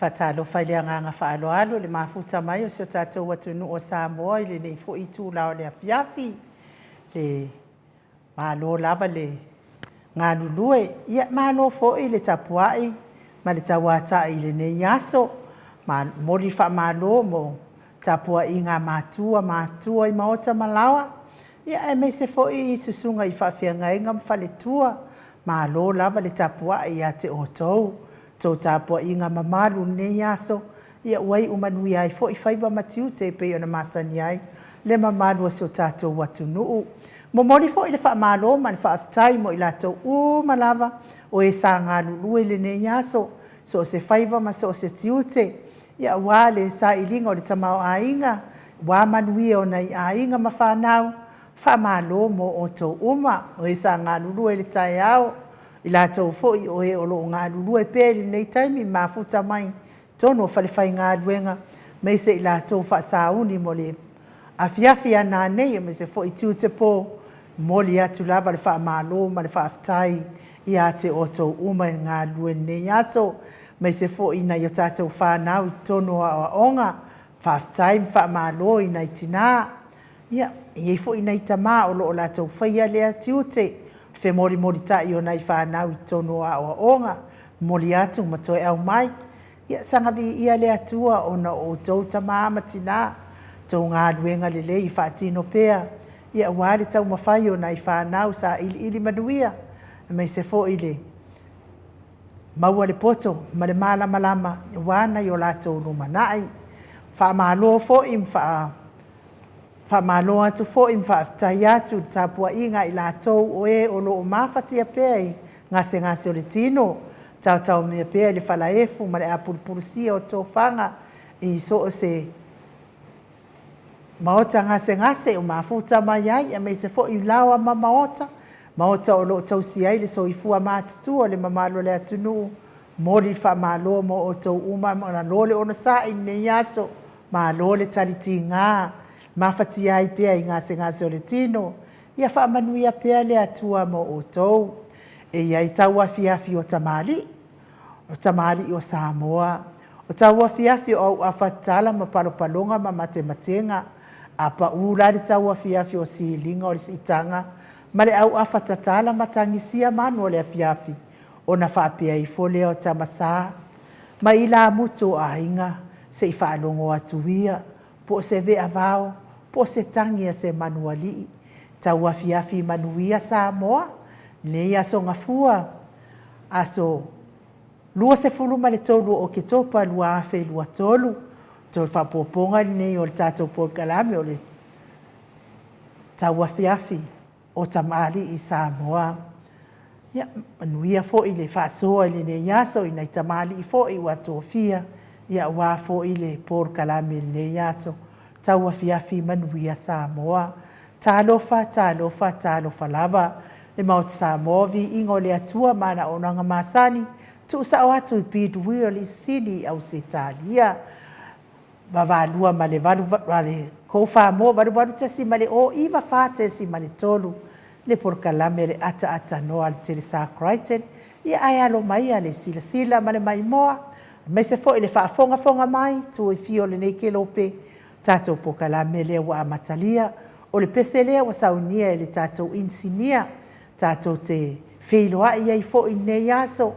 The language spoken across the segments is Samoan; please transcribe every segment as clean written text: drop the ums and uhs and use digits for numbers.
Faatalofa i le agaga faaaloalo i le mafuta mai o si o tatou atunuu o Samoa i lenei foi itula o le afiafi. E malo lava le galulue, malo foi le tapuai ma le tauatai i lenei aso. E momoli le faamalo mo tapuaiga a matua, matutua i maota ma laoa, aemaise foi susuga i faafeagaiga ma faletua. Malo lava le tapuai ia te outou. La outou tapuaiga mamalu i lenei aso, ua iu manuia ai foi faiva ma tiute e pei ona masani ai le mamalu o si o tatou atunuu. E momoli foi le faamalo ma le faafetai mo i latou uma lava o e sa galulue i lenei aso, so o se faiva ma so o se tiute aua le sailiga o le tamaoaiga, aua manuia o nai aiga ma fanau, faamalo mo outou uma. O e sa galulue i le taeao, i latou foi o e o lo o galulue pea i lenei taimi, mafuta mai i totonu o falefaigaluega, aemaise i latou faasauni mo le afiafi a nanei aemaise foi tiute po, e momoli atu lava le faamalo ma le faafetai ia te outou uma i le galulue i lenei aso. Aemaise foi nai a tatou fanau i totonu o aoaoga, faafetai ma faamalo i nai tina, e i ai foi nai tama o lo o latou faia lea tiute, femolimolitai o nai fanau i totonu o aoaoga, momoli atu ma toe aumai. Ia saga viia le Atua ona o outou tama ma tina i la outou galuega lelei e faatino pea aua le taumafai o nai fanau, sailiili manuia, aemaise foi le maua le poto ma le malamalama aua nai o latou lumanai. Faamalo foi ma faamalo atu foi ma faafetai atu i le tapuaiga a i latou o e o lo o mafatia pea i gasegase o le tino, taotaomia pea i le falaefu ma le apulupulusia o tofaga i so o se maota gasegase o mafuta mai ai, aemaise foi laoa ma maota, maota o lo o tausi ai le soifua matutua o le mamalu o le atunuu. E momoli le faamalo mo outou uma, malo le onosai i lenei aso, malo le talitiga, mafatia ai pea i gasegase o le tino. Ia faamanuia pea le Atua mo outou. E i ai tauafiafi o tamalii, o tamalii o Samoa, o tauafiafi o auafa tatala ma palopaloga ma matematega. A pau la le tauafiafi o siliga o le siitaga ma le auafa tatala matagisia manu o le afiafi, ona faapea ifo lea o Tama Sa ma ilamutu o aiga, se i faalogo atu ia po o se veavao po o se tagi a se manualii. Tauafiafi manuia Samoa i lenei aso Gafua, aso 23 o Oketopa 2023. O le toe faaopoopoga lenei o le tatou polokalame o le Tauafiafi o Tamalii Samoa. Ia manuia foi le faasoa i lenei aso i nai tamalii foi ua tofia aua foi le polokalame i lenei aso. Tauafiafi manuia Samoa. Talofa, talofa, talofa lava le Maota Samoa, viiga o le Atua ma ana auaunaga masani, tuusao atu i pit wheel i Sini Ausetalia, vaavaalua ma le 44 88.094.3 le polokalame le ataata noa a le Telesa Crichton. Ia ae alo maia le silasila ma le maimoa aemaise foi le faafogafoga mai i itu e fia o lenei kelope, tatou polokalame lea ua amatalia. O le pese lea ua saunia e le tatou inisinia, tatou te feiloai ai foi i lenei aso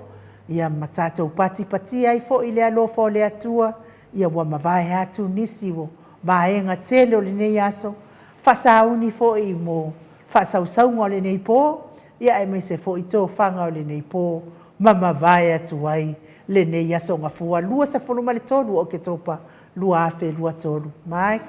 ma tatou patipatia ai foi le alofa o le Atua ua mavae atu nisi o vaega tele o lenei aso, faasauni foi mo faasausauga o lenei po, aemaise foi tofaga o lenei po ma mavae atu ai lenei Aso Gafua 23 o Oketopa 2023. Mike.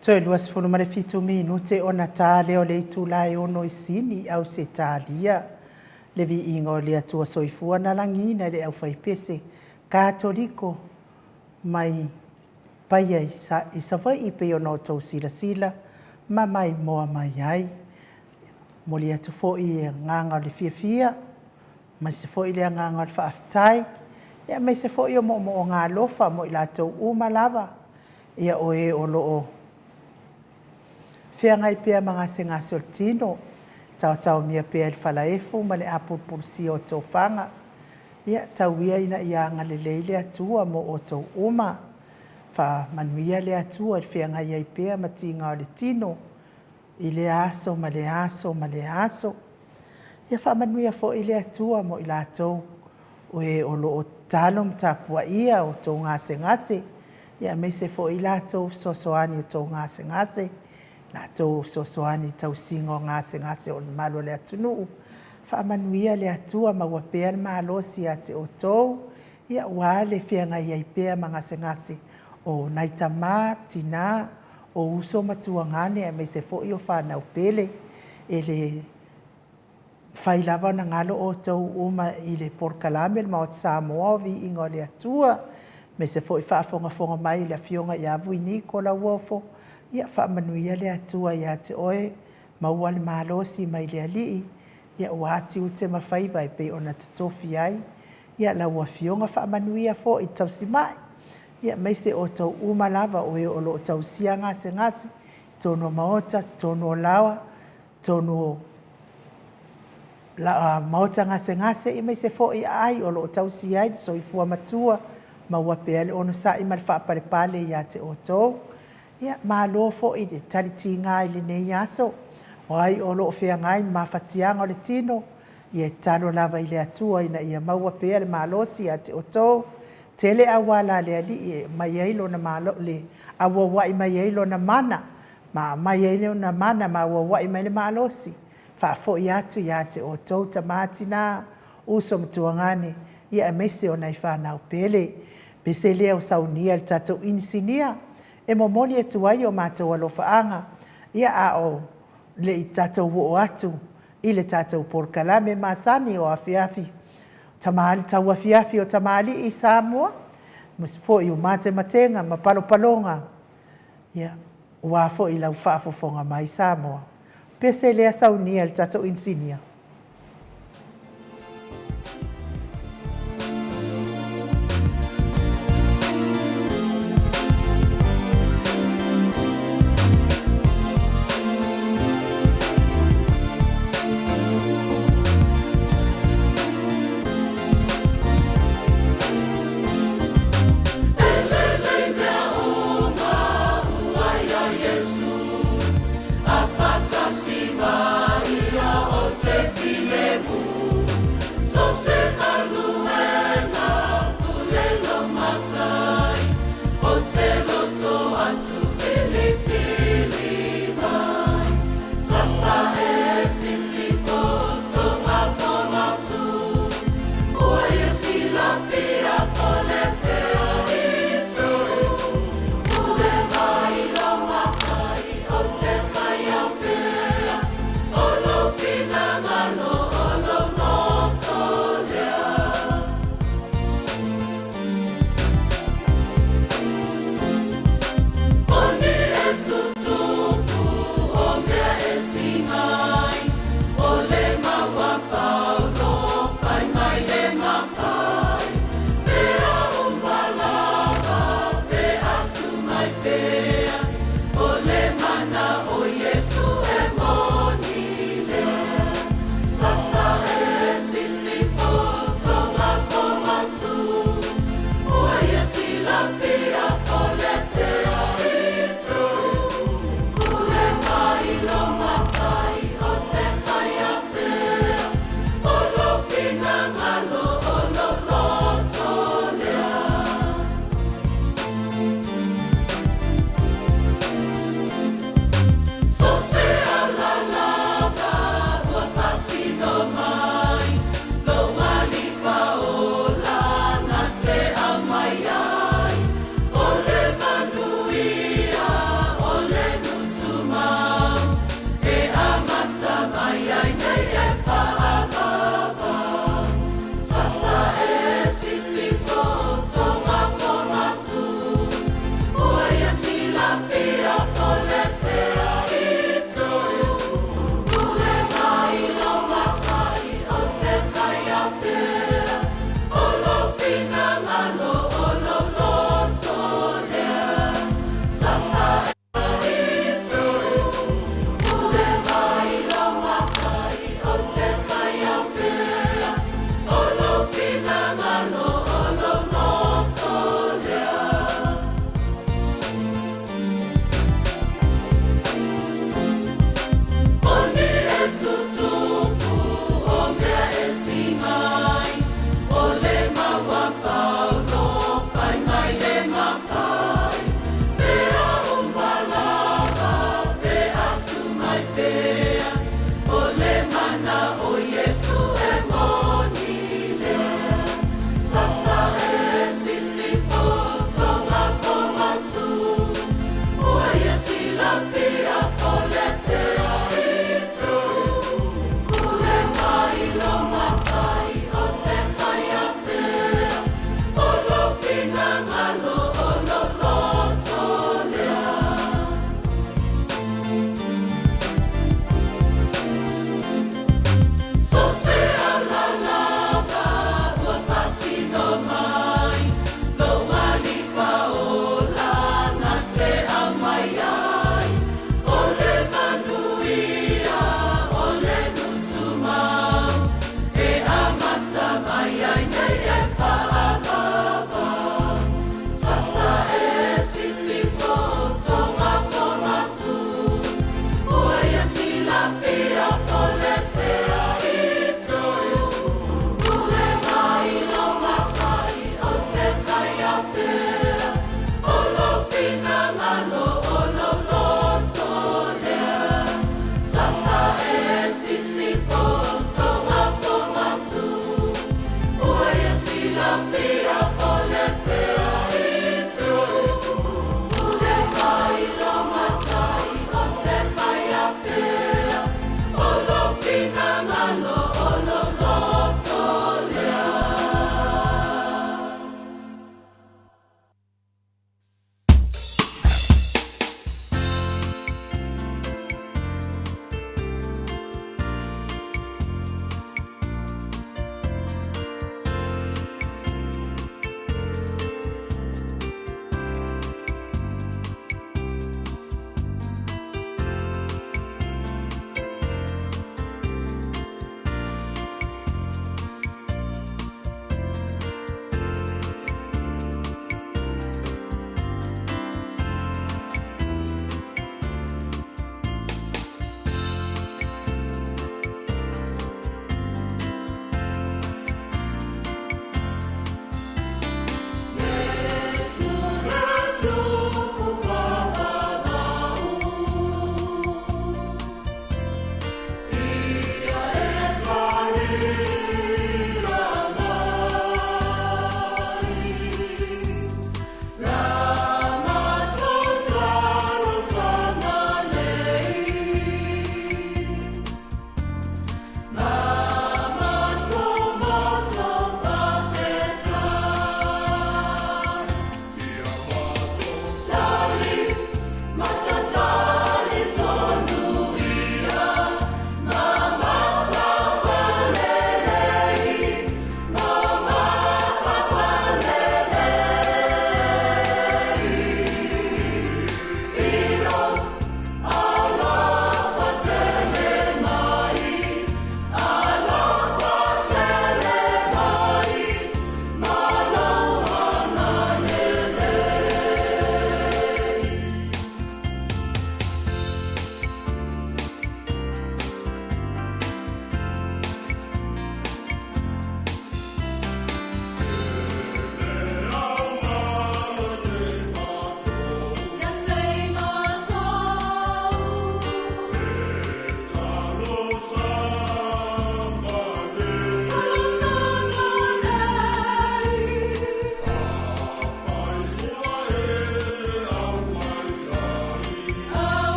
Toe 27 minute ona ta lea o le itula e 6 i Sini, Ausetalia. Le viiga o le Atua Soifua na lagiina e le aufaipese Katoliko mai Paia i Savaii pei ona outou silasila ma maimoa mai ai. Momoli atu foi le agaga o le fiafia, aemaise foi le agaga o le faafetai, aemaise foi o moomooga alofa mo i latou uma lava o e o lo o feagai pea ma gasegase o le tino, taotaomia pea i le falaefu ma le apulupulusia o tofaga. Ia tau ia ina ia agalelei le Atua mo outou uma. Faamanuia le Atua i le feagai ai pea ma tiga o le tino i lea aso ma lea aso ma lea aso. Ia faamanuia foi le Atua mo i latou o e o lo o tatalo ma tapuaia o outou gasegase, aemaise foi i latou o fesoasoani i outou gasegase, latou o fesoasoani i le tausiga o gasegase o le mamalu o le atunuu. Faamanuia le Atua, maua pea le malosi ia te outou aua le feagai ai pea ma gasegase o nai tama, tina, o uso ma tuagane, aemaise foi o fanau pele. E le mafai lava ona galo outou uma i le polokalame a le Maota Samoa o le Viiga o le Atua, aemaise foi le faafogafoga mai a le Afioga ia Vui Niko Lauofo, ia faamanuia le Atua ia te oe, maua le malosi mai le Alii aua tiute ma faiva e pei ona totofi ai lau Afioga. Faamanuia foi i le tausimai, aemaise outou uma lava o e o lo o tausia gasegase i totonu o maota, totonu o laoa, totonu o maota gasegase, aemaise foi aai o lo o tausia ai le soifua matua, maua pea le onosai ma le faapalepale ia te outou. Ia, malo foi le tali tiga i lenei aso. O ai o lo o feagai ma mafatiaga o le tino, ia e tatalo lava i le Atua ina ia maua pea le malosi ia te outou. E tele auala a le Alii e auauai mai ai Lona mana ma aumai ai Lona mana ma auauai mai ai le malosi e faafoi atu ia te outou tama, tina, uso ma tuagane, aemaise o nai fanau pele. O le pese lea ua saunia e le tatou inisinia e momoli atu ai o matou alofaaga a o le i tatou oo atu i le tatou polokalame masani o Tauafiafi o Tamalii Samoa, aemaise foi o Matematega ma Palopaloga, aua foi lau faafogafoga mai Samoa. O le pese lea e saunia e le tatou inisinia. E lelei mea uma ua ia Iesu, A faatasi mai ia ou te.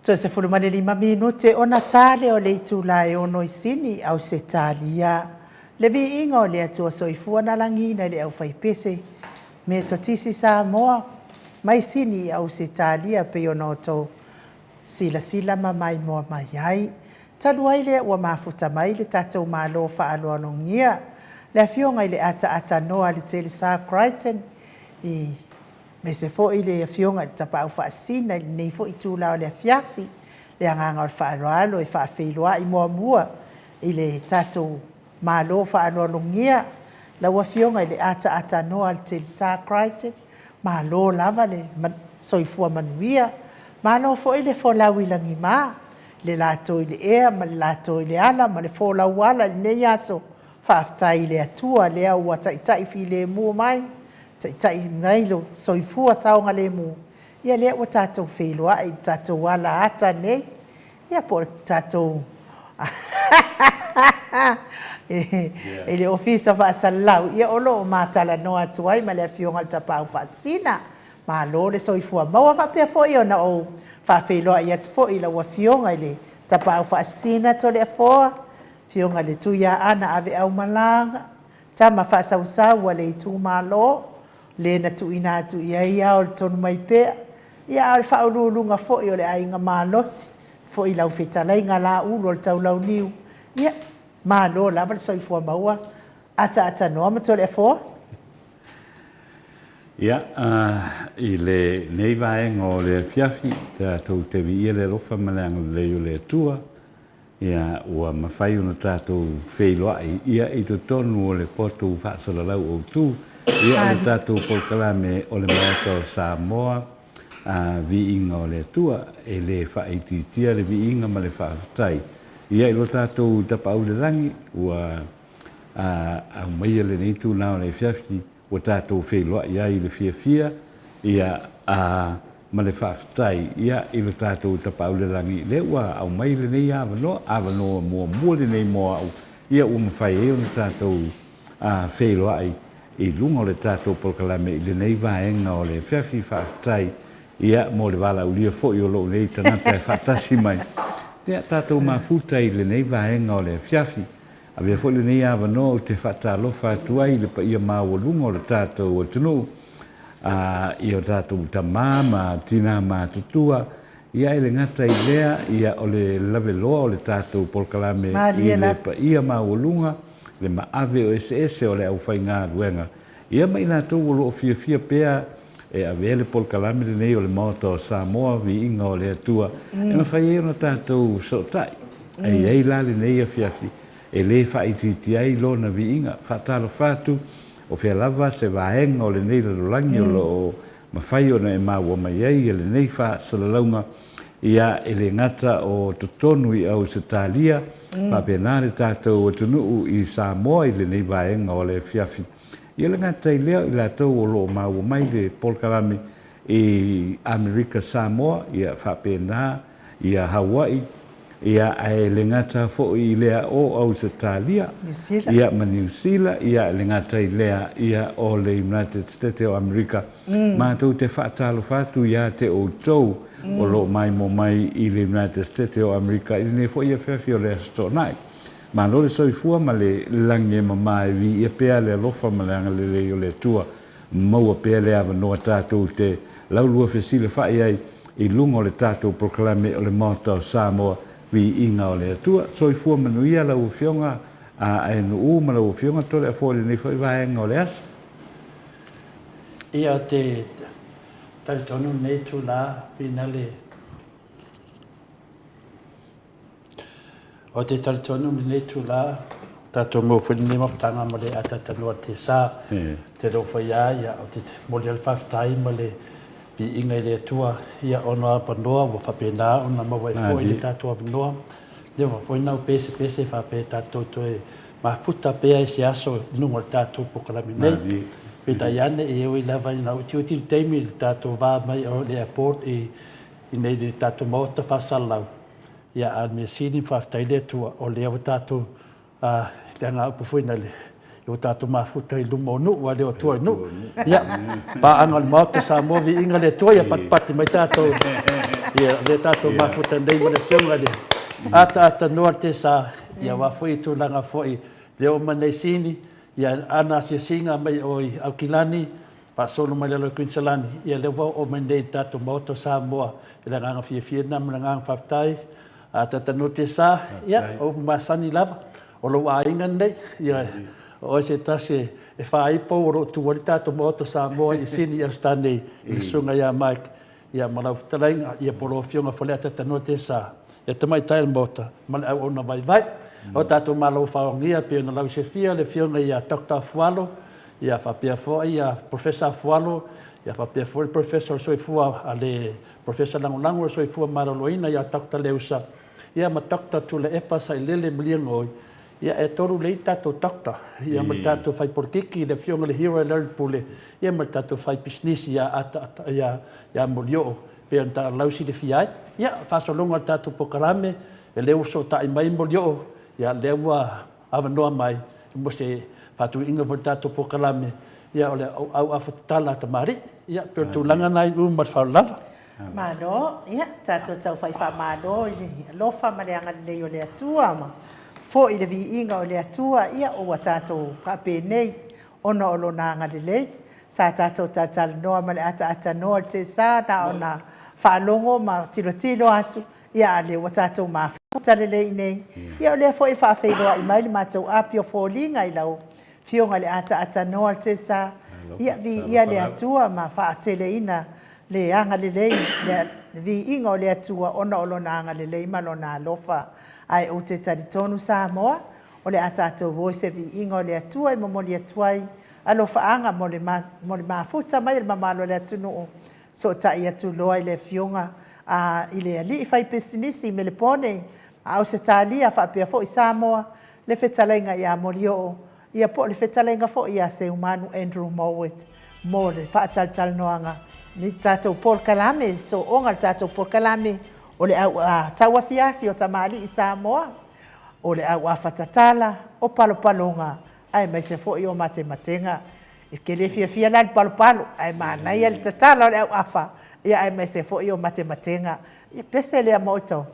Toe 15 minute ona ta lea o le itula e 6 i Sini, Ausetalia. Le viiga o le Atua Soifua na lagiina i le aufaipese Metotisi Samoa mai Sini i Ausetalia pei ona outou silasila ma maimoa mai ai. Talu ai lea ua mafuta mai le tatou Malo faaaloalogia, le Afioga i le Ataatanoa a Letelesaa Crichton, aemaise foi le Afioga i le Tapaau Faasisina i lenei foi itula o le afiafi. Le agaga o le faaaloalo e faafeiloai muamua i le tatou Malo faaaloalogia, lau Afioga i le Ataatanoa Letelesaa Crichton, malo lava le soifua manuia, malo foi le folau i lagima, le lato i le ea ma le lato i le ala ma le folau ala i lenei aso. Faafetai i le Atua o lea ua taitai filemu mai, taitai mai lo soifua saogalemu, ia lea ua tatou feiloai i le tatou alaata nei, ia po o le tatou i le Ofisa Faasalalau, ia o lo o ma talanoa atu ai ma le Afioga i le Tapaau Faasisina. Malo le soifua maua. E faapea foi ona ou faafeiloai atu foi i lau Afioga i le Tapaau Faasisina Toleafoa, Afioga i le Tuiaana Aveaumalaga, tama faasausau a le itumalo, le na tuuina atu i ai ao o le Tonumaipea, a o le faauluuluga foi o le Aiga Malosi, foi lau fetalaiga Laulu o le Taulauniu, ia, malo lava le soifua maua Ataatanoa ma Toleafoa. Ia, i lenei vaega o le afiafi, tatou te viia le alofa ma le agalelei o le Atua, ia, ua mafai ona tatou feiloai, ia, i totonu o le potu faasalalau autu, ia, o le tatou polokalame o le Maota o Samoa, a viiga o le Atua, e le faaitiitia le viiga ma le faafetai, ia, i lo tatou Tapaau i le Lagi, ua aumaia lenei itula o le afiafi, ua tatou feiloai ai i le fiafia, ia, a, ma le faafetai, ia, i lo tatou Tapaau i le Lagi, lea ua aumai lenei avanoa, avanoa muamua lenei mo au, ia, ua mafai ai ona tatou, a, feiloai i luga o le tatou polokalame i lenei vaega o le afiafi. Faafetai, ia, mo le valaaulia foi o lou nei tagata e faatasi mai, ia, tatou mafuta i lenei vaega o le afiafi. Avea foi lenei avanoa ou te faatalofa atu ai i le paia maualuga o le tatou atunuu, a, i o tatou tama ma tina matutua, ia e le gata i lea, ia o le laveloa o le tatou polokalame i le paia maualuga, le maave o eseese o le aufaigaluega, ia ma i latou o lo o fiafia pea e avea le polokalame lenei o le Maota o Samoa, Viiga o le Atua, e mafai ai ona tatou fesootai. E i ai la lenei afiafi e le faaitiitia ai lona viiga. Faatalofa atu, o fea lava se vaega o lenei lalolagi o lo o mafai ona e maua mai ai lenei faasalalauga, ia, e le gata o totonu i Ausetalia, faapena le tatou atunuu i Samoa i lenei vaega o le afiafi. Ia le gata i lea, o i latou o lo o maua mai le polokalame i Amerika Samoa, ia faapena ia Hawaii, ia ae le gata foi i lea o Ausetalia, ia ma Niu Sila, ia le gata i lea, ia o le United States o Amerika. Matou te faatalofa atu ia te outou o lo o maimoa mai i le United States o Amerika i lenei foi afiafi o le Aso Toonai. Malo le soifua ma le lagi e mama e viia pea le alofa ma le agalelei o le Atua. Maua pea le avanoa tatou te laulua fesilafai ai i luga o le tatou polokalame o le Maota o Samoa, Viiga o le Atua. Soifua manuia lau Afioga Aenu'u ma lau Afioga Toleafoa i lenei foi vaega o le aso. Ia, ou te talitonu lenei itula, finale. Ou te talitonu i lenei itula, tatou maua foi lenei mafutaga ma le ataatanoa i le tiasa, te le o fai a, ia, ou te momoli lava le faafetai ma le viiga i le Atua, ia, ona o avanoa ua faapena ona maua ai foi le tatou avanoa. Ia, ua foi na ou pesepese faapea tatou toe mafuta pea i se aso i luga o le tatou polokalame nei. Peitai ane, e ui lava ina utiuti le taimi i le tatou va mai o le airport i inei i le tatou Maota faasalalau, Ia, a o le mea sili, faafetai le Atua o lea ua tatou, le agaupu foi lea, ua tatou mafuta i luma o nuu, a le o tua i nuu. Ia, paaga o le Maota o Samoa, viiga le Atua, ia patipati mai tatou. Ia, o lea tatou mafuta nei ma le Afioga i le Ataata Noa Tesa, ia aua foi i tulaga foi lea ua uma nei Sini, ia ana asiasiga mai o i Aukilani, faasolo mai lalo i Kuiniselani, ia lea ua oo mai nei i le tatou Maota o Samoa. I le agaga fiafia lena ma le agaga faafetai. Ataata Noa Tesa, ia, o upu masani lava, o lou aiga lenei, ia, o oe se tasi e fā ai pou o lo o tu ai le tatou Maota o Samoa i Sini i Ausetalia nei, i le Susuga ia Mike, ia ma lau fetalaiga, ia po o lau Afioga Faleata Tanoa Tesa, ia tamaitai o le Maota ma le auauna vaivai. O tatou Malo faogia pei ona lauisefia le Afioga ia Doctor Afualo, ia faapea foi ia Professor Afualo, ia faapea foi le Professor o le Soifua a le Professor Lagolago o le Soifua Maloloina ia Doctor Leusa, ia ma Doctor Tuilaepa Sailele Maliegoi, ia e tolu lelei tatou doctor, ia ma le tatou fai polokiki le Afioga i le Hero Larry Pule, ia ma le tatou fai pisinisi ia Ataata ia ia Molioo pei ona ta lausilafia ai. Ia, faasologa o le tatou polokalame, o lea ua fesootai mai Molioo, ia lea ua avanoa mai mo se faatuiina foi o le tatou polokalame, ia o le auafa tatala a tamalii. Ia, pei o le tulaga lena i u ma le faaaloalo lava. Malo, ia, tatou taufai faamalo i le alofa ma le agalelei o le Atua ma foi le viiga o le Atua, ia ua tatou faapenei ona o Lona agalelei. Sa tatou talatalanoa ma le ataatanoa o le tiasa na ona faalogo ma tilotilo atu, ia a o lea ua tatou mafuta lelei i inei. Ia o lea foi e faafeiloai mai le matou api o foliga i lau Afioga i le ataatanoa o le tiasa, ia viia le Atua ma faateleina le agalelei, le viiga o le Atua ona o Lona agalelei ma Lona alofa. Ae ou te talitonu Samoa, o le a tatou o i se viiga o le Atua e momoli atu ai alofaaga mo le mo le mafuta mai o le mamalu o le atunuu, sootai atu loa i le Afioga a i le alii faipisinisi i Melepone, a Ausetalia faapea foi Samoa, le fetalaiga ia Molioo, ia po o le fetalaiga foi ia Seumanu Andrew Mowat mo le faatalatalanoaga i le tatou polokalame, sooga i le tatou polokalame o le au tauafiafi o tamalii Samoa, o le auafa tatala, o palopaloga aemaise foi o matematega. E te le fiafia la i le palopalo, ae manaia le tatala o le auafa, ia aemaise foi o matematega. Ia pese lea ma outou.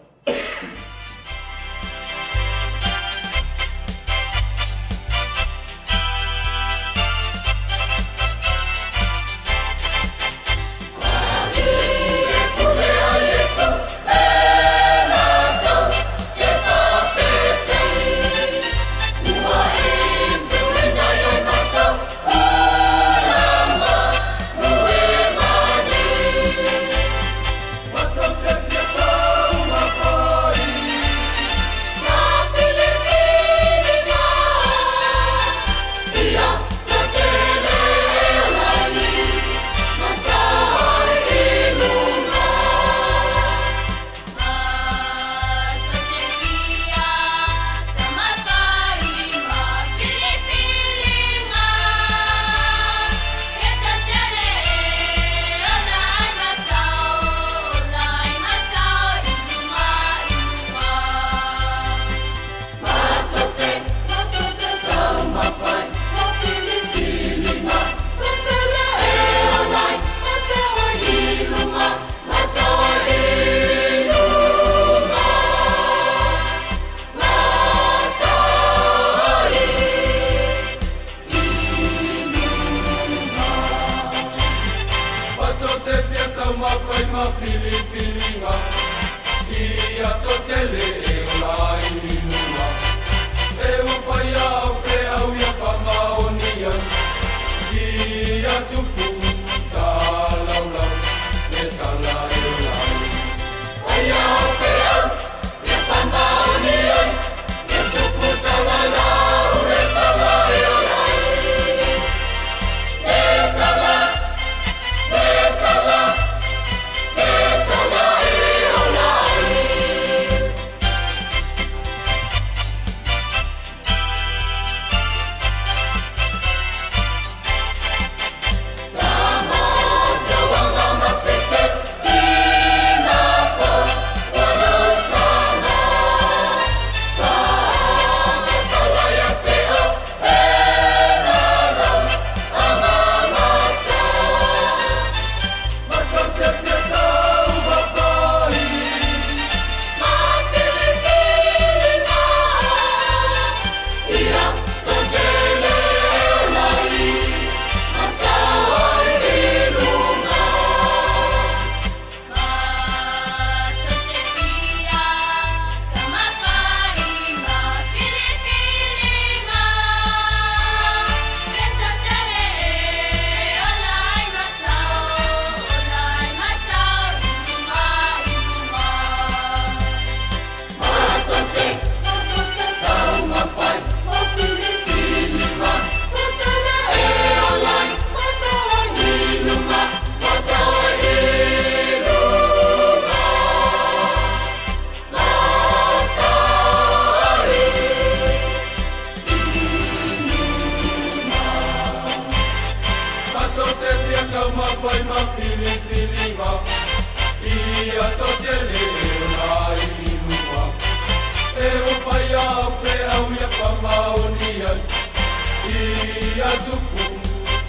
Ia tupu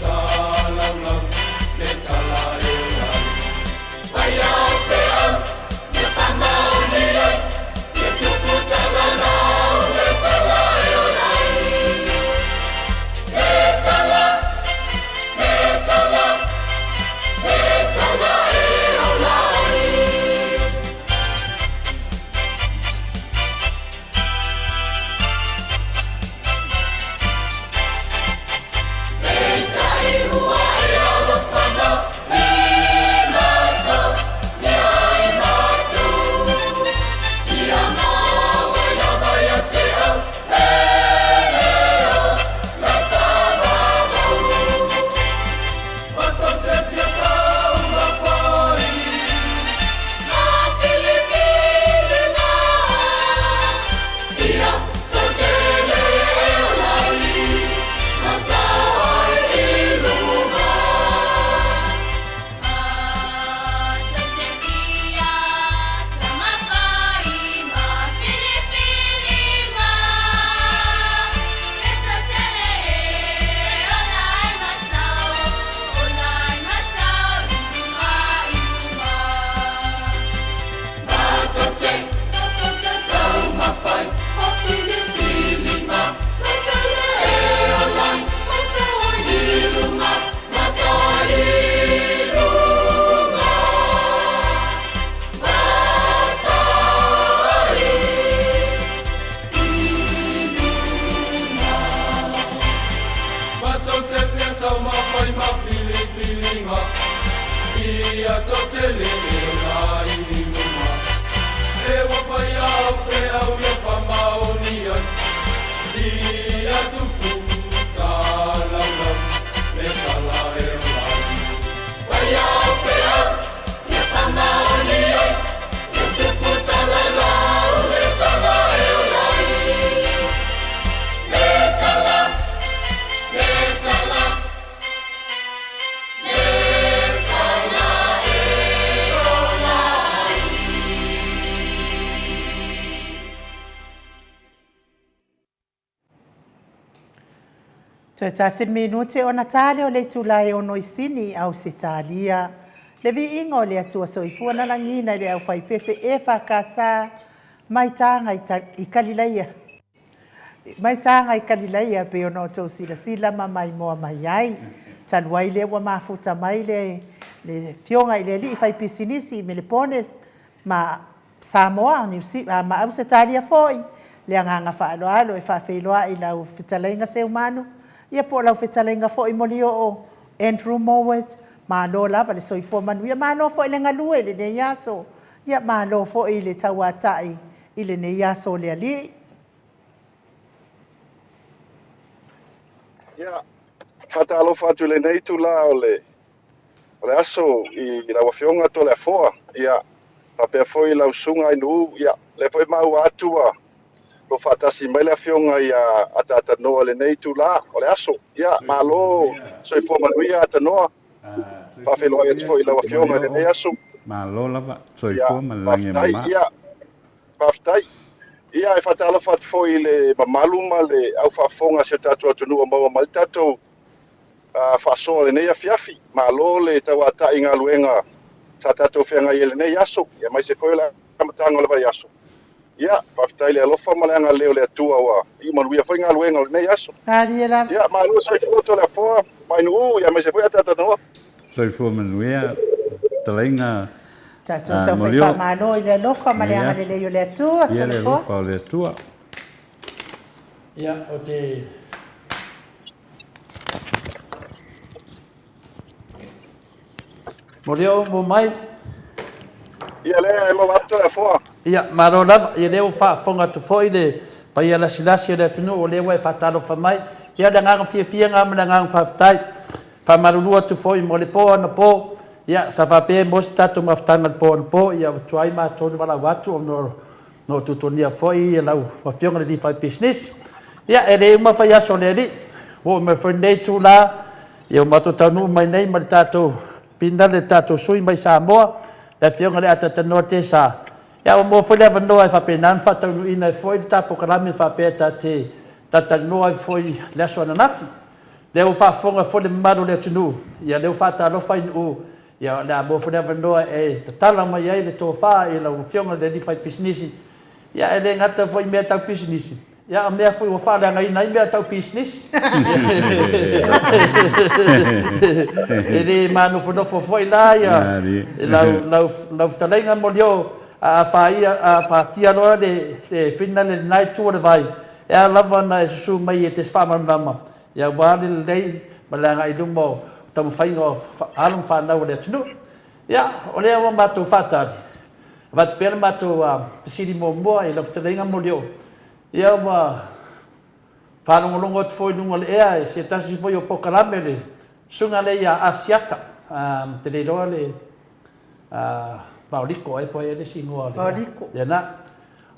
talaulau le tala e ola ai. Fai au feau ia faamaoni ai, ia tupu talaulau le tala e ola ai. Le tala, le tala, le tala e ola ai. Peitai ua e alofa mau i matou, ia i matou. Ia mau ai lava ia te au, e leo lau faavavau. Matou te fia taumafai. Ma filifiliga. Ia toatele e ola ai, ma sao ai i luga. Matou te fia taumafai ma filifiliga ia tou tele e ola i luma. E ua fai au feau ia faamaoni ai ia tupu talaulau le tala e ola ai. Fai au feau ia faamaoni ai ia tupu talaulau le tala e ola ai. Le tala, le tala, le tala e ola ai. Toe tasi le minute ona ta lea o le itula e ono i Sini, Ausetalia. Le viiga o le Atua Soifua na lagiina i le aufaipese EFKS mai taga i Kalilaia. Mai taga i Kalilaia pei ona outou silasila ma maimoa mai ai. Talu ai lea ua mafuta mai le le Afioga i le Alii Faipisinisi i Melepone ma Samoa, Niu Sila ma Ausetalia foi. Le agaga faaaloalo e faafeiloai i lau fetalaiga Seumanu, ia po o lau fetalaiga foi Molioo Andrew Mowat. Malo lava le soifua manuia, malo foi le galue i lenei aso. Ia malo foi le tauatai i lenei aso o le Alii. Ia, faatalofa atu i lenei itula o le o le aso i lau Afioga Toleafoa, ia, faapea foi lau Susuga Ainuu, ia, lea foi e maua atu ua lo faatasi mai le Afioga ia Ataatanoa i lenei itula o le aso. Ia, malo soifua manuia Atanoa. Faafeiloai atu foi i lau Afioga i lenei aso. Malo lava, Ia, soifua ma le lagi e faafetai. mama. Ia, faafetai. Ia, e faatalofa atu foi i le mamalu ma le au faafofoga a si o tatou atunuu ua maua mai le tatou faasoa i lenei afiafi. Malo le tauatai i galuega sa tatou feagai ai i lenei aso, aemaise foi o le amataga o le vaiaso. Ia, faafetai i le alofa ma le agalelei o le Atua ua iu manuia foi galuega o lenei aso. Malie lava. Ia, malo le soifua Toleafoa, Mainuu, aemaise foi Ataatanoa. Soifua manuia, fetalaiga Tatou taufai Molioo. faamalo i le alofa ma le Lenei aso. agalelei o le Atua, Ia le Toleafoa. alofa o le Atua. Ia, ou te Molioo mo mai. Ia lea e maua atu Toleafoa. Ia, malo lava. Ia lea ua faafofoga atu foi le paia lasilasi o le atunuu o lea ua e faatalofa mai. Ia, le agaga fiafia lena ma le agaga faafetai. Faamalulu atu foi mo le po anapo. Ia, sa faapea e maua se tatou mafutaga i le po anapo, ia ua tuai matou le valaau atu ona na tutunia foi lau Afioga i le alii faipisinisi. Ia, e le uma faiaso o le Alii, ua oo mai foi lenei itula, ia ua matou taunuu mai nei ma le tatou pinale, le tatou sui mai Samoa, le Afioga i le Atatanoa Tesa. Ia, ua maua foi le avanoa e faapena ona faataunuuina ai foi le ta polokalame faapea ta te talatalanoa ai foi i le aso ananafi. Lea ua faafofoga foi le mamalu o le atunuu, ia lea ua faatalofa i nuu, ia o le a maua foi le avanoa e tatala mai ai le tofa i lau Afioga i le alii faipisinisi, ia e le gata foi i mea tau pisinisi, ia a o mea foi ua faaleagaina ai mea tau pisinisi. E le manofonofo foi la ia lau, lau, lau fetalaiga Molioo, a faia, a fatia loa le, le finale i lena itu o le vai, E ao lava ona e susu mai e te faamalamalama aua le lelei ma le agai i luma o taumafaiga o alo ma fanau a le atunuu. Ia, o lea ua matou faatali, avatu pea le matou fesili muamua i lau fetalaiga Molioo. Ia, ua faalogologo atu foi i luga o le ea i se tasi foi o polokalame le susuga lea ia Asiata, ou te le iloa le Maoliko ea po o ai ea le isi igoa o le... Maoliko. Ia na.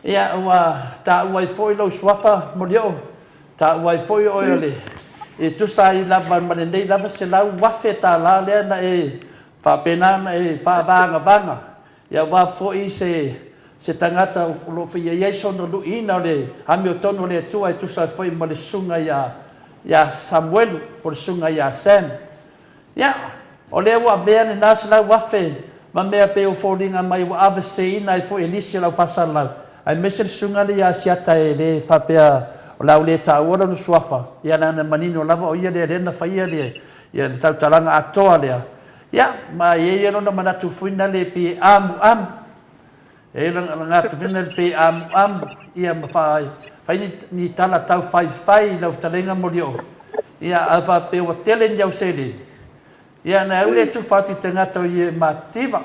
Ia, ua taua ai foi lou suafa, Molioo, taua ai foi oe o le... e tusa ai lava ma lenei lava $100,000 lea na e faapena ona e faavagavaga, ia aua foi se se tagata o lo o i ai sona luiina o le amiotonu a le Atua e tusa ai foi ma le susuga ia ia Samuelu po o le susuga ia Sam. Ia, o lea ua avea lena 100,000 ma mea pei ua foliga mai ua aveseseina ai foi e nisi o le au faasalalau, aemaise le susuga lea ia Asiata e le faapea o le a ou le taua lona suafa, ia leaga e manino lava o ia lea lea na faia le ia le tautalaga atoa lea. Ia, ma e i ai lona manatu foi nale pei e amuamu. E lagatuina le pei amuamu ia ma fai ni, ni tala tau faifai i lau fetalaiga Molioo. Ia, a faapea ua tele ni au seleni, ia na au le tufa atu i tagata o ie matitiva,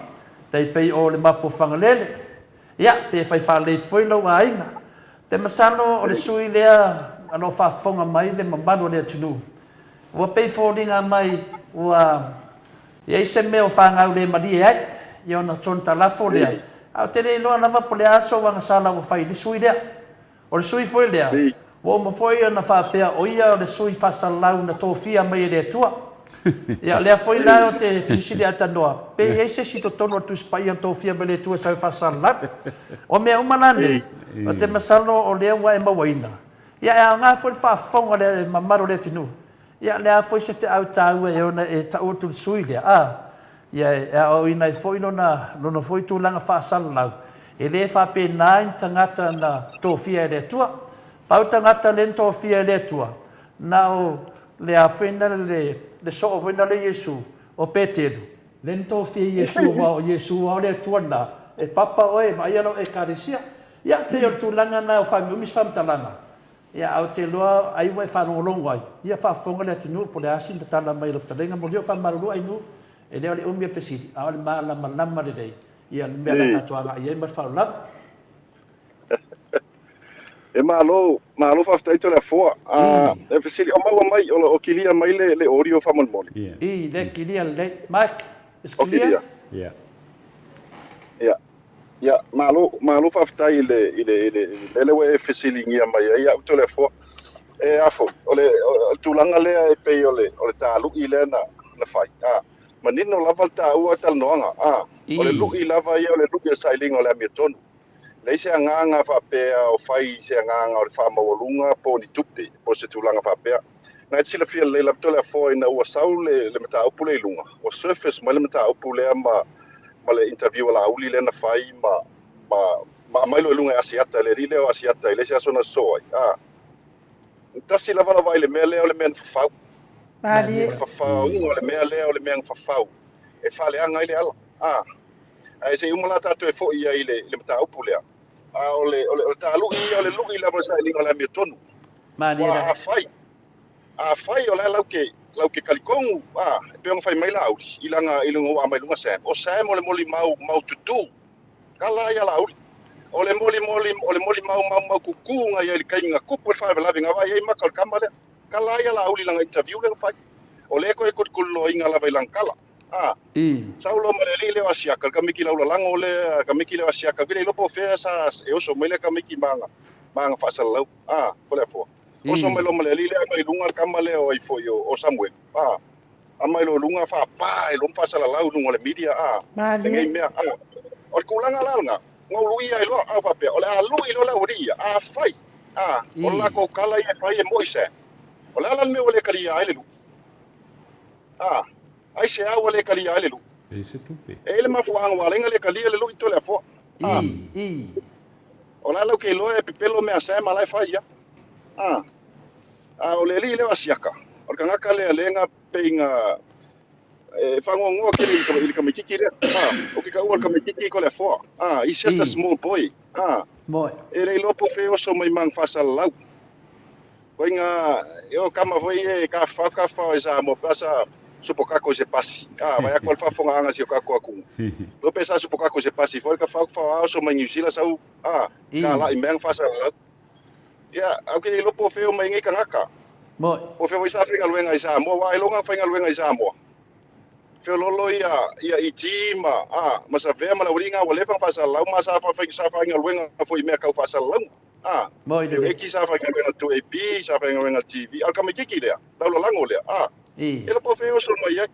tai pei o le mapu o Fagalele, ia, pe fai faalelei foi lou aiga. Te masalo o le sui lea o lo o faafofoga mai le mamalu o le atunuu, ua pei foliga mai ua I ai se mea o fanau le malie ai, ia ona tonitalafo lea, ae ou te le iloa lava po o le a sou agasala ua fai i le sui lea. O le sui foi lea, ua uma foi ona faapea o ia o le sui faasalalau na tofia mai e le Atua. Ia o lea foi la ou te fesili aatanoa, pe i ai se isi i totonu o le Tusi Paia na tofia mai e le Atua e sau e faasalalau. O mea uma la nei, ou te masalo o lea ua e mauaina, ia e aoga foi le faafofoga a le mamalu o le atunuu Ia, o le a foi se feau taua e ona e tau atu i le sui lea, a? Ia, e aoaoina ai foi lona, lona foi tulaga faasalalau, e le faapena ni tagata na tofia e le Atua. Pau tagata lea na tofia e le Atua, na o le a foi na le, le soo foi na le Iesu, o Petelu, lea na tofia e Iesu, aua o Iesu lava o le Atua lena, e papa oe e vaaia lau Ekalesia. Ia, pei o le tulaga lena ua faaumiumi se faamatalaga, Ia, ae ou te iloa ai ua e faalogologo ai, ia faafofoga le atunuu po o le a sina tala mai lau fetalaiga Molioo faamalulu Ainuu, e le o le umi o le fesili, a o le malamalama lelei ia le mea o le a tatou agai i ai ma le faaaloalo. E malo, malo faafetai Toleafoa. A, e fesili, o maua mai, o, o kilia mai le, le audio faamolemole. Yeah. I, le kilia lelei. Mike, is O clear? kilia. Yeah. Yeah. Ia, malo, malo faafetai i le, i le, i le, i le ua e fesiligia mai ai au Toleafoa. E a foi, o le, o le tulaga lea e pei o le, o le talu'i lea na, na fai. A, manino lava le taua talanoaga. A, o le lu'i lava ia o le lu'i o le sailiga o le amiotonu. Leai se agaga faapea o fai i se agaga o le faamaualuga po o ni tupe po o se tulaga faapea. Na e te silafia lelei lava Toleafoa ina ua sau le, le mataupu lea i luga, ua surface mai le mataupu lea ma, ma le interview a Laauli lea na fai ma, ma, ma aumai loa i luga e Asiata, le alii lea o Asiata i le isi aso na sosoo ai. A, tasi lava lau vaai i le mea lea o le mea na fafau. Malie. O le fafauga o le mea lea o le mea na fafau e faaleaga ai le ala. A, ae se i uma la tatou e foi ai i le, i le mataupu lea. A o le, o le, o le talu'i ia o le lu'i lava o le sailiga o le amiotonu. Malie Ua la. afai, afai o la lau ke, lau ke talitonu, a, e pei ona fai mai Laauli, i lana, i lona ua aumai luga Sam. O Sam o le molimau mau tutū, kala ai a Laauli. O le molimoli, o le molimau mau mau tutū na i ai i le taimi na tupu ai le faalavelave, na vaai ai maka o le tama lea. Kala ai a Laauli i lana interview lea na fai. O lea e toe kolokoloina lava i lana tala. A, sau loa ma le alii lea o Asiaka, le tamaiti laulalago lea, le tamaiti lea o Asiaka, ou te le iloa po o fea sa e oso mai lea tamaiti ma ana, ma ana faasalalau. A, Toleafoa. Oso mai loa ma le alii lea, aumai i luga le tama lea o ai foi o, o Samuelu. A, aumai loa i luga faapa ai loa ma faasalalau i luga o le media, a, lenei Malie. mea. A, o le tulaga la lena, na ou luia ai loa, a faapea, o le a lui loa le aualii ia, afai, a, o le latou tala ia e fai e moi Sam. O le a la le mea ua le talia ai le lui? A, aisea ua le kalia ai le lui? E se tupe. E i ai le mafuaaga ua ala ai ona le kalia le lui Toleafoa. A, o la e lau ke iloa e pepelo mea a Sam a la e fai ia. A, a o le alii lea o Asiaka, o le kagaka lea lea na pei na e fagoagoa tele i le tamaititi lea. A, o ke taua o le tamaititi Toleafoa. A, he's just a small boy. A, e le iloa po o fea e oso mai ma ana faasalalau. Koiga, e o kama foi ia e tafafao tafafao ai Samoa pe a sa supo kako i se pasi. A, vai atu a le faafofogaaga a si o tatou atunuu. Iloa pe sa supo kako i se pasi foi le tafafao tafafao a oso mai Niu Sila sau, a, talai mai ana faasalalau. Ia, ae ou te le iloa po o fea e omai ai nei tagata. Po o fea foi sa faigaluega i Samoa, aua ailoga na faigaluega i Samoa. Feoloolo ia ia ET ma a ma Savea ma le aualii na ua leva ona faasalalau ma sa sa faigaluega foi i mea tau faasalalauga. A, Moi e lelei. eki sa faigaluega 2AP, sa faigaluega TV, a o le tamaititi lea, laulalago lea, a, I. e iloa po o fea e oso mai ai.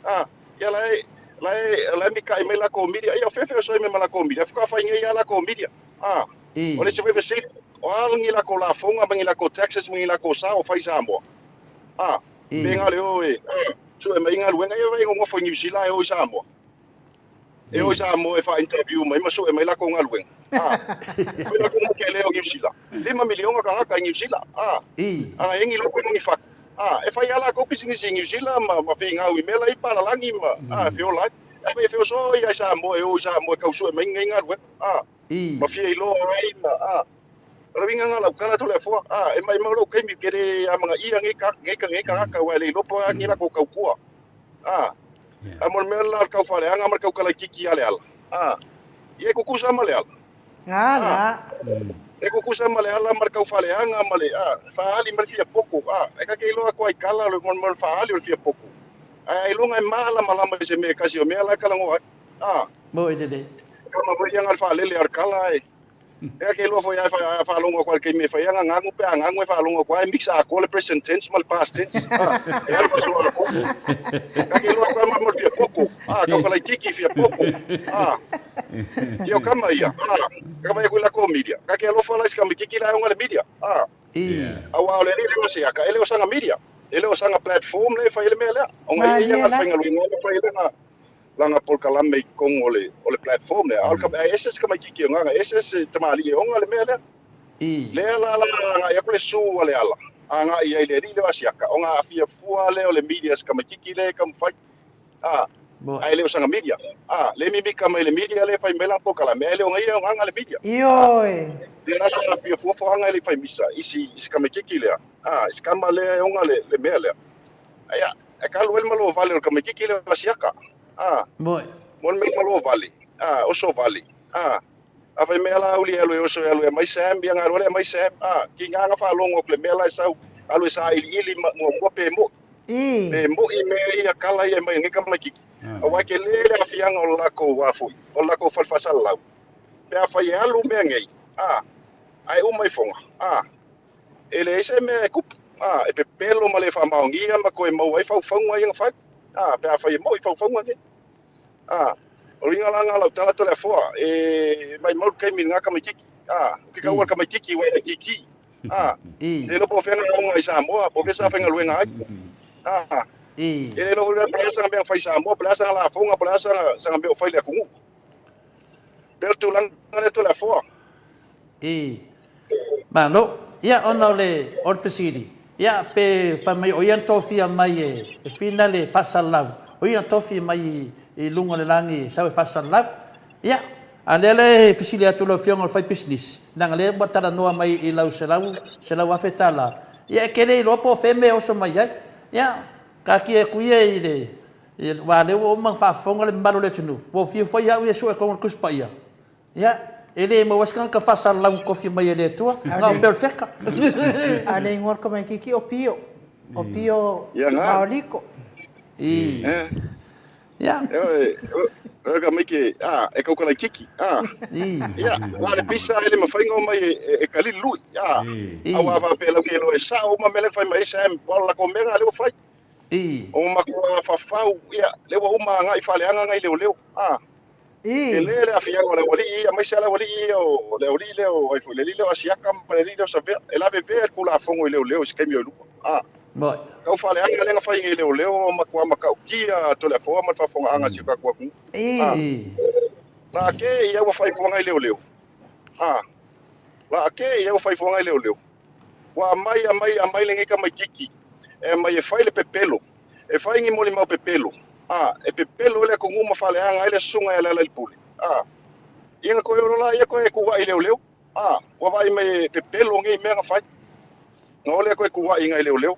A, ia la e, la e, la e mika'i mai lakou media, ia o fea e feoso ai mai ma lakou media, faatoa fai nei lava lakou media. A, I. o le isi foi fesili, o a ni lakou lafoga ma ni lakou taxes ma ni lakou sao o fai i Samoa? A, I. pe na o le o e, a, sue mai galuega, ia vai nonofo i Niu Sila ae o i Samoa. E o i Samoa e faa-interview mai ma sue mai lakou galuega. A, foi lakou mau kele o Niu Sila. $5 miliona tagata i Niu Sila. A, a e ni loko ma ni fatu. A, e fai lava lakou pisinisi i Niu Sila ma, ma finau i mea la i palalagi ma, a, e feola ai. Ae e feoso ia i Samoa e o i Samoa e tau sue mai nei galuega. A, ma fia iloa ai ma, a, o le uiga lena o lau tala Toleafoa. A, e maimau lou taimi ou te le amanaia nei ka, nei, nei tagata aua e le iloa po o a ni latou tautua. A, a mo le mea lela o le taufaaleaga ma le taukalaititi ia Leala. A, ia e tutusa ma Leala. A, la. E tutusa ma Leala ma le taufaaleaga ma le, a, faaali mai le fia poto. A, e ta te iloa atu ai kala o le, mo le faaali o le fia poto. Ae ailoga e malamalama i se mea e kasi o mea la e talanoa ai. A, Moi lelei. kama foi ia na le faalele a le kala e, Ea ke iloa foi a e faalogo atu ai i le taimi e fai ai ana gagu pe a gagu e faalogo atu ai e mix atoa le present tense ma le past tense. A, e alu faasoa le poto. Ea ke iloa atu ai ma mo le fia poto. A, kau ka laititi fia poto. A, ia o kama ia. A, ka vai atu i lako media. Ka ke alofa la i se tamaititi la e oga le media. A, auā o le alii lea o Seaka, e le o saga media. E le o saga platform lea e fai ai le mea lea. Ona ia ia Malie na le la. faigaluega ma fai ai lana lana polokalame i totonu o le o le platform lea. A o le ae ese se tamaititi o gaga, ese se tamalii e oga le mea lea. Lea la la agai atu le su a Leala, agai ai i le alii lea o Asiaka, ona aafia fua lea o le media i se tamaititi lea e taumafai. A, ae le o sana media. A, le mimika mai le media lea e fai mai lana polokalame, ae le o gaia o gaga le media. A, Ioe. lea la sa aafia fua fuaga e le i fai misa i si i si tamaititi lea. A, i si tama lea e oga le le mea lea. Aia, e ka alu ai le malo vale o le tamaititi lea o Asiaka. A, Moi. mo le mea malo vale. A, oso vale. A, a fai mai ala auli e alu e oso e alu e aumai Sam, ia na alu ai lea e aumai Sam. A, tiga na faalogo atu i le mea la e sau, alu e sailiili ma muamua pe moi. Pe moi mea ia kala ia e aumai e nei tamaititi. Aua e tele le aafiaga o le lakou a foi, o le lakou fale faasalalau. Pe afai e alu mea nei, a, ae uma ifoga, a, E leai se mea e kupu, ā, e pepelo ma le faamaonia ma toe maua ai faufauga ia na fai, ā, pe afai e mo'i faufauga nei. Ā, o le uiga la lena o lau tala Toleafoa, e maimau le taimi i lena tamaititi, ā, o ke kaua o le tamaititi ua e kiki, ā, le iloa po o fea na aoga i Samoa, po o fea sa faigaluega ai, ā, e le iloa foi la po o le a sana mea na fai i Samoa, po o le a sana lafoga, po o le a sana mea o fai i le atunuu. Pei o le tulaga lea Toleafoa. I. Malo. Ia, ona o le, o le fesili, ia, pe fai mai o ia na tofia mai e, e Fina le faasalalau, o ia na tofi mai i, i luga o le lagi e sau e faasalalau. Ia, a lea la e fesili atu lau Afioga o le faipisinisi, leaga lea ua talanoa mai i lau $100, $100,000, ia e te le iloa po o fea mea e oso mai ai. Ia, taatia atu ia i le, aua o lea ua uma ona faafofoga le mamalu o le atunuu, ua fiu foi au ia e sue tonu i le Tusi Paia, Ia, e le maua ai se tagata faasalalau na tofi mai e le Atua, na o pea o le feka. A le igoa o le tamaititi o Pio, o Pio Ia na. Maoliko. I. Eh. Ia. E oe ka maike, a, e kau kalaititi, a. I. Ia, na le pisa e le mafai ona omai e kali le lui, a. I. Aua a faapea lau ke iloa e sao uma mea lea na fai mai ai Sam, o le latou mea lena lea ua fai. I. O matua fafau, ia, lea ua uma agai i faaleaga nai leoleo, a. I. Tele le aafiaga o le aualii ia, aemaise lava le aualii ia o le aualii lea o ai foi, le alii lea o Asiata ma le alii lea o Savea. E lavevea le Tulafono i leoleo i se taimi o i luma. A. Moi. Tau faaleaga lea na fai e leoleo ua matua matautia Toleafoa ma le faafofogaaga a si o tatou atunuu. A. La ake ia ua fai fuaga i leoleo. A. La ake ia ua fai fuaga i leoleo. Ua aumai, aumai, aumai lenei tamaititi e aumai e fai le pepelo, e fai ni molimau pepelo, a, e pepelo ai le atunuu ma faaleaga ai le susuga ia Lealailepule. A. Ia na toe o loa laia toe tuuai i leoleo. A, ua vaai mai e pepelo nei mea na fai. Na o lea toe tuuai i nai leoleo.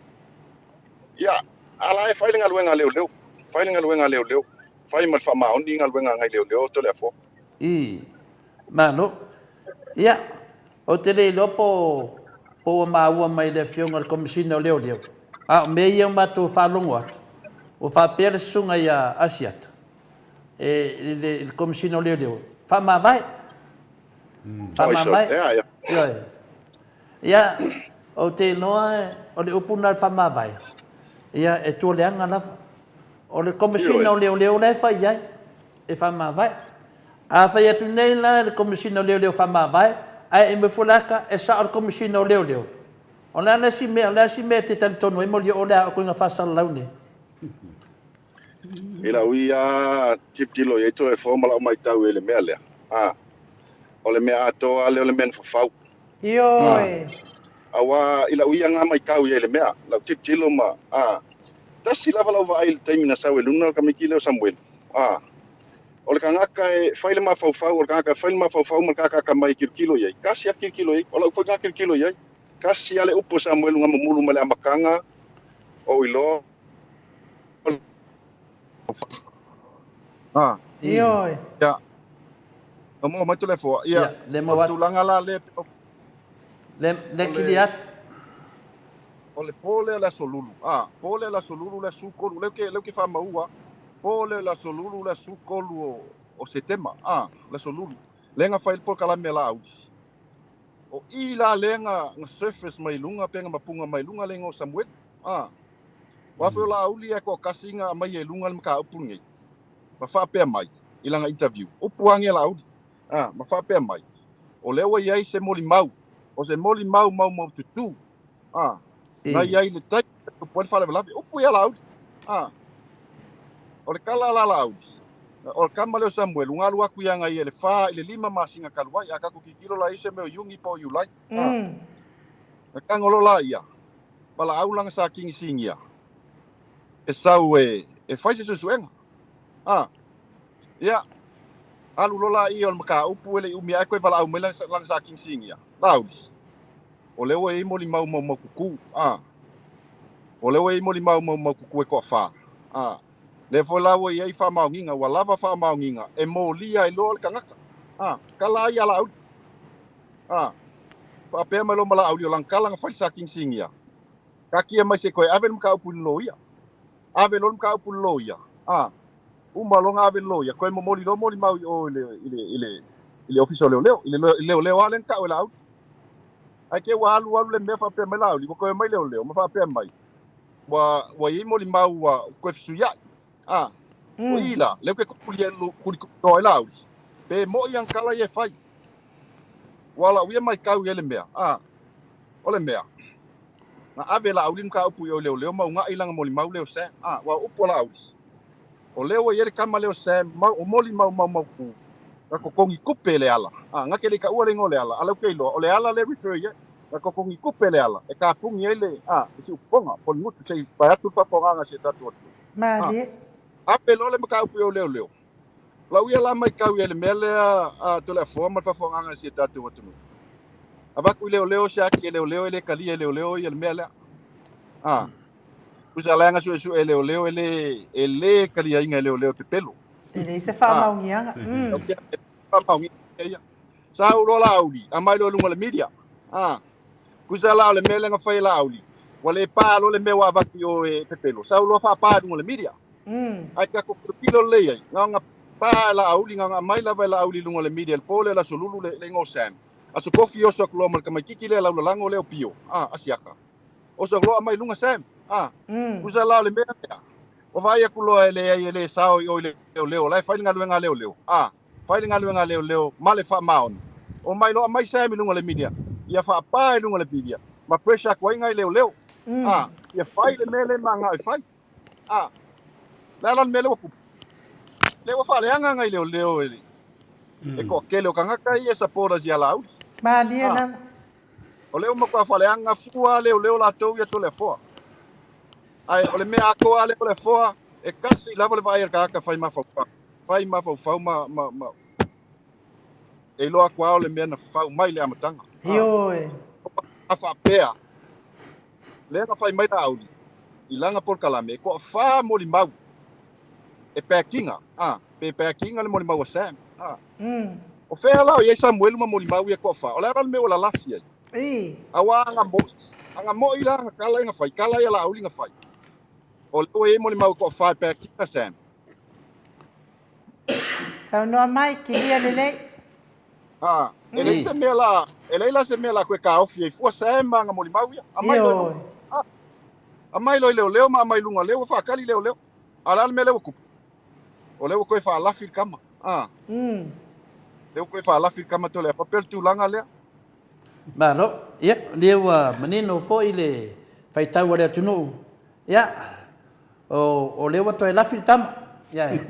Ia, a la e fai le galuega a leoleo. Fai le galuega a leoleo. Fai ma le faamaoni galuega a nai leoleo Toleafoa. I, Malo. Ia, ou te le iloa po po ua maua mai e le Afioga i le Komesina o Leoleo, a o mea ia ua matou faalogo atu, ua faapea le Susuga ia Asiata e, i le, i le Komesina o Leoleo, faamavae. Faamavae. Ioe. Ia, ou te iloa o le upu lena o le faamavae, ia, e tualeaga lava. O le Komesina o Leoleo la e fai i ai, e faamavae. A fai atu nei la le Komesina o Leoleo faamavae, ae e nofo le ata, e sao le Komesina o Leoleo. O le a le isi mea, o le a isi mea e te talitonu ai Molioo o le a o ituaiga faasalalau nei? I lau ia tilotilo i ai Toleafoa ma lau matau i ai i le mea lea, a, o le mea atoa lava lea o le mea na fafau. Ioe. Aua i lau ia nga matau i ai i le mea, lau tilotilo ma, a, tasi lava lau vaai i le taimi na sau ai luna le tamaiti lea o Samuelu, a, o le tagata e fai le mafaufau, o le tagata e fai le mafaufau ma le tagata atamai e tilotilo i ai, tasi lava le tilotilo i ai, o lau foi lena tilotilo i ai, tasi lava le upu a Samuelu na mumulu mai le amataga, ou iloa, Ah. Ioe. Ia. Na maua mai Toleafoa. Ia. Ia, le maua atu. O le tulaga la lea. Le, le kili atu. O le po lea o le Aso Lulu. Ah, po lea o le Aso Lulu le aso 13. Lea ke, lea ke faamaua. Po lea o le Aso Lulu le aso 13 o Setema. Ah, le Aso Lulu. Lea na fai le polokalame a Laauli. O i la lea na, na surface mai luga pe na mapuga mai luga le igoa o Samuelu. Ah. Aua foi o Laauli e toatasi na aumaia i luga le mataupu lenei, ma faapea mai i lana interview, upu age a Laauli, a, ma faapea mai, o lea ua i ai se molimau, o se molimau maumaututu, a, na i ai i le taimi na tupu ai le faalavelave, upu ia Laauli, a. O le tala la a Laauli, o le tama lea o Samuelu, na alu atu ia ia i le fa i le lima masina talu ai, a tatou tilotilo la i se mea o Iuni po o Iulai, a. Na tago loa la ia, valaau lana sa kinisigia e sau e e fai se suesuega. A, ia, alu loa laia o le mataupu e le i umi ae toe valaau mai lana sa kinisigia. Laauli, o lea ua i ai molimau maumaututu. A, o lea ua i ai molimau maumaututu e toafa. A, lea foi la ua i ai faamaoniga, ua lava faamaoniga e molia ai loa le tagata. A, tala ai ia Laauli. A, faapea mai loa ma Laauli o lana tala na fai sa kinisigia, Taatia mai se i toe ave le mataupu i le loia. Ave loa le mataupu i le loia, a, uma loa ona ave i le loia, toe momoli loa molimau i o i le, i le, i le, i le Ofisa o Leoleo, i le leoleo lava lea na tau e Laauli. Ae te i ua alu alu le mea faapea mai Laauli, ua toe omai leoleo ma faapea mai, ua, ua i ai molimau ua toe fesuiai. A, o i la, lea ou te tulituliloa ai Laauli, pe moi ana tala ia e fai. Ua lau ia matau i ai le mea, a, o le mea, na ave e Laauli le mataupu i o i leoleo ma unaʻi lana molimau lea o Sam. A, ua upu a Laauli, o lea ua i ai le tama lea o Sam, mau, o molimau maumaututu, na totogi tupe e Leala. A, na te le i taua le igoa o Leala, a lea ou te iloa, o Leala lea e refer i ai. Na totogi tupe e Leala e tapuni ai le, a, le siufofoga, po o le gutu, se i vae atu le faafofogaaga a si o tatou atunuu. A, Malie. ave loa le mataupu i o i leoleo. Lau ia la maitau i ai le mea lea a Toleafoa ma le faafofogaaga a si o tatou atunuu. Avatu i leoleo se ati e leoleo e le talia e leoleo ia le mea lea. A, tusa leaga suesue e leoleo e le, e le taliaina e leoleo e pepelo. E leai se A, faamaoniaga. Faamaoniaga ia. Sau loa Laauli, aumai loa i luga o le media. A, tusa la o le mea lea na fai e Laauli, ua le pa loa le mea ua avatu i o e pepelo, sau loa faapa i luga o le media. Ae tatou tilotilo lelei ai, na ona pa e Laauli, na ona aumai lava e Laauli i luga o le media i le po lea o le Aso Lulu le, le igoa o Sam. Aso Tofi oso atu loa ma le tamaititi lea laulalago lea o Pio, a, Asiata. Oso atu loa aumai i luga Sam, a. Tusa la o le mea lea, ua vaai atu loa e leai e le sao i o i leoleo, o la e fai le galuega a leoleo, a. Fai le galuega a leoleo ma le faamaoni. Omai loa aumai Sam i luga o le media, ia faapa i luga o le media ma pressure atu ai nai leoleo. A, ia fai le mea lea e manao e fai. A, le a la le mea lea ua tupu? Lea ua faaleaga nai leoleo e le e toatele o tagata ia e supporters ia Laauli. Malie A, lava. o lea ua matua faaleaga fua leoleo latou ia Toleafoa. Ae o le mea atoa lava lea Toleafoa, e tasi lava le vaai a le tagata fai mafaufau, fai mafaufau ma, ma, ma, e iloa atu lava o le mea na fau mai i le amataga. Ioe. A faapea, lea na fai mai Laauli i lana polokalame, e toafa molimau e packing-a, a, pe packing-a le molimau a Sam, a. O fea la o i ai Samuelu ma molimau ia toafa? O le a la le mea ua lalafi ai? Aua aga mo'i, aga mo'i la aga tala ia na fai, tala ia Laauli na fai. O lea ua i ai molimau e toafa e packing-a Sam. Saunoa mai, kilia lelei. A, e leai se mea la, e leai la se mea la koe taofi ai fua Sam ma aga molimau ia. Aumai loa i luga. A, aumai loa i leoleo ma aumai i luga lea ua faatali leoleo. A o le a le mea lea ua tupu? O lea ua toe faalafi le tama. A. Lea ua toe faalafi le tama Toleafoa. Pei o le tulaga lea. Malo. Ia, lea ua manino foi le faitau a le atunuu. Ia, O, o lea ua toe lafi le tama. Ia e.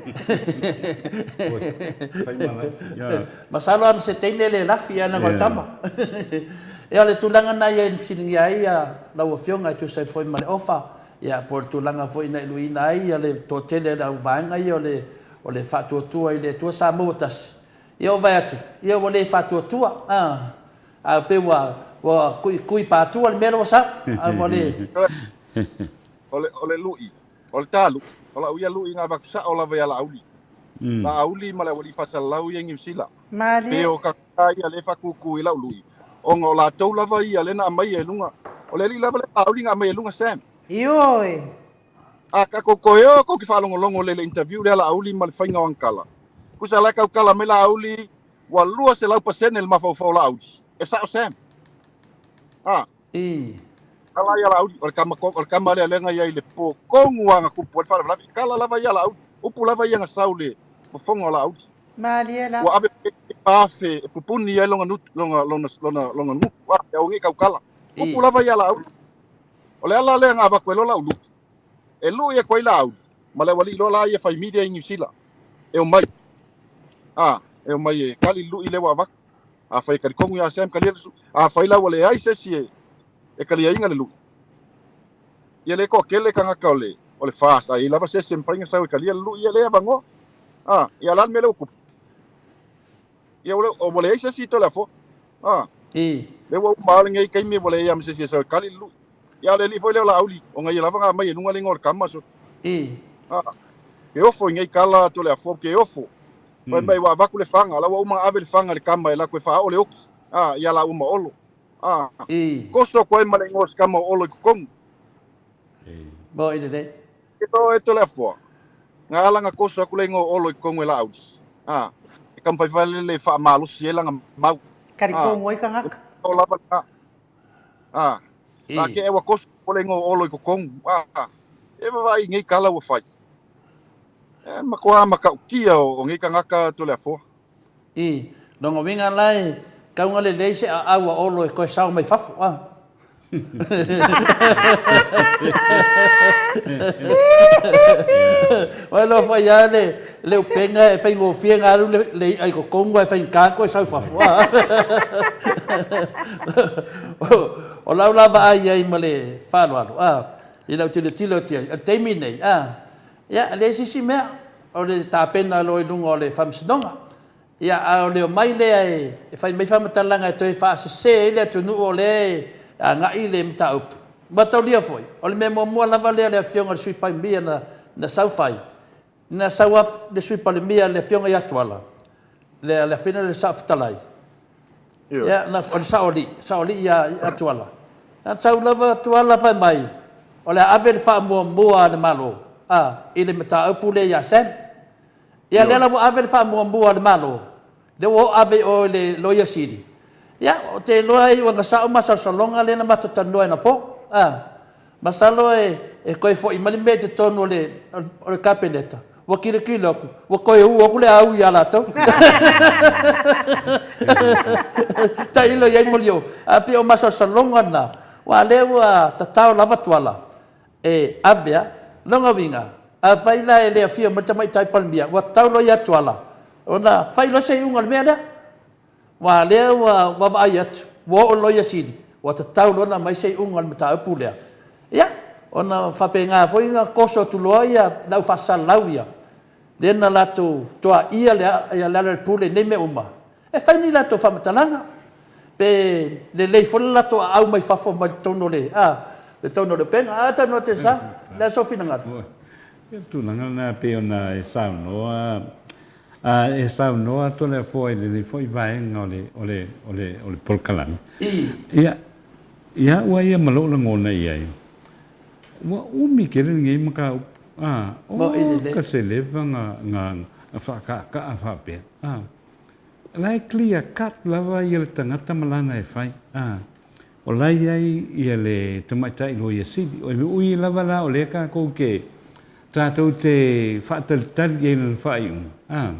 Masalo ana se teine le lafi ana o le tama. Ia o le tulaga na ia i fesiligia ai ia lau afioga e tusa ai foi ma le ofa, ia po o le tulaga foi na iluina ai ia le toatele o le au vaega ia o le o le faatuatua i le Atua Samoa tasi. Ia o vae atu, ia ua le faatuatua. A, a pei ua ua kuikui patua le mea lea ua sau. A ua le O le, o le lui, o le ta lui, o lau ia lui na avatu sao lava ia Laauli. Laauli ma le aualii faasalalau ia i Niu Sila. Malie. Pe o tagata ia lea e faatutu i lau lui, ona o latou lava ia lea na aumaia i luga. O le alii lava lea Laauli na aumaia i luga Sam. Ioe. A tatou toe o tou te faalogologo lelei i le interview lea a Laauli ma le faiga o ana tala. Tusa la e tautala mai Laauli ua 200% le mafaufau o Laauli. E sao Sam. A. I. Tala ia Laauli, o le tama o le tama lea lea na i ai i le po tonu lava na tupu ai le faalavelave. Tala lava ia Laauli, upu lava ia na sau i le fofoga o Laauli. Malie lava. Ua ave 4,000 e pupuni ai lona nutu, lona, lona, lona, lona nutu, a, e aua nei tautala. Upu lava ia Laauli. O le ala lea na avatu ai loa lau lui. E lui atu ai Laauli, ma le aualii loa la ia fai media i Niu Sila, e omai. A, e omai e kali le lui lea ua avatu. Afai e talitonu ia Sam kalia le su, afai la ua leai se isi e, e kaliaina le lui, ia le toatele tagata o le, o le FAST, a i ai lava se isi e mafai ona sau e kalia le lui, ia lea e avanoa. A, ia o le a le mea lea ua tupu? Ia ua, ua leai se isi i Toleafoa. A, I. lea ua uma lava lenei taimi ua leai lava ma se isi e sau e kali le lui. Ia a o le alii foi lea o Laauli, ona ia lava na aumai e luga le igoa o le tama so. I. A, ke ofo i nei tala a Toleafoa, ke ofo. Fai mai ua avatu le faga, la ua uma ona ave le faga i le tama e latou e faaoo le oki, a, ia laua ma Olo. A, koso atu ai ma le igoa o se tama o Olo i totonu. Mo i lelei. Ke to e Toleafoa, na ala na koso atu le igoa o Olo i totonu e Laauli. A, e taumafai fai lele e faamalosi ai lana mau. A, Talitonu ai tagata. o lava lena. A, a ke ua koso le igoa o Olo i totonu. A, e vaavaai i nei tala ua fai. E matua matautia o nei tagata Toleafoa. I lona uiga la e tauga lelei se aau a Olo e toe sao mai fafo, a. Ua iloa foi lava le, le upega e faigofie ona alu le, le i'a i totonu ae faigata ona toe sau i fafo, a. O lau la vaai i ai ma le faaaloalo, a, i lau tilotilo atu i ai, o le taimi lenei, a, Ia, e leai se isi mea, o le tapena loa i luga o le Faamasinoga. Ia, a o le omai lea e fai mai faamatalaga e toe faasese ai le atunuu o lea e agai le mataupu. Mataulia foi, o le mea muamua lava lea a le Afioga i le Sui Palemia na, na sau fai, na sau lava le Sui Palemia, le Afioga ia Tuala, le, le Afioga i le Saofetalai, Ia, na, o le saoalii, saoalii ia, ia Tuala. Na sau lava Tuala fai mai, o le a ave le faamuamua a le Malo, a, i le mataupu lea ia Sam. Ia, lea la ua ave le faamuamua a le Malo, lea ua oo ave i o i le Loia Sili. Ia, ou te iloa e iu ina sao masalosaloga lea na matou talanoa anapo, a. Masalo e toe foi mai le mea i totonu o le, o le Kapeneta, ua tilotilo atu, ua toe u atu le au ia latou. Tailo i ai molioo. Ae pei o masalosaloga na, Aua lea ua tatao lava Tuala e ave a. Lona uiga, afai la e le afio mai le Tamaitai Palemia, ua tatau loa ia Tuala ona fai loa se iuga i le mea lea. Aua o lea ua vaavaai atu, ua oo i le Loia Sili, ua tatau loa ona aumai se iuga o le mataupu lea. Ia, ona faapena foi ona toso atu loa le au faasalalau ia, lea na latou toaia le Lealailepule i nei mea uma, e fai ni latou faamatalaga, pe lelei foi le latou aau mai fafo mai totonu o le, a, totonu o le upega. A talanoa Tesa, o le a sou finagalo? O le tulaga lena e pei ona e saunoa, a e saunoa Toleafoa i lenei foi vaega o le, o le, o le, o le polokalame. Ia, ia au lava ia ma lou lagona i ai, Ua umi tele lenei mataupu, a, o ka se leva na, na faakaakaa faapea, a. La e clear cut lava ia le tagata ma lana e fai, a. O la e i ai ia le tamaitai loia sili. O le ui lava la o lea tatou te, tatou te faatalitali i ai i lana faaiuga, a.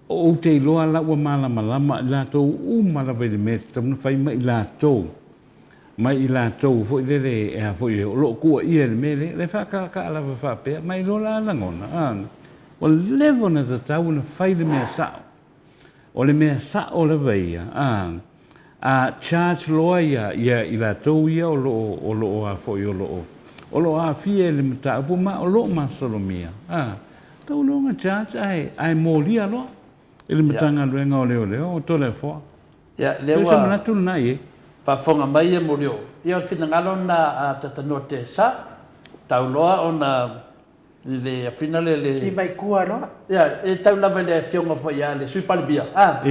Ou te iloa la ua malamalama i latou uma lava i le mea e tatau ona fai ma i latou, ma i latou foi lele e a foi o lo o tuuaia i le mea lea, le faakaakaa lava faapea, ma iloa la lagona, a, ua leva ona tatau ona fai le mea sao. O le mea sao lava ia, a, A charge loa ia ia i latou ia o lo o o lo o a foi o lo o o lo o aafia i le mataupu ma o lo o masalomia a tau loa ona charge ae ae molia loa i le Matagaluega o Leoleo o Toleafoa. Ia lea ua. Se manatu lena i ai. Faafofoga mai ia Murioo. Ia o le finagalo lena a Tatanoa Tesa, tau loa ona i le afina le le. Lima i tua loa. Ia, e tau lava i le afioga foi ia le Sui Palemia, a.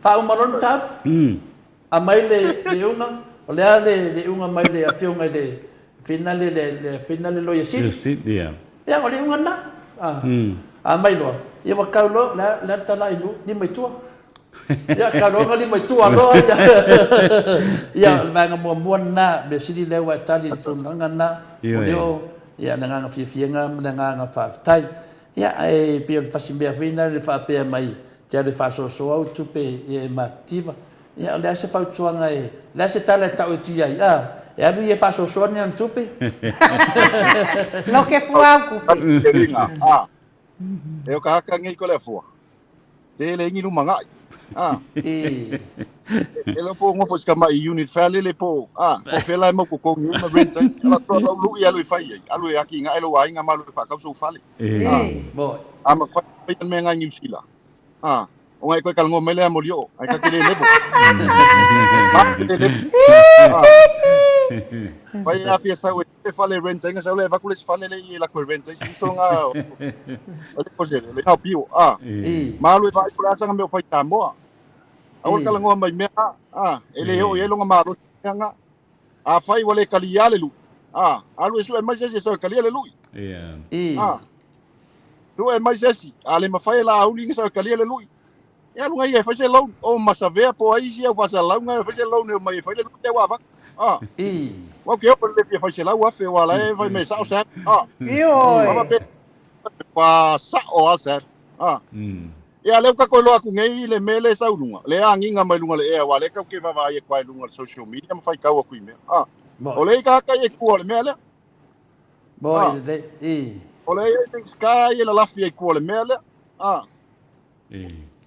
Faauma loa le mataupu. Aumai le le iuga, o le a le le iuga mai le afioga i le afina le le afina le Loia Sili. Ia. Ia, o le iuga lena. A. Aumai loa, ia ua tau loa, o le a le a le tala i lima i tua. Ia, tau loa lima i tua loa ia. Ia, o le vaega muamua lena, mea sili lea ua e tali i le tulaga lena. Ioe. Ia, le agaga fiafiaga ma le agaga faafetai. Ia, ae pei o le fasi mea foi lena e faapea mai, te alu e faasoasoa au tupe ia e matitiva. Ia, o le a se fautuaga e, o le a se tala e tau atu i ai, a, e alu ia e faasoasoa ni ana tupe? Loke fua au kupe. E o ka haka ngei ko le afua. Tele ingi luma ngai. Ah. E. E lo po ngofo ska mai unit fale le po. Ah, po fela e mo ko ko ngi ma rent ai. Ala to lo lu i alu i fai ai. Alu e aki ngai lo ai nga malu fa kau so fale. Ah. Bo. A ma fai fai me ngai New Zealand. Ah. O ngai koe kalongo mai le a molio. Ai ka ke le levo. Ma ke le levo. Ah. Fai a fia sau e e fale rent ai nga sau le vaku le fale le i la ko rent ai si so nga o le ko se le ngau pio a malu e vai ko la sanga me fai ta moa a o kala ngoa mai mea a e le o e longa malo nga a fai wale kali ale lu a alu e su e mai se se kali ale lu a tu e mai se a le mafai la auli nga sa kali ale lu e alu ngai e fai se loan o masavea po ai si au fasalauga e fai se loan e mai e fai le te wa va a wa ke o le fia fai se lau afe wa la e fai me sao sa a Ioe. pe pa sa o a sa a ia le ka ko lo aku ngai le mele sau lunga le anginga mai lunga le e wa le ka ke va va e kwa lunga le social media ma fai kau aku i mea a o le ka ka e ku o le mea le Mo i le i. O le e sky e la lafi e ku o le mea le a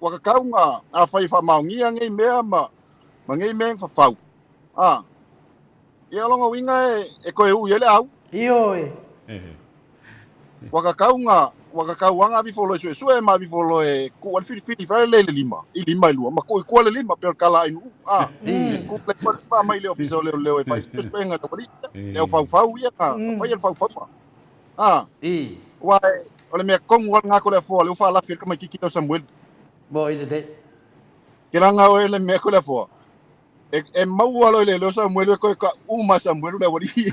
Ua kakau nga afai e faamaonia nei mea ma ma nei mea fafau. A. Ia o lona uiga e e toe uu i ai le au. Ioe. Ua kakau nga ua kakau lava nga avifolo e suesue ma avifolo e kuu ai le filifili fai le le lima i lima e lua ma kuu i kua le lima pei o le kala ai nuu. A. Kuu le lima lima mai le ofisa o leoleo e fai suesuega i le aualii ia, le aufaufau ia na faia le faufauga. A. Aua o le mea tonu lava lena ko le afoa lea ua faalafi ai le tamaititi lea o Samueli. Moi lelei. Ke laga oe le mea ko le afoa. E, e maua loa i le leo Samueli e koe ka uma Samuelu le aualii.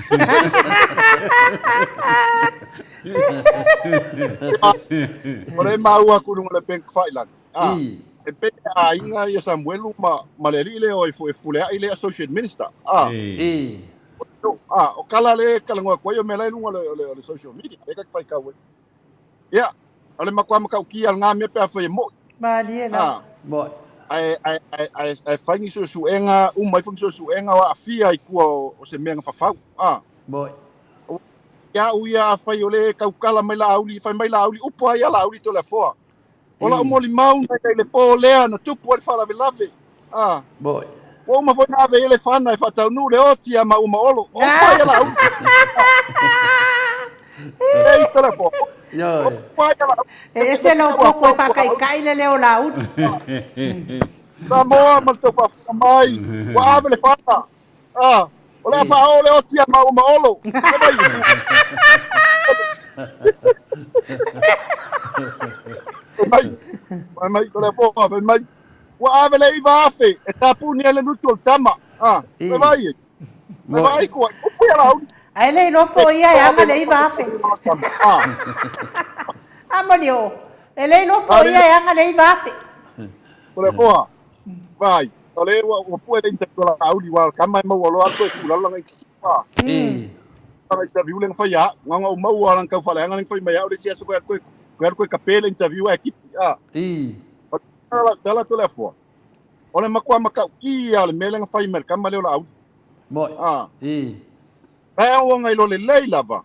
O le maua aku i luga o le bank failagi. A. E pei e aiga ia Samuelu ma, ma le alii lea o e Fepuleai le associate minister. A. A, o kala le kala ngoa koe o mea la i luga o le, o le, o le social media, le kaki whai kau e. Ia, o le makua makau ki al ngā mea pe a whai e moi. Malie la. A, Moi. Ae, ae, ae, ae, ae fai ni suesuega, uma ifo ni suesuega o aafia i tua o, o se mea na fafau. A. Moi. Ia au ia afai o le taukala mai Laauli, fai mai Laauli, upu lava ia Laauli Toleafoa. O lau molimau na i le po lea na tupu ai le faalavelave. A. Moi. Ua uma foi na ave i ai le fana e faataunuu le oti ia maua ma Olo. O upu lava ia Laauli. Ei Toleafoa. Ioe. Upu lava ia Laauli. E ese lou koko e faakaikai le leo Laauli. Samoa ma le tau faafofoga mai, ua ave le fana. A, o le a faaoo le oti ia maua ma Olo. Fai mai, fai mai, Toleafoa, fai mai, ua ave le 9,000 e tapuni ai le lutu o le tama. A, fai mai e. Fai mai kua, upu ia Laauli. Ae le iloa po o ia e aga le 9,000. A moni o, e le iloa po o ia e aga le 9,000. Toleafoa, vai. O le ua ua pue le interview a Laauli aua o le tama e maua loa toe tulala lana interview. Lana interview lea na fai ia au. Na ona ou maua lana tau faaleaga lea na fai mai ia au le isi aso koe alu koe koe alu koe kape le interview ae kipi. O le tala Toleafoa, o le matua matautia lava o le mea lea na fai mai e le tama lea o Laauli. Moi. Ae auauna i lo lelei lava,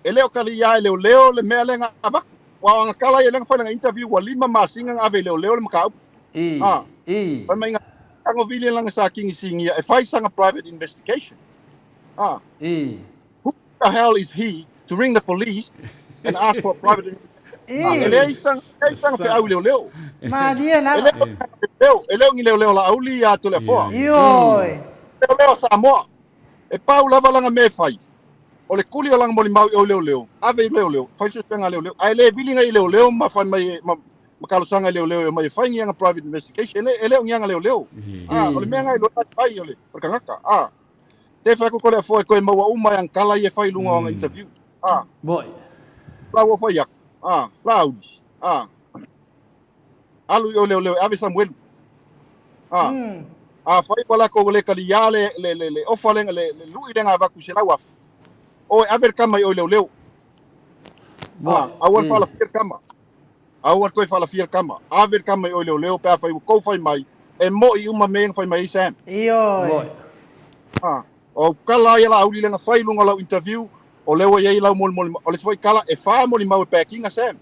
e le o kaliia e leoleo le mea lea na avatu. Ua o ana tala ia lea na fai lana interview ua lima masina na ave i leoleo le mataupu. A, fai mai na tago vili lana sa kinisigia e fai sana private investigation. A, who the hell is he to ring the police and ask for a private investigation? A, e leai sana, leai sana feau i leoleo. Malie E lava. le o leoleo, e le o ni leoleo Laauli ia Toleafoa. Ioe. Leoleo Samoa. E pau lava lana mea e fai, o le kuli o lana molimau i o i leoleo, ave i leoleo, fai suesuega a leoleo, ae le vili ngai i leoleo ma fai mai e, ma, ma talosaga i leoleo e omai e fai ni ana private investigation, e le, e le o ni aga leoleo. A, o le mea na e iloa ai fai o le, o le tagata. A, tē fai atu Toleafoa e toe maua uma e ana tala ia e fai i luga o ana interview. A, Moi. la ua fai atu. A, Laauli. A, alu i o leoleo e ave Samuelu. A, afai ua latou le kaliā le, le, le, le ofa le, le, le lui lea na avatu i 100,000, o e ave le tama i o i leoleo. A, aua le faalafia le tama. Aua le toe faalafia le tama. Ave le tama i o i leoleo pe afai ua tou fai mai, e mo'i uma mea ia na fai mai ai Sam. Ioe. A, o au tala ia Laauli lea na fai i luga o lau interview, o lea ua i ai lau molimoli, o le isi foi tala, e fa molimau e back ina Sam.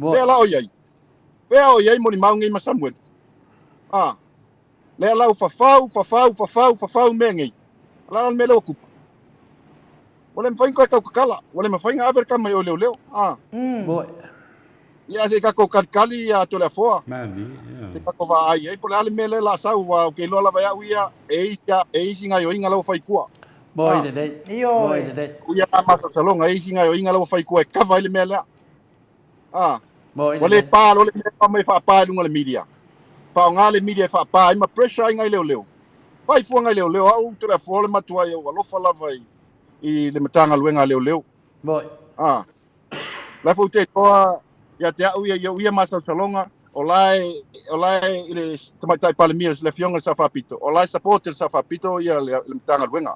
Fea la o i ai? Fea o i ai molimau nei ma Samueli? A, lea la ua fafau, fafau, fafau, fafau mea nei. O le a la le mea lea ua tupu? Ua le mafai ona toe tautatala, ua le mafai ona ave le tama i o i leoleo. A. Ia, se i tatou kalikali ia Toleafoa. Se i tatou vaai i ai po o le a le mea lea o le a sau, aua ou te iloa lava e au ia, e i e i isi gaoioiga la ua fai i tua. Moi lelei. Moi lelei. O ia la masalosaloga, e i isi gaoioiga la ua fai i tua e kava ai le mea lea. A, ua le pa loa le mea fai mai e faapa i luga o le media. Faaaoga le media e faapa ai ma pressure ai nai leoleo. Fai fua nai leoleo, au Toleafoa o le matuai ou alofa lava i, i le Matagaluega a Leoleo. A, la foi te iloa ia te au ia i ou ia masalosaloga, o la e, o la e i le Tamaitai Palemia, le Afioga i le Sao Faapito, o la e support e le Sao Faapito ia le, le Matagaluega.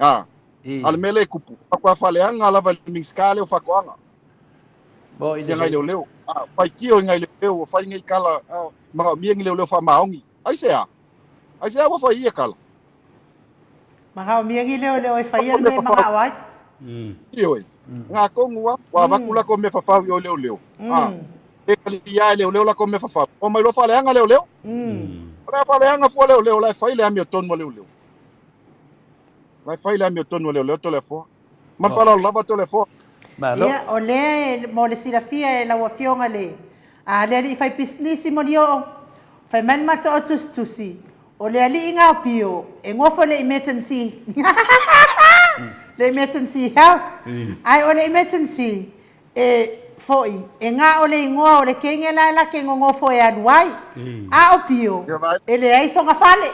A, A o le mea lea e tupu, faatoa faaleaga lava e le Minisita lea o Faatoaga ia nai leoleo. A faitio i nai leoleo ua fai nei tala, manaomia ni leoleo faamaoni. Aisea? Aisea ua fai ia tala? Manaomia ni leoleo e faia le mea e manao ai. Ioe. Ngā tonu lava, ua avatu latou mea fafau i o i leoleo. A, e kaliia e leoleo latou mea fafau. Omai loa faaleaga leoleo. O le a faaleaga fua leoleo, la e fai le amiotonu a leoleo. La e fai le amiotonu a leoleo Toleafoa. Ma le faaaloalo lava Toleafoa. Malo. Ia, o lea e, mo le silafia e lau Afioga le, a, le alii faipisinisi Molioo, fai mai le matou tusitusi, o le alii gaopio e gofo i le emergency, le emergency house, ae o le emergency E foi, e gā o le igoa o le kenge la e lake gogofo e alu ai. A o Pio, e leai sona fale.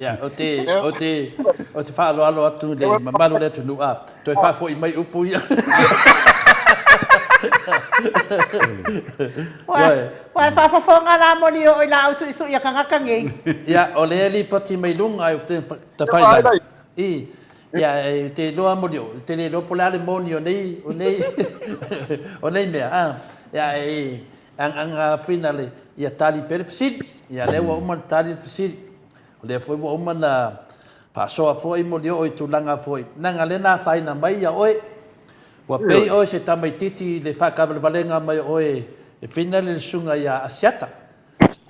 Ia, ou te, ou te, ou te faaaloalo atu i le mamalu o le atunuu, a, toe faafoi mai upu ia. Ua, ua e faafofoga la Molioo i laau suisui a tagata nei. Ia, o lea e lipoti mai luga, ou te tafai lalo. I. Ia, e te iloa Molioo, e te le iloa po o le a le moni o nei, o nei, o nei mea, a. Ia, e agaga finale, ia tali pea le fesili. Ia, lea ua uma ona tali le fesili. O lea foi ua uma ona faasoa foi Molioo i tulaga foi, leaga lea na afaina mai ia oe. Ua pei oe se tamaitiiti i le faatavalevalega mai o oe e finale le susuga ia Asiata.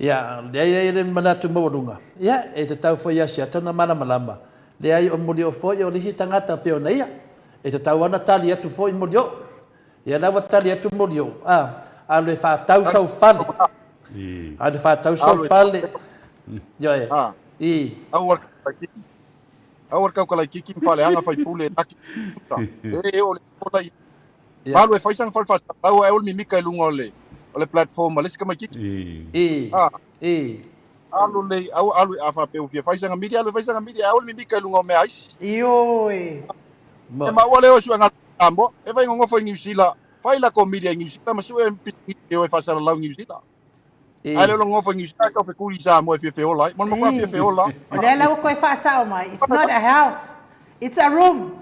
Ia, leai ai le manatu maualuga, ia, e tatau foi ia Asiata ona malamalama, leai o Molioo foi o le isi tagata pei ona ia, e tatau lava ona tali atu foi Molioo. Ia la ua tali atu Molioo, a, alu e faatau sau fale, alu e faatau sau fale, ioe, i. Aua le taukalaikiki, aua le taukalaikiki ma faaleaga faipule e laki e o le ola ia. Malu e fai sana fale faasalalau ae o le mimika i luga o le o le platform a le isi tamaitiiti. I. I. Alu le aua alu a faapea ua fia fai sana media alu e fai sana media ae aua le mimika i luga o mea a isi. Ioe. E maua lea o suega Samoa e fai nonofo i Niu Sila fai lako media i Niu Sila ma sue pisinisi e o e faasalalau i Niu Sila. Ae le o nonofo i Niu Sila ae tau fekuli i Samoa e fia feola ai. Mo le matua fia feola. O lea la ua toe faasao mai, it's not a house, it's a room.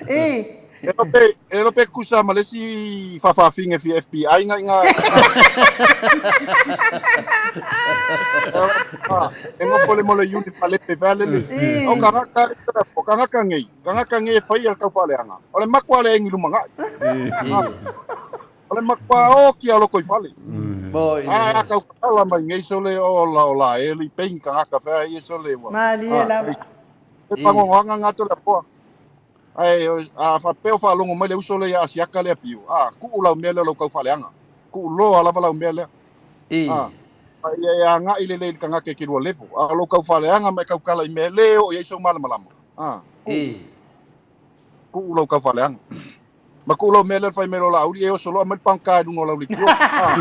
E iloa pe tusa ma le isi faafaafine fia FBI nga inga e nofo le mo le unit falepe fea le o kangaka o kangaka nei kangaka nei e faia le tau faaleaga o le matua le eni lumanai o le matua oki a loko i fale a a kau kala mai nei sole o la o la e li pein kangaka fea ia sole ua malie lava e pangongoanga ngato le poa Ae a faapea o faalogo mai le uso lea ia Asiata lea Piu, a, tuu lau mea lea o lau taufaaleaga. Tuu loa lava lau mea lea. A, a ia e agai lelei i le tagata e te lua level. A o lou taufaaleaga ma e tautala i mea e le oo i ai sou malamalama, a, tuu, tuu lou taufaaleaga. Ma tuu lau mea lea o le fai mai loa Laauli, e oso loa aumai le pagota i luga o lau leitio. A.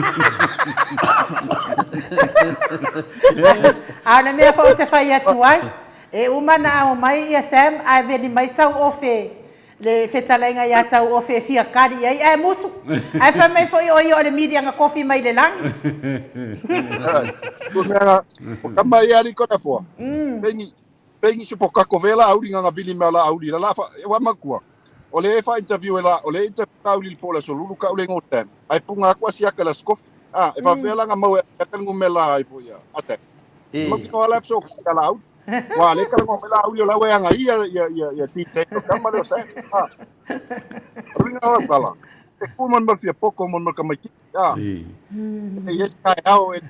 A o le mea foi ou te fai atu ai, E uma na ao mai ia Sam ae veli mai Tauofe le fetalaiga ia Tauofe e fia kali i ai ae musu. Ae fai mai foi o ia o le milianga kofi mai le lagi. O tama ia alii kona foa. Pengi pengi supo kako ve la auli nganga vili mea la auli la la fa wa makua. O le fa interview e la o le interview la auli le pola so lulu ka ule ngo Sam. Ai punga aku asiaka la skof. Ah e fa fea la nga mau e asiaka le ngumela ai po ia. Ate. Mau ki no ala so ka la auli. Ua le kala ngomela auli o lau e anga ia ia ia ia DJ o kama le o sa. Ha. Ringa o kala. E ku man mal fia poko man mal kamaiki. Ha. E yes kai au e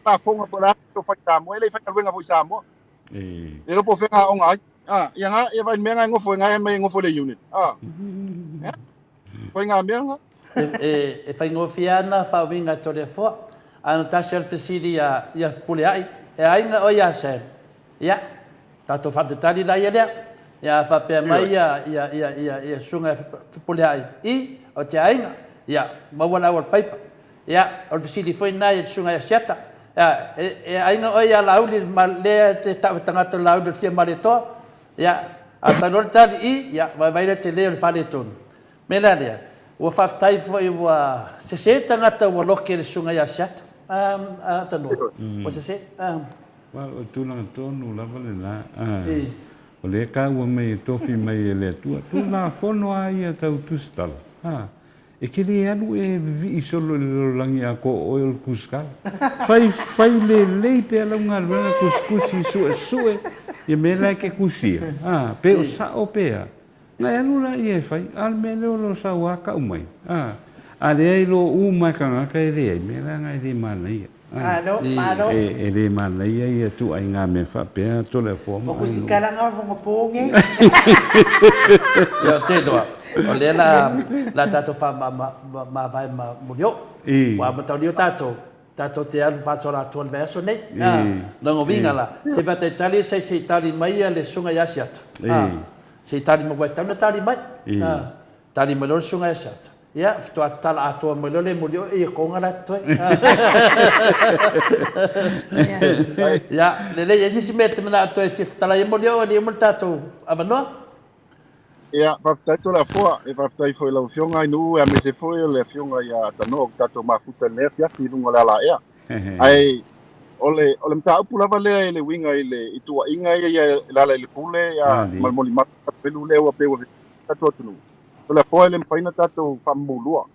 ta fonga po la to fai Samoa e le fai kaluenga foi Samoa. E lopo fenga onga ai. Ha, ia nga e vai menga ngofo nga e mai ngofo le unit. Ha. Koe ngā mea ngā. E faigofie ana whaawinga Toleafoa, a na tasi o le fesili ia ia Fepuleai, e aiga oe ia Sam? Ia, tatou whaatetali la ia lea. Ia, whaapea mai ia, ia, ia, ia, ia susuga ia Fepuleai, i, o te aiga, ia, maua le au o le paipa. Ia, o le fesili foi na ia le susuga ia Siata, ia, e, e aiga oe ia Laauli ma lea te tau e tagata o Laauli o le fia Malietoa? Ia, a sau loa le tali i, ia, vaivai lea tele o le faaletonu. Mea la lea, ua faafetai foi ua sese tagata ua loke le susuga ia Asiata. A, a, Tanoa, ua sese? A. Well, o le tulaga tonu lava lena. A, o lea ka ua mai e tofi mai e le Atua, Tulafono a ia tau tusitala. A, E te le alu e vivii solo i le lalolagi atoa o oe o le tusitala. Fai, fai lelei pea lau galuega tusitusi suesue ia mea la e te tusia, a, pe o sao pe a. Na e alu laia e fai, a o le mea lea o lo sau a kau mai, a, a leai lo uma e tagata e leai, mea la na e le manaia. Malo, malo. E le manaia ia tuaiga mea faapea Toleafoa ma O kusikala nga o vongopo nge. Ia o te iloa, o lea la la tatou faamavae ma Murioo. Ua amatalia tatou, tatou te alu faasola atoa i le vaiaso nei. Lona uiga la, se faataitali se i tali mai le susuga ia Asiata. Se i tali mai, ua e tatau ona tali mai. Tali mai loa le susuga ia Asiata. Ia, faatoa tatala atoa mai loa le moli oe, ia koga la totoe. Ia, lelei, e se isi mea e te manao toe fia fetalai ai moli oe, alii uma le tatou avanoa. Ia, faafetai Toleafoa, e faafetai foi i lau Afioga Ainuu aemaise foi o le Afioga ia Tanoa ua tatou mafuta i lenei afiafi i luga o le alaea. Ae O le o le mataupu lava lea i le uiga i le i tuuaiga ia ia e ala i le pule a ma le molimau pelu lea ua pei ua tatou atunuu. O le afoa e le mafai ona tatou faamamulua.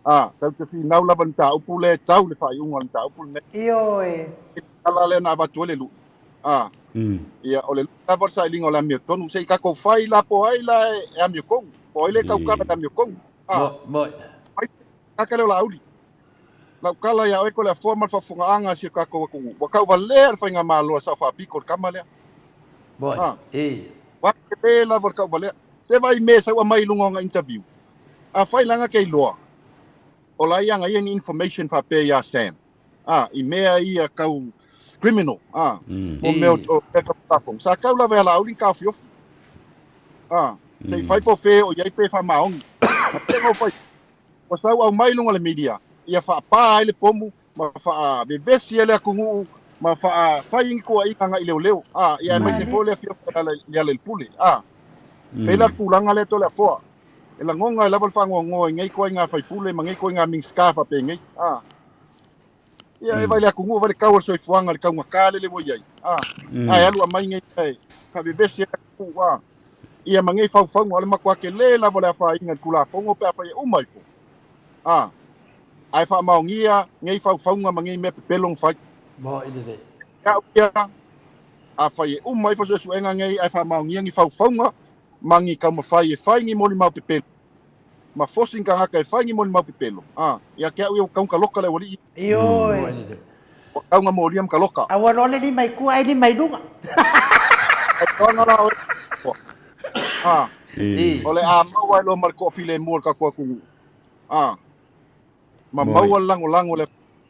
A, tatou te finau lava i le mataupu lea e tau le faaiuga o le mataupu lenei. Ioe. I le tala lea na avatu ai le lui. A, ia o le lui lava o le sailiga o le amiotonu. Se i tatou fai la po o ai la e amiotonu, po o ai lea e tautala i le amiotonu. A, fai se tagata lea o Laauli. Lau tala ia oe Toleafoa ma le faafofogaaga a si o tatou atunuu, ua tauvalea le faigamalo a Sao Faapito le tama lea. A, ua tele lava le tauvalea. Se vaai me sau aumai i luga o ana interview. Afai la na te iloa o la ia ana ia ni information faapea ia Sam, a, i mea ia tau criminal, a, mo mea o mea tau Tulafono, sa tau lava ia Laauli ni taofiofi. A, se i fai po o fea o i ai pe faamaoni. A pei ona ou fai Ua sau aumai i luga o le media ia faapa ai le pomu ma faavevesi ai le atunuu ma faafai ni tuuaiga agai leoleo a ia aemaise foi le afioga i Lealailepule a pei la le tulaga lea Toleafoa e lagona ai lava le faanoanoa i nei ituaiga faipule ma nei ituaiga Minisita faapenei a ia e vai le atunuu vai le tau o le soifuaga le taugata lele ua i ai a ae alu aumai nei e faavevesi ai le atunuu a Ia ma nei faufauga, o le matua tele lava o le afaina i le Tulafono pe afai e uma ifo, a, ae faamaonia nei faufauga ma nei mea pepelo na fai. Mo i lelei. Te au ia, afai e uma ifo suesuega nei ae faamaonia ni faufauga ma ni taumafai e fai ni molimau pepelo, ma fosi ni tagata e fai ni molimau pepelo, a, ia te au ia ua tau na taloka le aualii. Ioe. Ua tau na molia ma taloka. A ua loa le lima i tua ae lima i luga. Faitoaga la oe. A. O le a maua ai loa ma le toafilemu o le tatou atunuu. A. Ma maua le lagolago o le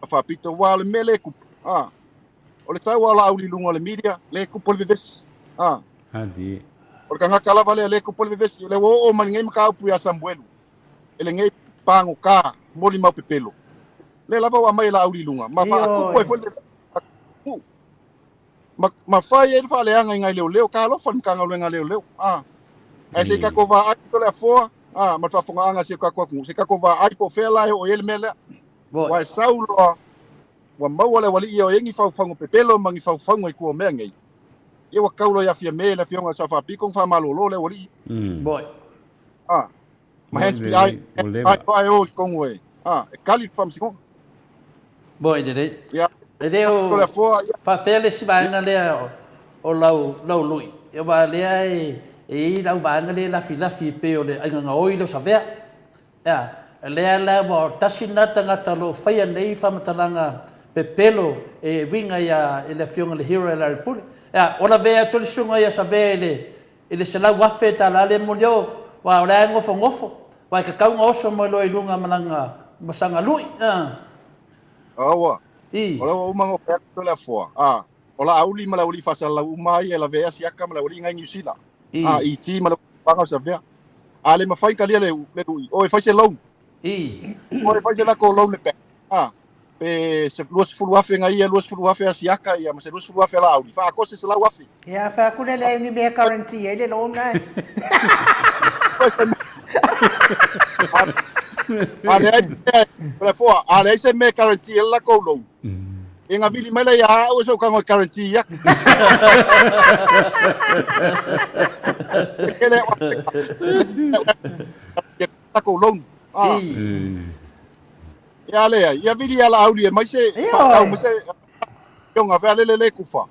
faapito aua o le mea lea e tupu. A. O le tau lava o Laauli i luga o le media, lea e tupu ai le vevesi. A. O le tagata lava lea, lea e tupu ai le vevesi. O lea ua oo mai lenei mataupu ia Samuelu e lenei pagota molimau pepelo. Lea lava ua aumai e Laauli i luga, ma faatupu ai foi le atunuu, ma, ma fai ai le faaleaga i nai leoleo. Talofa i le Matagaluega a Leoleo, a. Ae se i tatou vaai Toleafoa, a, ma le faafofogaaga a si o tatou atunuu, se i tatou vaai po o fea la e oo i ai le mea lea. Aua e sau loa ua maua le aualii o i ai ni faufauga pepelo ma ni faufauga i tua o mea nei, ia ua tau loa ia Fiame le Afioga i le Sao Faapito ona faamalolo le aualii. A. Ma hands be ai, ai ai o i tonu e, a, e kali le faamasinoga. Moi lelei. Ia. E le o faafefea le isi vaega lea o lau, lau lui? Aua lea e, e i ai lau vaega lea e lafilafi e pei o le aiga gaoi lea o Savea. Ea, lea la ua tasi lena tagata o lo o faia nei faamatalaga pepelo e uiga ia i le Afioga i le Hero Lealailepule. Ea, o lavea atu le susuga ia Savea i le I le $100,000 tala lea moni o, aua o la e nofonofo, aua e tatau ona oso mai loa i luga ma lana ma sana lui, a. Aua. I. O la ua uma ona fai atu Toleafoa, a, o Laauli ma le aualii faasalalau uma a ia e lavea siaka ma le aualii nai Niu Sila, I. a, i ti ma le paga o Savea. A le mafai ona talia le, le lui, o e fai se loan. I. O e fai se latou loan le bank, a. Pe se $20,000 na ia, $20,000 a Siaka ia, ma se $20,000 a Laauli, faaatoa se $100,000. Ia, fai atu lea leai ni mea e guarantee ai le loan na e. A leai se mea, Toleafoa, a leai se mea e guarantee ai le latou loan, ia na vili mai lea ia au e sou tago e guarantee atu. E le o latou loan. Ah. Ia leai, ia vili ia Laauli e mai se faatau mai se afioga fea lele le kufa.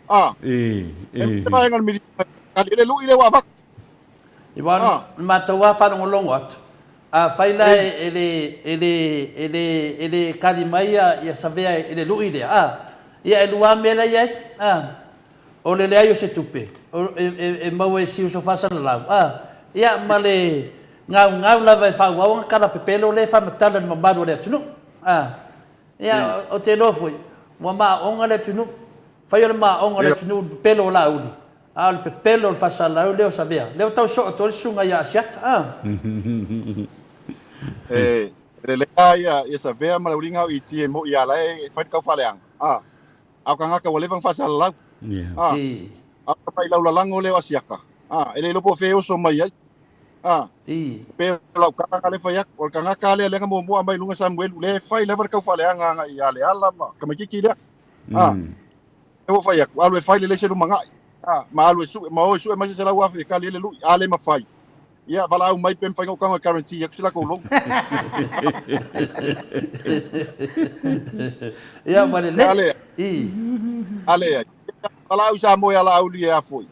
A. E, e. E vaega le miliona e le lui le ua avatu. I wa le matou lava faalogologo atu, afai la e le e le e le e le kali mai ia ia Savea i le lui lea, a, ia e lua lava mea la e i ai, a, o le leai o se tupe e e e maua e si uso faasalalau, a, ia ma le Gaugau lava e faaauau ana tala pepelo lea e faamatala i le mamalu o le atunuu. A, ia, ou te iloa foi, ua maoga le atunuu. Fai o le maoga o le atunuu i le pepelo o Laauli, a o le pepelo o le faasalalau lea o Savea. Lea ua tau soo atu ai le susuga ia Asiata. A. E lelei lava ia Savea ma le uliga au i ti e moi ia la e fai le tau faaleaga. A, a o tagata ua leva ona faasalalau. A, a o le tamai laulalago lea o Asiata, a, e le iloa po o fea e oso mai ai. A, pei o lau tala lena lea e fai atu, o le tagata lea lea na muamua aumai i luga Samuelu, lea e fai lava le taufaaleaga agai ia Leala ma tamaitiiti lea. A, lea ua fai atu, alu e fai lelei se lumanai, a, ma alu e sue, ma o e sue mai se 100,000 e kali ai le lui. A le mafai, ia, valaau mai pe mafai ona ou tago e guarantee atu si latou loan. Ia, ua lelei. A leai. I. A leai. Valaau i Samoa ia Laauli e a foi.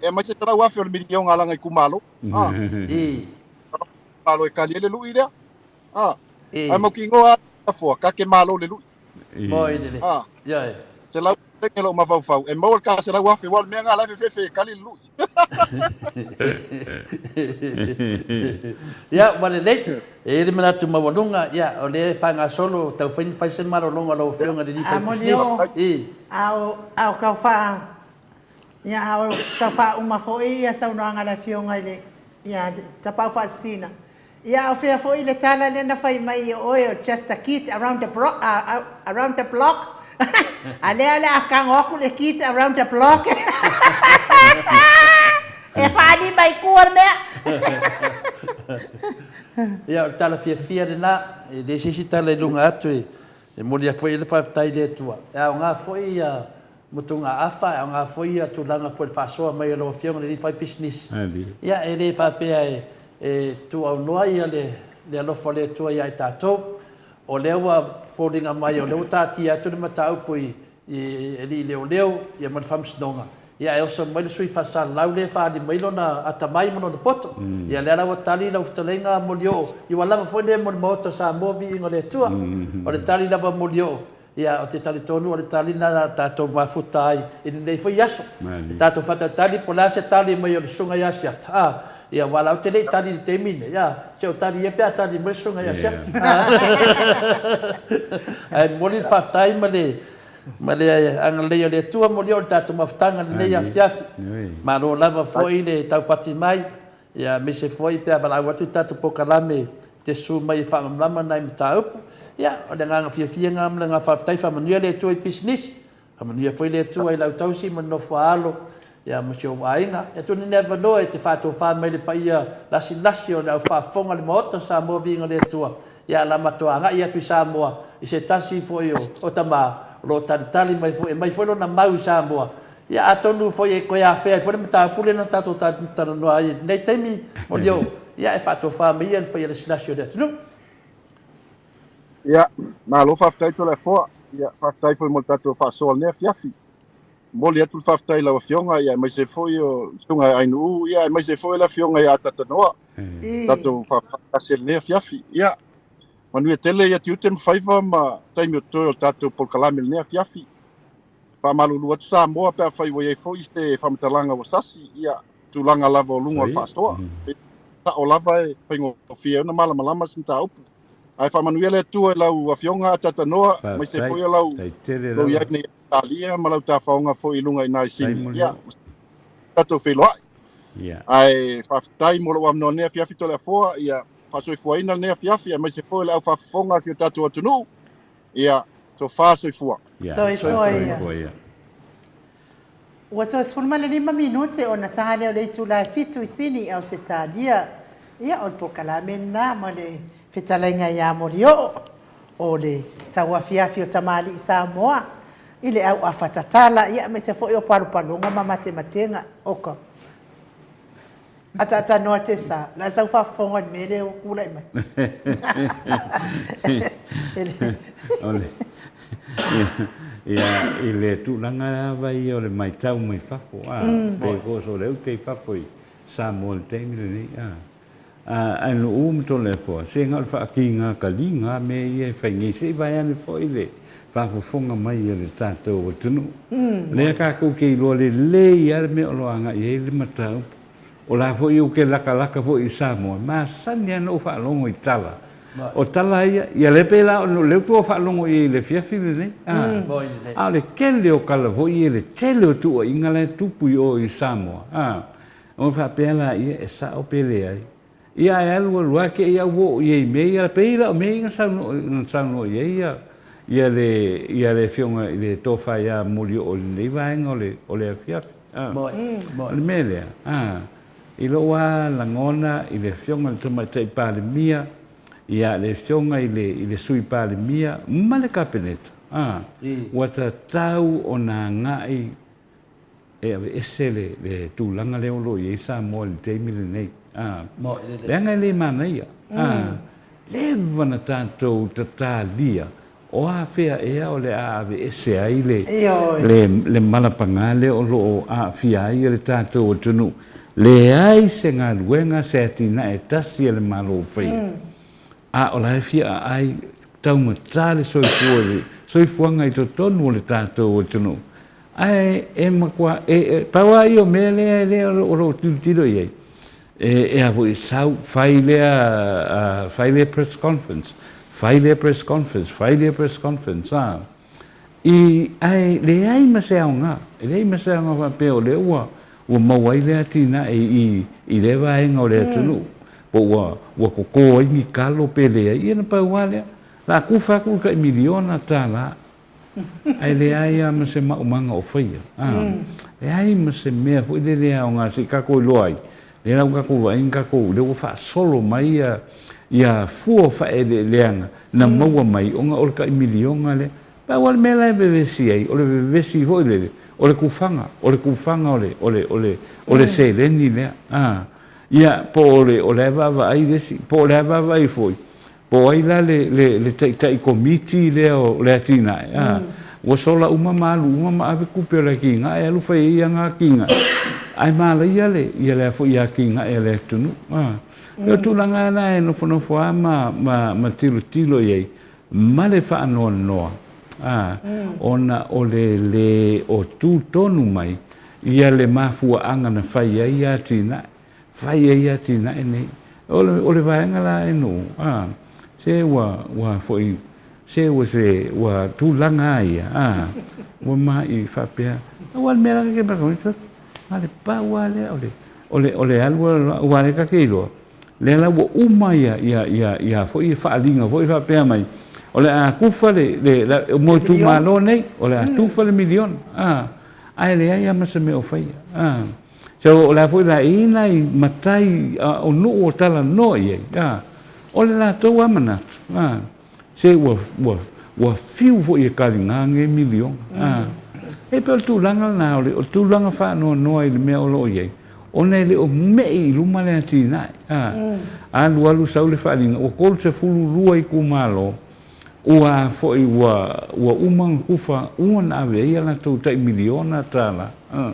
E aumai se 100,000 o le miliona a lana itumalo. A. I. Malo e kali ai le lui lea. A. Ae mautinoa a foa, ka te malo le lui. Moi lele. A. Ioe. 100% lou mafaufau, e maua le ka 100,000, aua o le mea lena la e fefefe e kali le lui. Ia, ua lelei. E i ai le manatu maualuga, ia, o lea e faagasolo taufai ni fai se malologa a lau Afioga i le alii faipisinisi. I. A o, a o kau faa, ia, a o tau faauma foi ia saunoaga a le Afioga i le, ia, Tapaau Faasisina. Ia a o fea foi le tala lea na fai mai i oe o just a kid around the bro, around the block? A lea o le a tago atu le kid around the block e faalima i tua le mea. Ia o le tala fiafia lena, e leai se isi tala i luga atu e momoli atu foi le faafetai i le Atua. E aoga foi ia motugaafa, e aoga foi ia tulaga foi i le faasoa mai o lau Afioga i le alii faipisinisi. Ia e le faapea e E tuuaunoa ia le alofa o le Atua ia i tatou. O lea ua foliga mai o lea ua taatia atu le mataupu i alii leoleo ia ma le faamasinoga, ia ae oso mai le sui faasalalau lea e faaali mai lona atamai ma lona poto. Ia lea la ua tali lau fetalaiga Molioo, ia ua lava foi lea mo le Maota o Samoa viiga o le Atua. O le tali lava Molioo, Ia, ou te talitonu o le tali lena na tatou mafuta ai i lenei foi aso. E tatou faatalitali po o le a se tali mai o le Susuga ia Asiata. A, ia, aua la ou te le i tali i le taimi lenei. A, se o tali ia pe a tali mai le Susuga ia Asiata. Ae momoli le faafetai ma le, ma le agalelei o le Atua molia o le tatou mafutaga i lenei afiafi. Malo lava foi le taupati mai. Ia, aemaise foi pe a valaau atu le tatou polokalame te susu mai e faamalamalama nai mataupu. Ia, o le agaga fiafia lena ma le agaga faafetai. Faamanuia le Atua i pisinisi, faamanuia foi le Atua i lau tausi ma le nofo a alo, ia, ma si ou aiga. Ia tuuina lenei avanoa e te faatofa mai le paia lasilasi o le au faafofoga o le Maota o Samoa Viiga o le Atua. Ia, o le a matou agai atu i Samoa i se tasi foi o tama o lo o talitali mai foi, e aumai foi lona mau i Samoa. Ia atonu foi e toe afea ai foi le mataupu lea na tatou talanoa ai i lenei taimi, Molioo, ia e faatofa mai ia le paia lasilasi o le atunuu. Ia, malo faafetai Toleafoa. Ia, faafetai foi mo le tatou faasoa i lenei afiafi. Momoli atu le faafetai i lau Afioga, ia aemaise foi o le Susuga ia Ainuu, ia aemaise foi le Afioga ia Atatanoa, tatou faatasi i lenei afiafi. Ia, manuia tele ia tiute ma faiva ma taimi o totoe o le tatou polokalame i lenei afiafi. Faamalulu atu Samoa pe afai ua i ai foi se faamatalaga ua sasi, ia, tulaga lava o luga o le faasoa. E sao lava e faigofie ai ona malamalama se mataupu. Ae faamanuia le Atua i lau Afioga Atatanoa, aemaise foi o lau lou i ai nei i Ausetalia ma lau tafaoga foi i luga i ina i Sini. Ia, tatou feiloai. Ae faafetai mo lou avanoa nei afiafi Toleafoa, ia faasoifuaina lenei afiafi aemaise foi o le au faafofoga a si o tatou atunuu. Ia, tofa soifua. Soifua ia. Ua toe 15 minute ona taha lea o le itula e fitu i Sini i Ausetalia. Ia, o le polokalame lena ma le fetalaiga ia Molioo o le tauafiafi o tamalii Samoa i le auafa tatala, ia aemaise foi o palopaloga ma matematega. Oka. Ataatanoa te sa, o le a sau faafofoga i le mea lea ua tulai mai. Ia, i le tulaga lava ia o le matau mai fafo, a, pei foi o Soleute i fafo i Samoa i le taimi lenei, a. Ae nuu ma Toleafoa, se na o le faakiga kaliga a mea ia e fai nei, se i vae ane foi le faafofoga mai a le tatou atunuu. Lea tatou te iloa lelei lava le mea o lo o agai i ai le mataupu. O la foi ou te latalata foi i Samoa, e masani lava ona ou faalogo i tala. O tala ia, ia lea pei la o lea ou te faalogo i ai i le afiafi lenei, a. A o le tele o tala foi ia, le tele o tuuaiga la e tupu i o i Samoa, a. Ona faapea laia, e sao pe leai. Ia ae alu alu lava te i au oo i ai i mea ia, pei la o mea ia na saunoa i ai ia le ia le afioga i le Tofa ia Molioo i lenei vaega o le o le afiafi. O le mea lea, i lou lava lagona i le afioga i le Tamaitai Palemia, ia le afioga i le i le Sui Palemia ma le Kapeneta. A, ua tatau ona agai e aveese le, le tulaga lea o lo o i ai Samoa i le taimi lenei. A, leaga e le manaia. A, leva na tatou tatalia o afea ea o le a aveese ai le, le, le mala pagā lea o lo o aafia ai le tatou atunuu. Leai se galuega, se atinae e tasi a le Malo o faia. A o la e fia aai taugata le soifua i le soifuaga i totonu o le tatou atunuu. Ae e matua, e, e, pau lava ia o mea lea lea o lo o tilotilo i ai, e, e a foi, sau, fai lea, uh, fai lea press conference, fai lea press conference, fai lea press conference, a. I, ae leai ma se aoga, e leai ma se aoga faapea o lea ua, ua maua ai le atinae i, i lea vaega o le atunuu, po ua, ua koko ai ni kalo pe leai, ia na pau lava lea. La kufa aku le tai miliona tālā, ae leai lava ma se maumaga o faia. A, leai ma se mea foi lele aoga se i tatou iloa ai, lea la ua tatou vaai na tatou, lea ua faasolo mai ia, ia fua o faaeleeleaga na maua mai ona o le tai miliona lea. Pau lava le mea la e vevesi ai, o le vevesi foi lele, o le kufaga, o le kufaga o le, o le, o le, o le seleni lea. A, ia, po o le, o la e vaavaai le isi, po o le a vaavaai foi, Po o ai la le, le, le taitai komiti lea o le atinae, a, ua sola uma ma alu uma ma ave tupe o le atinae, alu fai ai ana atinae, ae malaia le, ia le a foi atinae a le atunuu, a. O tulaga lava na e nofonofo lava ma, ma, ma tilotilo i ai, ma le faanoanoa, a, ona o le lē o tu tonu mai ia le mafuaaga na fai ai atinae. Fai ai atinae nei. O le, o le vaega la e nuu, a, se ua, ua foi, se ua se, ua tulaga a ia, a, ua ma'i faapea, aua le mea la ke mea, na le pau lava lea o le, o le, o le alu aua lea ta te iloa, lea la ua uma ia, ia, ia, ia foi faaaliga foi faapea mai, o le a tufa le, le, le mo itumalo nei, o le a tufa le miliona, a, ae leai lava ma se mea o faia, a. So, o le a foi la, e i ai nai matai o nuu o talanoa i ai, a, o le latou lava manatu, a, se ua, ua, ua fiu foi e kaliga nei miliona, a. E pei o le tulaga lena, o le, o le tulaga faanoanoa i le mea o lo o i ai, ona e le o me'i i luma le atinae, a. Alu alu sau le faaaliga, ua 32 itumalo, ua foi, ua, ua uma ona tufa, ua na ave ai a latou tai miliona tala, a.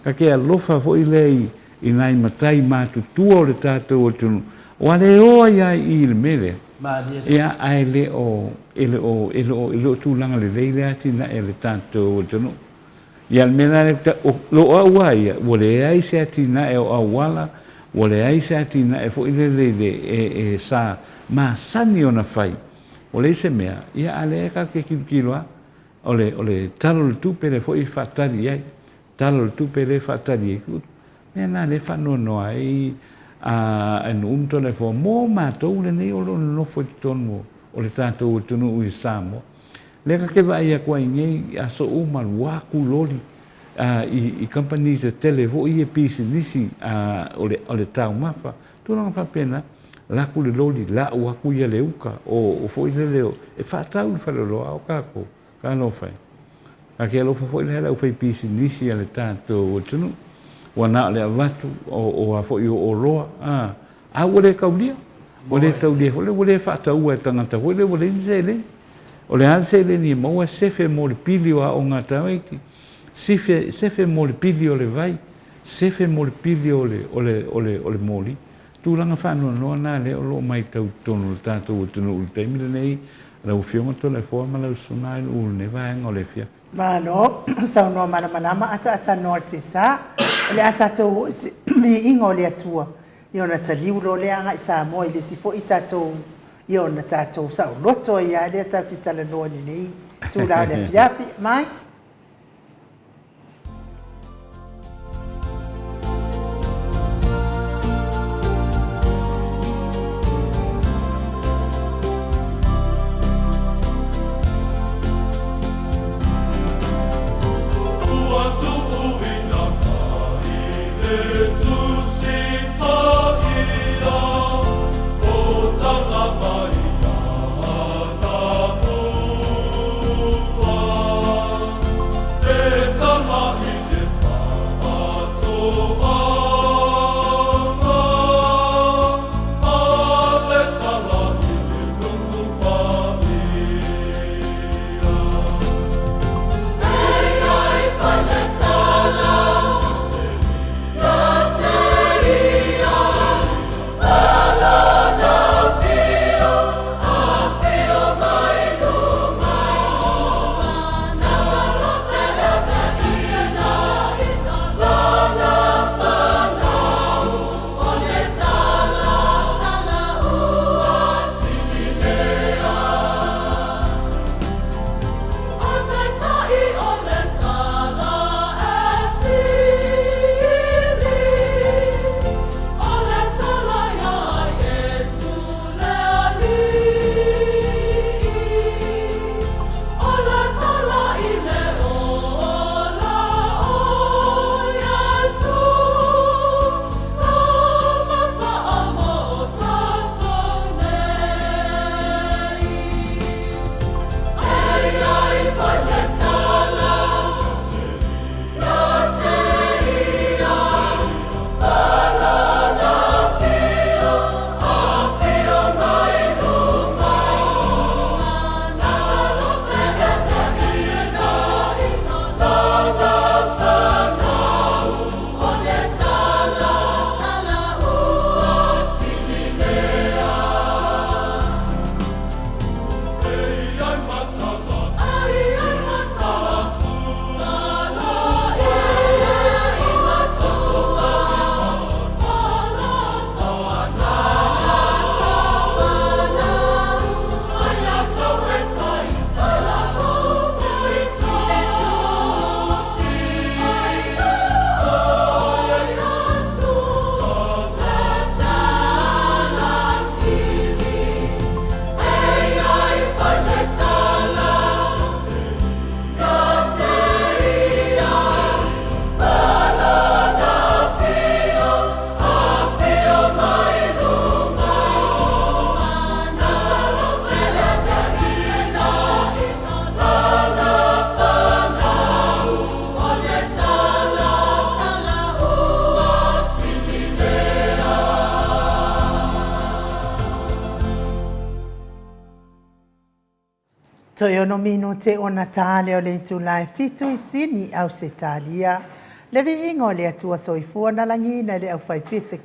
Ka te alofa foi lea i, i nai matai matutua o le tatou atunuu, ua le o ai lava i i le mea lea. Malie. Ia, ae le o, e le o, e le o, e le o tulaga lelei le atinae a le tatou atunuu. Ia, le mea la lea, o lou au lava ia, ua leai se atinae o auala, ua leai se atinae foi lele i le, e, e sa masani ona fai. Ua leai se mea, ia a lea tatou te tilotilo lava, o le, o le Tala o le Tupe lea foi e faatali i ai. Tala o le Tupe lea e faatali i ai, mea na lea e faanoanoa ai a nuu ma Toleafoa mo matou lenei o lo o nonofo i totonu o le tatou atunuu i Samoa. Lea ta te vaai atu ai nei aso uma alu atu loli i kamupani tetele foi ia pisinisi o le taumafa, tulaga faapena, alu atu le loli lau atu ia le uta o foi lele e faatau i le faleoloa o tatou. Talofa e. A ke alofa foi la i le aufaipisinisi a le tatou atunuu, ua na o le avatu o a foi o oloa, a, a ua le taulia, ua le taulia foi lea, ua le faataua e tagata foi lea ua leai ni seleni. O le a le seleni e maua, e sefe mo le pili o aoga a tamaiti, sife, sefe mo le pili o le vai, sefe mo le pili o le, o le, o le, o le moli. Tulaga faanoanoa na lea o lo o maitau i totonu o le tatou atunuu i le taimi lenei, lau Afioga Toleafoa ma lau Susuga i lenei vaega o le afiafi. Malo saunoa malamalama ataatanoa le tesa. O le a tatou oo i se viiga o le Atua i ona taliu loa lea agai Samoa i le isi foi tatou i ona tatou saoloto ai lava lea tatou te talanoa i lenei itula o le afiafi. Mai. Ua tuuina mai le Tusi Paia, O tanga mai ana mua. Toe ono minute ona ta lea o le itula e fitu i Sini, Ausetalia. Le viiga o le Atua Soifua na lagiina e le aufaipese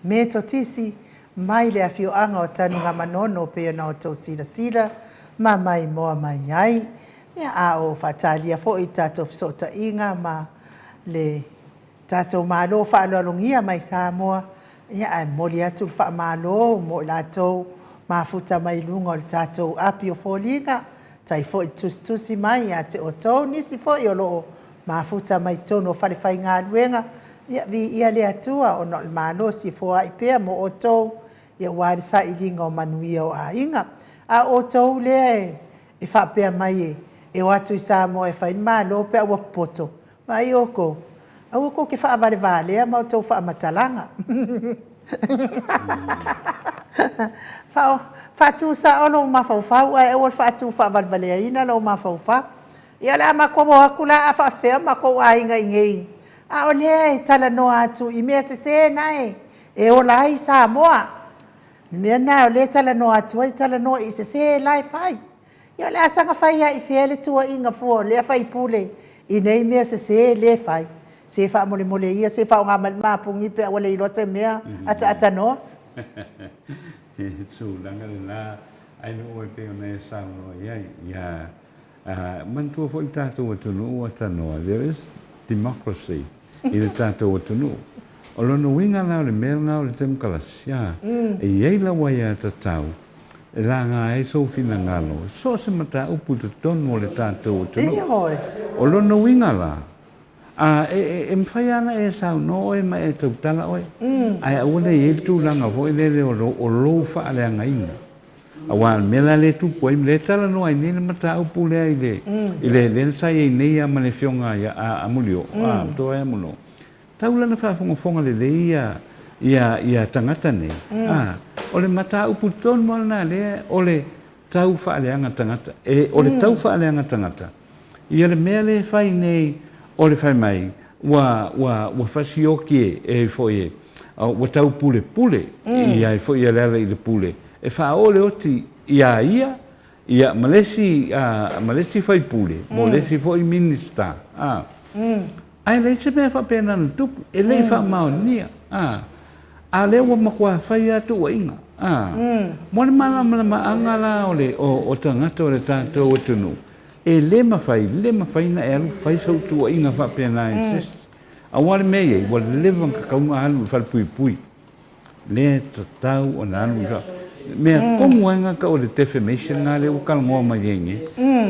Metotisi mai le afioaga o Tanugamanono pei ona outou silasila ma maimoa mai ai. Ia, a o faatalia foi i le tatou fesootaiga ma le tatou Malo faaaloalogia mai Samoa, ia, ae momoli atu le faamalo mo i latou mafuta mai luga o le tatou api o foliga, tai foi tusitusi mai ia te outou, nisi foi o lo o mafuta mai totonu o falefaigaluega, ia viia le Atua ona o le malosi e foai pea mo outou, ia aua le sailiga o manuia o aiga. A o outou lea e faapea mai e o atu i Samoa e fai le Malo pe a ua popoto, vaai outou, aua tou te faavalevalea ma outou faamatalaga. Faatu sao lou mafaufau ae aua le faatu faavalevaleaina lou mafaufau. Ia o le a matou o atu la a faapefea o matou aiga i inei, a o lea e talanoa atu i mea sese na e ola ai Samoa. O le mea lena o lea e talanoa atu ai, talanoa i sese la e fai. Ia o le a saga fai lava i fea le tuuaiga fua o lea faipule i nei mea sese lea e fai? Se faamolemole ia, se faaaoga mai le mapuni pe a ua le iloa se mea, ataatanoa. He tulaga lena ae nuu e pei ona e saunoa i ai. Ia manatua foi le tatou atunuu ua tanoa, there is democracy i le tatou atunuu. O lona uiga la o le mea lena o le temokalasi, e i ai lau aiatatau e laga ai sou finagalo i so o se mataupu i totonu o le tatou atunuu. O lona uiga la, e mafai lava ona e saunoa oe ma e tautala oe, ae aua ne i i ai le tulaga foi lele o lou faaleagaina. Aua o le mea la lea e tupu ai, lea e talanoa ai nei le mataupu lea i le, i le, lea sa i ai nei lava ma le Afioga ia Mulio, Toaea Mulio, tau la ina faafogafoga lelei ia, ia, ia tagata nei, a, o le mataupu tonu lava lena lea, o le tau faaleaga tagata. E, o le tau faaleaga tagata, ia le mea lea e fai nei, o le fai mai, ua, ua, ua fasioki e, e foi e, ua tau pulepule i ai foi Lealailepule, e faaoo le oti iā ia, ia, ma le isi, ma le isi faipule, mo le isi foi Minista, a. Ae leai se mea faapena na tupu, e le i faamaonia, a. A o lea ua matua fai lava tuuaiga, a. Mo le malamalamaaga la o le, o, o tagata o le tatou atunuu, e le mafai, le mafai ona e alu fai sou tuuaiga faapena i se isi. Aua le mea e i ai, ua leva ona tatau ona alu i le falepuipui. Lea e tatau ona alu i fafo. Mea tonu lava lena tau o le defamation lena lea ua talanoa mai ai nei.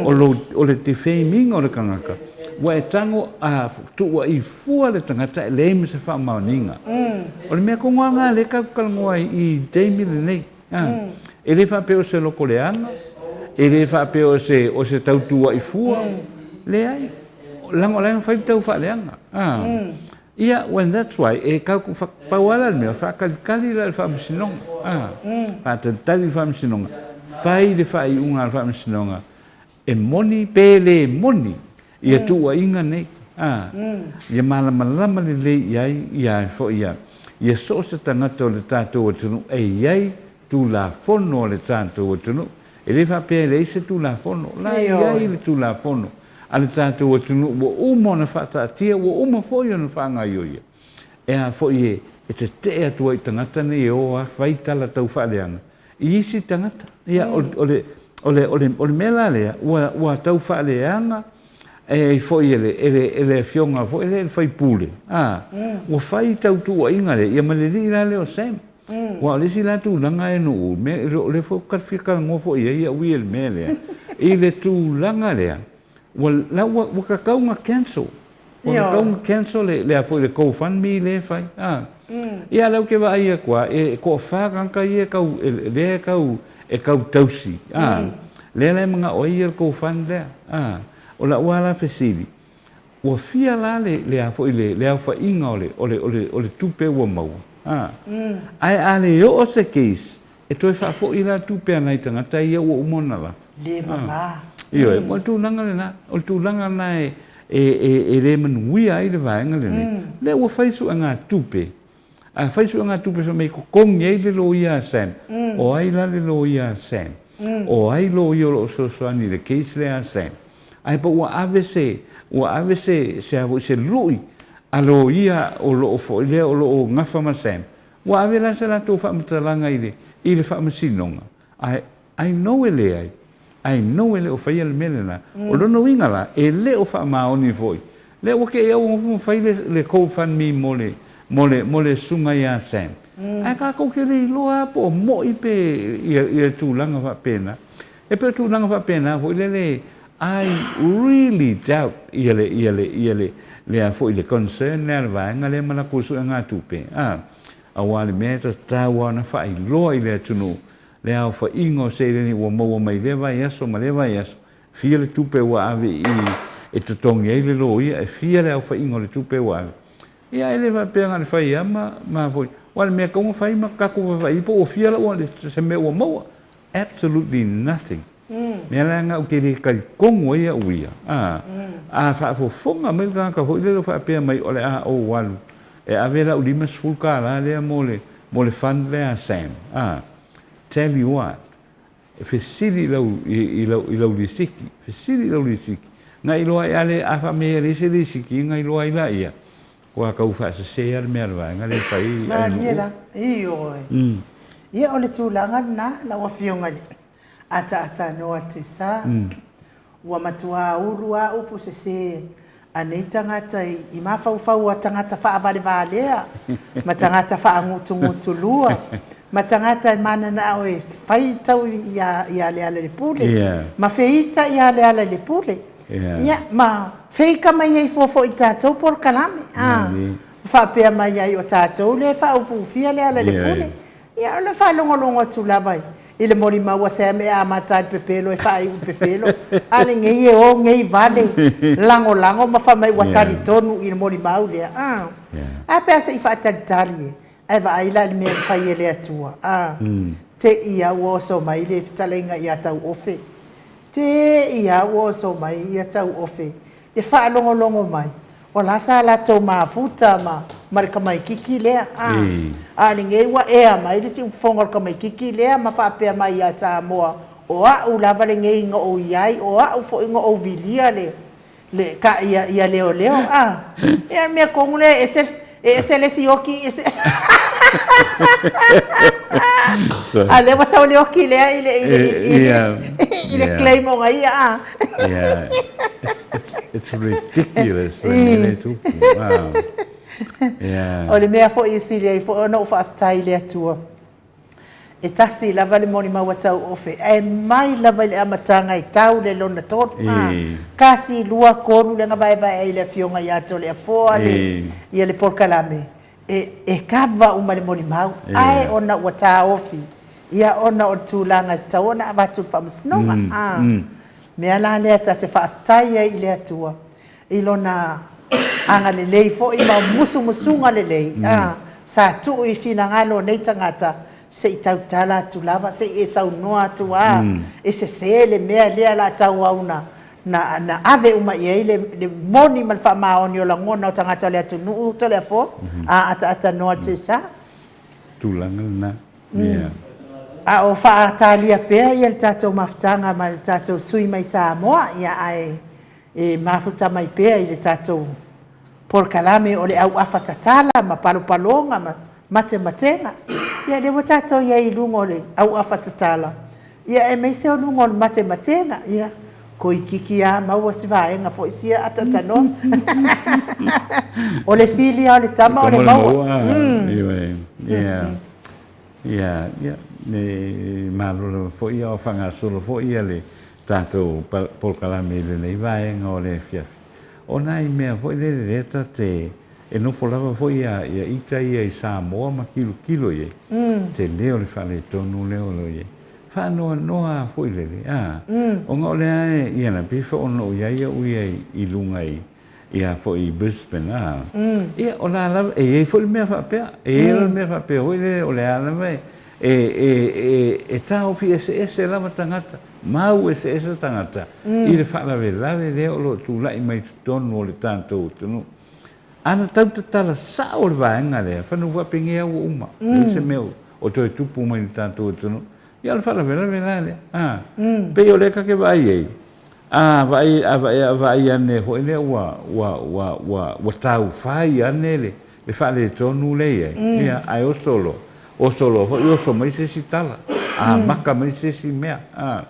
O lou, o le defame ina o le tagata, ua e tago a tuuai fua le tagata e leai ma se faamaoniga. O le mea tonu lava lena lea tatou te talanoa ai i le taimi lenei. E le faapea o se loko leaga, e le faapea o se, o se tau tuuai fua. Leai. Leaga o la e fai le tau faaleaga. Ia, well that's why e kau ku pau lava la le mea, faatalitali la i le Faamasinoga, a, faatalitali i le Faamasinoga, fai le faaiuga a le Faamasinoga e moni pe le moni ia tuuaiga nei, a, ia malamalama lelei i ai ia foi ia, ia so o se tagata o le tatou atunuu e i ai Tulafono a le tatou atunuu. E le faapea e leai se Tulafono, o la e i ai le Tulafono a le tatou atunuu ua uma ona faataatia, ua uma foi ona faagaioia. E a foi e tetee atu ai i tagata nei e o a fai tala tau faaleaga i isi tagata. Ia, o le, o le, o le, o le mea la lea, ua, ua tau faaleaga e ai foi e le, e le, e le afioga foi lea i le faipule, a, ua fai tau tuuaiga lea, ia ma le alii la lea o Sam. Aua o le isi la tulaga e nuu, o lea foi ou te fia talanoa foi i ai au ia i le mea lea, i le tulaga lea, ua, la ua, ua tatau ona cancel. Ua tatau ona cancel le, le a foi le GoFundMe lea e fai, a. Ia a o lea ou te vaai atu lava, e toafa tagata ia e tau, lea e tau, e tau tausi, a, lea la e manao ai ia le GoFund lea, a. O lau lava la fesili, Ua fia la le, le a foi le, le aofaiga o le, o le, o le, o le tupe ua maua, a. Ae a le oo se case, e toe faafoi la tupe a nai tagata ia ua uma ona lafo. Le mama. Ioe, o le tulaga lena, o le tulaga lena e, e, e, e le manuia ai le vaega lenei. Lea ua fai suegatupe, a fai suegatupe fai mai e totogi ai le loia a Sam. O ai la le loia a Sam? O ai loia o lo o fesoasoani i le case lea a Sam? Ae po ua ave se, ua ave se, se a foi, se lui a loia o lo o foi lea o lo o gafa ma Sam, ua ave la se latou faamatalaga i le, i le Faamasinoga. Ae, I know e leai. I know e le o faia le mea lena. O lona uiga la, e le o faamaoni foi. Lea ua kei au ma fai le, le GoFundMe mo le, mo le, mo le susuga ia Sam. Ae tatou te le iloa lava po o moi pe ia, ia tulaga faapena. E pei o tulaga faapena foi lele, I really doubt ia le, ia le, ia le, le a foi le concern lea a le vaega lea ma latou suegatupe, a. Aua le mea e tatau lava ona faailoa i le atunuu le aofaiga o seleni ua maua mai lea vaiaso ma lea vaiaso, fia le tupe ua ave i i e totogi ai le loia, e fia le aofaiga o le tupe ua ave. Ia e le faapea na o le fai lava ma ma foi, aua o le mea e tatau ona fai ma tatou vaavaai po ua fia lau se mea ua maua. Absolutely nothing. Mea la na ou te le talitonu ai au ia, a, a faafofoga mai le tagata foi lele o faapea mai o le a ou alu e ave lau $50 lea mo le, mo le fund lea a Sam, a, tell you what, fesili i lau, i, i lau, i lau lisiti, fesili i lau lisiti, na iloa ai, a le, a faamea e leai se lisiti, na iloa ai laia, ua tau faasese lava le mea a le vaega lea e fai ai Malie la, ioe. Ia o le tulaga lena lau Afioga i le ataatanoa te sa. Ua matuā ulu a upu sesē a nei tagata i mafaufau a tagata faavalevalea ma tagata faagutugutulua ma tagata e mananao e fai tau ia Lealailepule ma feita ia Lealailepule ia ma feika mai ai fua foi i tatou polokalame a faapea mai ai o tatou lea e faaufiufia Lealailepule. Ia, o le faalogologo atu lava i le molimau a Sam e amata ai le pepelo e faaiu i le pepelo, a lenei e o nei vale lagolago ma fai mai ua talitonu i le molimau lea. A, a pe a se i faatalitali e, ae vaai la i le mea e fai e le Atua. A, te i a ua oso mai le fetalaiga ia Tauofe. Te i a ua oso mai ia Tauofe le faalogologo mai, o la sa latou mafuta ma ma le tamaititi lea, a, a lenei ua ea mai le siufofoga o le tamaititi lea ma faapea mai ia Samoa, o a'u lava lenei na ou i ai, o a'u foi na ou vilia le, le, ka, ia, ia leoleo, a. Ia o le mea tonu lea e ese, e ese le isi oki, ese A lea ua sau le oki lea i le, i le, i le, i le claim o ia, a. Yeah, it's ridiculous le mea lea e tupu. Yeah. O le mea foi e sili ai foi ona ou faafetai i le Atua, e tasi lava le molimau a Tauofe, ae mai lava i le amataga e tau le lona tolu, a, tasi, lua, tolu lea na vaevae ai le Afioga ia Toleafoa le, ia le polokalame, e, e kava uma le molimau, ae ona ua taofi, ia ona o le tulaga e tatau ona avatu i le Faamasinoga, a. Mea la lea ta te faafetai ai i le Atua i Lona agalelei foi ma musumusuga lelei, a, sa tuu i finagalo o nei tagata se i tautala atu lava, se i e saunoa atu, a, e sese le mea lea la tauau na, na, na ave uma i ai le, le moni ma le faamaoni o lagona o tagata o le atunuu Toleafoa, a ataatanoa te sa. Tulaga lena. Yeah. A o faatalia pea ia le tatou mafutaga ma le tatou sui mai Samoa, ia ae e mafuta mai pea i le tatou polokalame o le auafa tatala ma palopaloga ma matematega. Ia lea ua tatou i ai i luga o le auafa tatala, ia aemaise o luga o le matematega, ia toeitiiti lava maua si vaega foi sia atatanoa. O le fili lava o le tama o le maua. Ioe, ia, ia, ia, e malo lava foi a o faagasolo foi ia le tatou polokalame i lenei vaega o le afiafi. O nai mea foi lele lea ta te, e nofo lava foi ia ita ia i Samoa ma tilotilo i ai, tele o le faaletonu lea o lo o i ai. Faanoanoa foi lele, a, ona o lea e, ia na pei foi ona ou i ai au ia i luga i, ia foi i Brisbane, a, ia o la lava, e i ai foi le mea faapea, e i ai le mea faapea foi lele o lea lava e, e, e, e, e taofi eseese lava tagata, mau eseese tagata i le faalavelave lea o lo o tulai mai totonu o le tatou atunuu. Ana tau tatala sao le vaega lea, whanu faapenei au ua uma. Leai se mea o toe tupu mai i le tatou atunuu. Ia o le faalavelave la lea, a. Pei o lea ta te vaai ai, a vaai, a vaai, a vaai ane foi lea ua, ua, ua, ua, ua taufai ane le, le faaletonu lea i ai, ia, ae oso loa, oso loa foi oso mai se isi tala, amata mai se isi mea, a,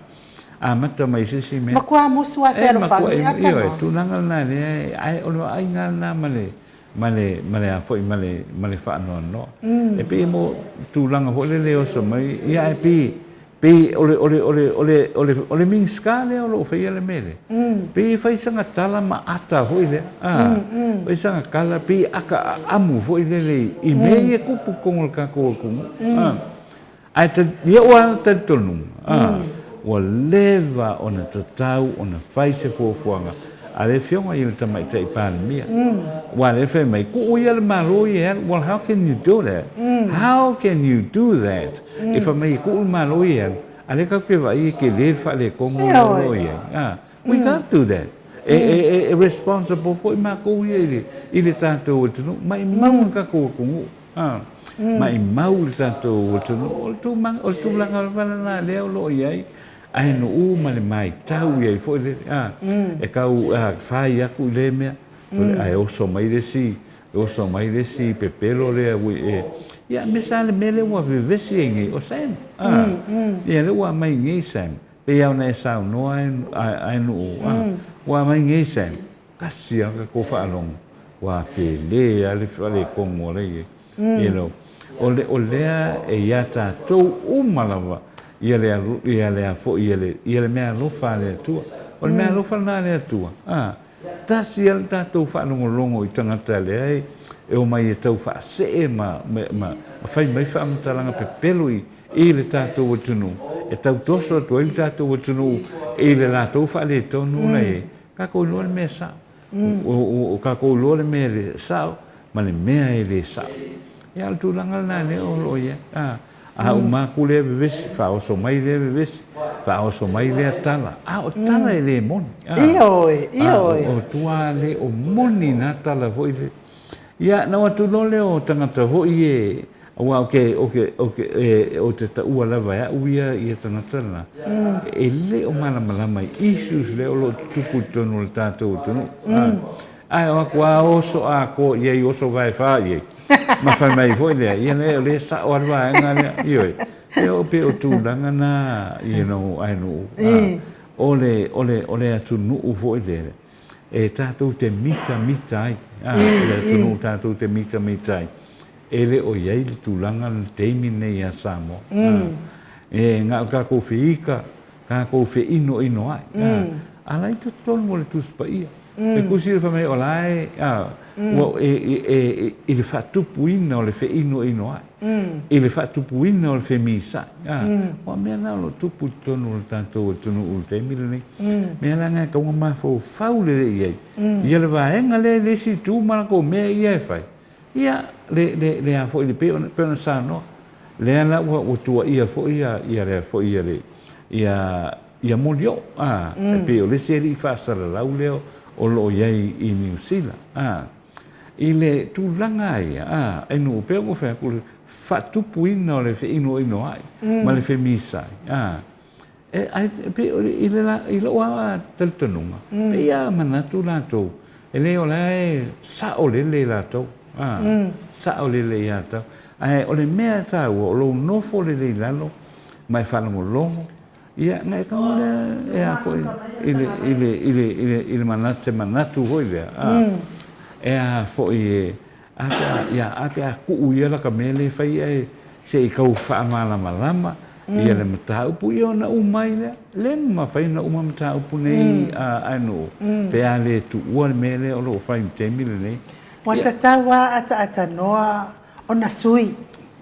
amata mai se isi mea. Matua musu lava E matua, fealofani, ioe, atanoa. tulaga lena lea, ae o le vaaiga lena ma le, ma le, ma le a foi, ma le, ma le faanoanoa. E pei e mo tulaga foi lele e oso mai, ia ae pei, pei o le, o le, o le, o le, o le, o le Minisita lea o lo o faia le mea lea, pei e fai sana tala ma ata foi lea, a, fai sana tala pei e ata aamu foi lele i mea ia e tupu i totonu o le tatou atunuu, a. Ae i ou lava talitonuga, ua leva ona tatau ona fai se fuafuaga a le Afioga i le Tamaitai Palemia. Aua o lea e fai mai, tuu ia le Malo ia e alu. Well, how can you do that? How can you do that? E fai mai e tuu le Malo ia e alu, a o lea tatou te vaai e tele le faaletonu lea o lo o i ai. We can't do that. E responsible foi matou ia i le tatou atunuu. Maimau le tatou atunuu. A, maimau le tatou atunuu, o le tulaga, o le tulaga lava lena lea o lo o i ai, ae nuu ma le maitau i ai foi lele, a, e tau fai atu i lea mea, ae oso mai le isi, oso mai le isi pepelo lea ua e, ia, aemaise lava le mea lea ua vevesi ai nei, o Sam, a, ia lea ua aumai nei Sam, pei lava ona e saunoa ae nuu, a, ua aumai nei Sam, Tasi lava le tatou faalogo, ua tele lava le faaletonu o la e i ai. You know, o le, o lea e ia tatou uma lava ia le, ia le a foi, ia le, ia le meaalofa a le Atua. O le meaalofa lena a le Atua, a, tasi lava le tatou faalogologo i tagata lea e, e omai e tau faasee ma, ma, ma fai mai faamatalaga pepelo i, i le tatou atunuu, e tau toso atu ai le tatou atunuu i le latou faaletonu la e i ai. Tatou iloa le mea sao. O tatou iloa le mea e sao ma le mea e le sao. Ia, o le tulaga lena lea o lo o i ai. A, a uma atu lea vevesi, faaoso mai lea vevesi, faaoso mai lea tala. A o tala e le moni. A, Ioe, ioe. O tua le o moni na tala foi lea. Ia, na o atu loa lea o tagata foi e, aua ou te, ou te, ou te, e, ou te taua lava e au ia, ia tagata la, e le o malamalama i issues lea o lo o tutupu i totonu o le tatou atunuu. Ae o atu lava oso atoa i ai, oso vaefa i ai, ma fai mai foi lea, ia lea, o lea e sao lava le vaega lea, ioe. Pe o, pe o tulaga na, you know, ae nuu, o le, o le, o le atunuu foi lea, e tatou te mitamita ai, a, o le atunuu tatou te mitamita ai, e le o i ai le tulaga le taimi lenei ia Samoa. A, e na o tatou feika, tatou feinoinoai, a, a la e i totonu o le Tusi Paia. E tusi le fai mai o la e, a, ua, e, e, e, i le faatupuina o le feinoinoai, i le faatupuina o le femisai, a, ua mea na o lo o tupu i totonu o le tatou atunuu i le taimi lenei. Mea la na e tatau ona mafaufau lelei i ai, ia le vaega lea i le isi itu ma latou mea ia e fai, ia, le, le, le a foi, pei ona, pei ona saunoa, lea la ua, ua tuuaia foi ia, ia le a foi, ia le, ia, ia Molioo, a, e pei o le isi alii faasalalau lea o lo o i ai i Niu Sila, a. I le tulaga ia, a, e nuu pea ua fai atu le faatupuina o le feinoinoai ma le femisai, a. E, ae pei o le, i le, i lou lava talitonuga, pei lava manatu latou, e le o la e saolele latou, a, saolele ia tau. Ae o le mea e taua, o lou nofo lelei i lalo ma e faalogologo, ia, ona e tago lea e a foi, i le, i le, i le, i le, i le manatu, se manatu foi lea, a, e a foi e, A pe a, ia, a pe a tuu ia laka mea lea e fai ae se i tau faamalamalama ia le mataupu, ia ona uma ai lea. Le mafai ona uma mataupu nei a nuu pe a le tuua le mea lea o lo o fai i le taimi lenei. Ua tatau lava ataatanoa ona sui.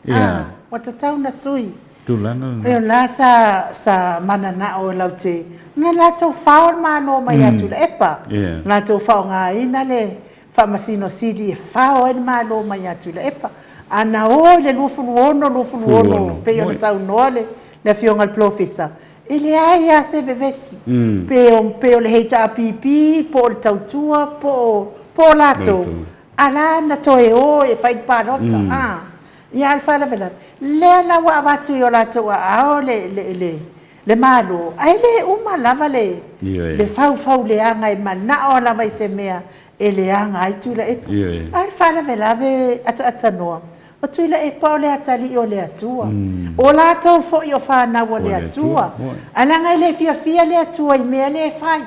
A, ua tatau ona sui. Tulaga lena. O la sa, sa mananao e laute, na latou fao le Malo mai atu i Tuilaepa. Latou faaaogaina le Faamasino Sili e fao ai le Malo mai ia Tuilaepa. A na o i le 26, 26 pei ona saunoa le Afioga i le Polofesa, e leai lava se vevesi, pe o, pe o le HRPP, po o le Tautua, po o, po o latou, a la na toe o e fai le palota, a. Ia a o le faalavelave, lea la ua avatu i o latou aao le, le, le, le Malo, ae le uma lava le, le faufau leaga e manao lava i se mea e leaga ai Tuilaepa. A o le faalavelave ataatanoa, o Tuilaepa o le atalii o le Atua. O latou foi o fanau a le Atua. Ae leaga e le fiafia le Atua i mea lea e fai.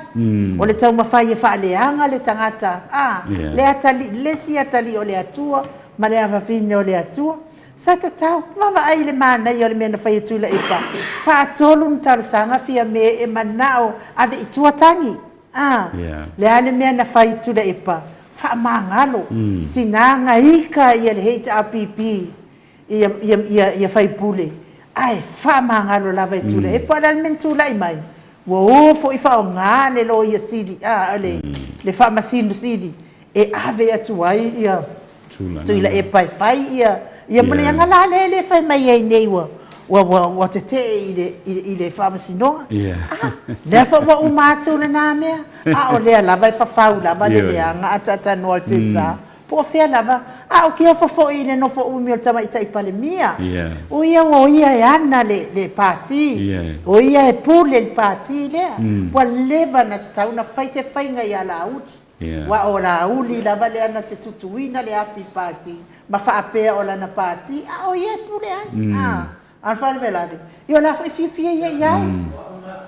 O le taumafai e faaleaga le tagata, a, le atalii, le isi atalii o le Atua ma le avavine o le Atua. Sa tatau, vaavaai i le manaia o le mea na fai e Tuilaepa, faatolu ni talosaga Fiame e manao ave i tua tagi. A, le a le mea na fai e Tuilaepa? Faamagalo, tina gaika ia le HRPP ia, ia, ia, ia faipule, ae faamagalo lava e Tuilaepa. O le a le mea na tulai mai? Ua o foi faaaoga le Loia Sili, a, le, le Faamasino Sili e ave atu ai ia Tuilaepa e fai ia ia maliaga la lea e le fai mai ai nei ua ua ua ua tetee i le i le Faamasinoga. Ah, lea foi ua uma atu lena mea, a o lea lava e fafau lava le leaga ataatanoa o le tesa, po o fea lava, a o kiofo foi i le nofo umi o le Tamaitai Palemia. O ia o ia e ana le le Pati, o ia e pule i le Pati lea. Ua leva ona tatau ona fai se faiga ia Laauli. Aua o Laauli lava lea na te tutuina le afi pati ma faapea o lana pati, a o ia e pule ai. A, a o le faalavelave, ia o le a foi fiafia ia i ai.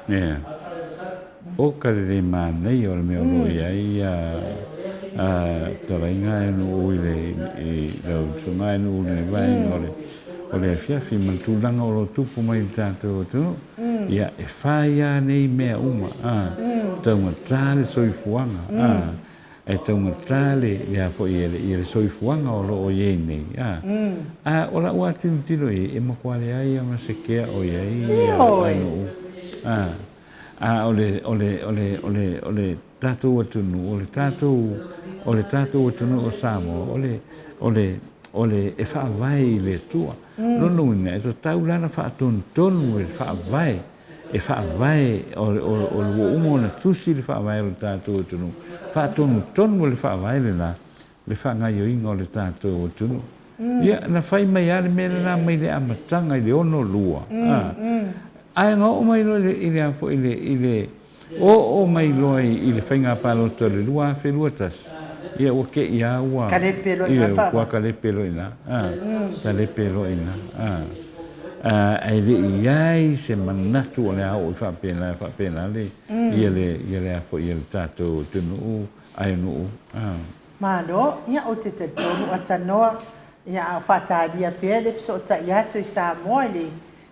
Yeah. O ka le manaia o le mea o lo o i ai ia talaiga e nuu i le i lau usoga e nuu i le vaega o le o le afiafi ma le tulaga o lo o tupu mai i le tatou atunuu. Ia, e fai lava nei mea uma, a, taugata le soifuaga, a, e taugata le, le a foi, ia le soifuaga o lo o i ai nei, a. A o lau lava tilotilo i ai, e matua leai lava ma se kea o i ai ia nuu, a. A o le, o le, o le, o le, o le tatou atunuu, o le tatou, o le tatou atunuu o Samoa, o le, o le, o le, e faavae i le Atua. Lona uiga, e tatau la ona faatonutonu e le Faavae, e faavae, o le, o le, ua uma ona tusi le Faavae o le tatou atunuu, faatonutonu e le Faavae lena le faagaoioiga o le tatou atunuu. Ia, na fai mai lava le mea lena mai le amataga i le 62, a, ae na oo mai loa i le, a foi, i le, i le, Oo mai loa i le faiga palota o le 2021, ia ua te i lava ua, Kalepe loa i ina le faavae. Ua kalepe loa i ina, a, kalepe loa i ina, a. Ae le i i ai se manatu o le a oo i faapena, faapena le, ia le, ia le a foi, ia le tatou atunuu, aenuu, a. Malo, ia ou te talitonu a tanoa, ia a o faatalia pea le fesootai atu i Samoa i le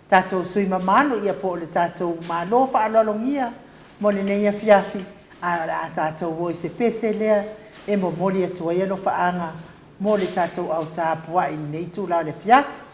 tatou sui mamalu ia po o le tatou Malo faaaloalogia mo lenei afiafi, ae o le a tatou o i se pese lea e momoli atu ai alofaaga mo le tatou au tapuai i lenei itula o le afiafi.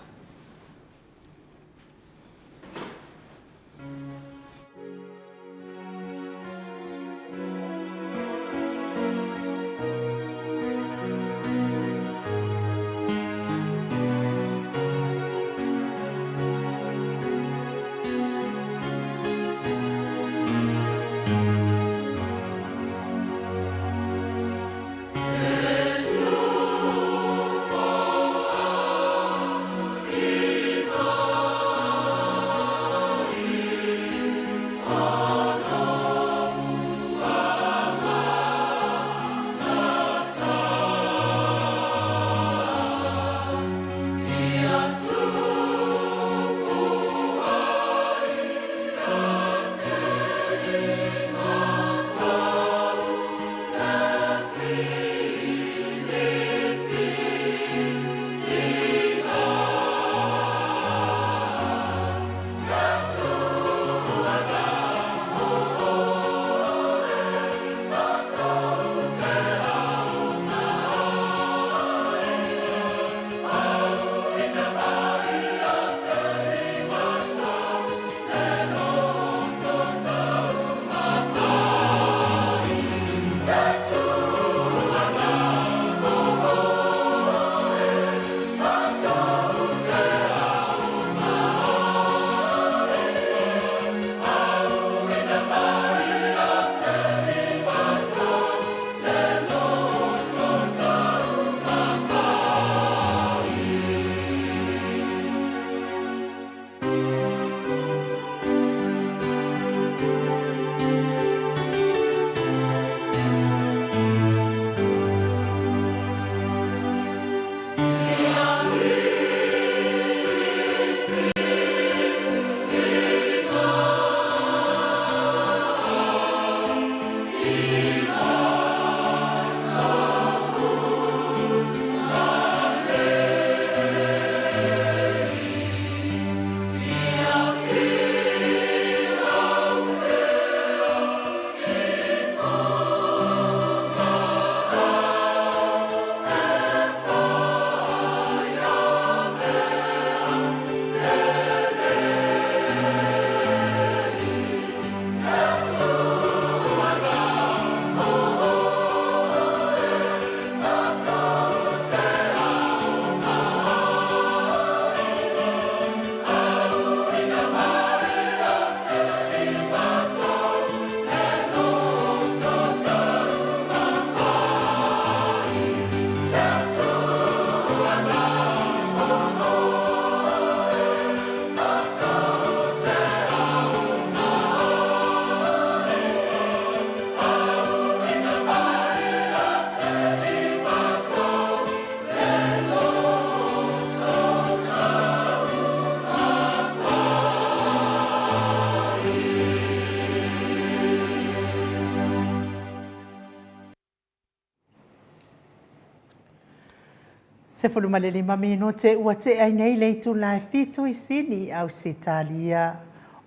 15 minute ua tea ai nei le itula e fitu i Sini, Ausetalia.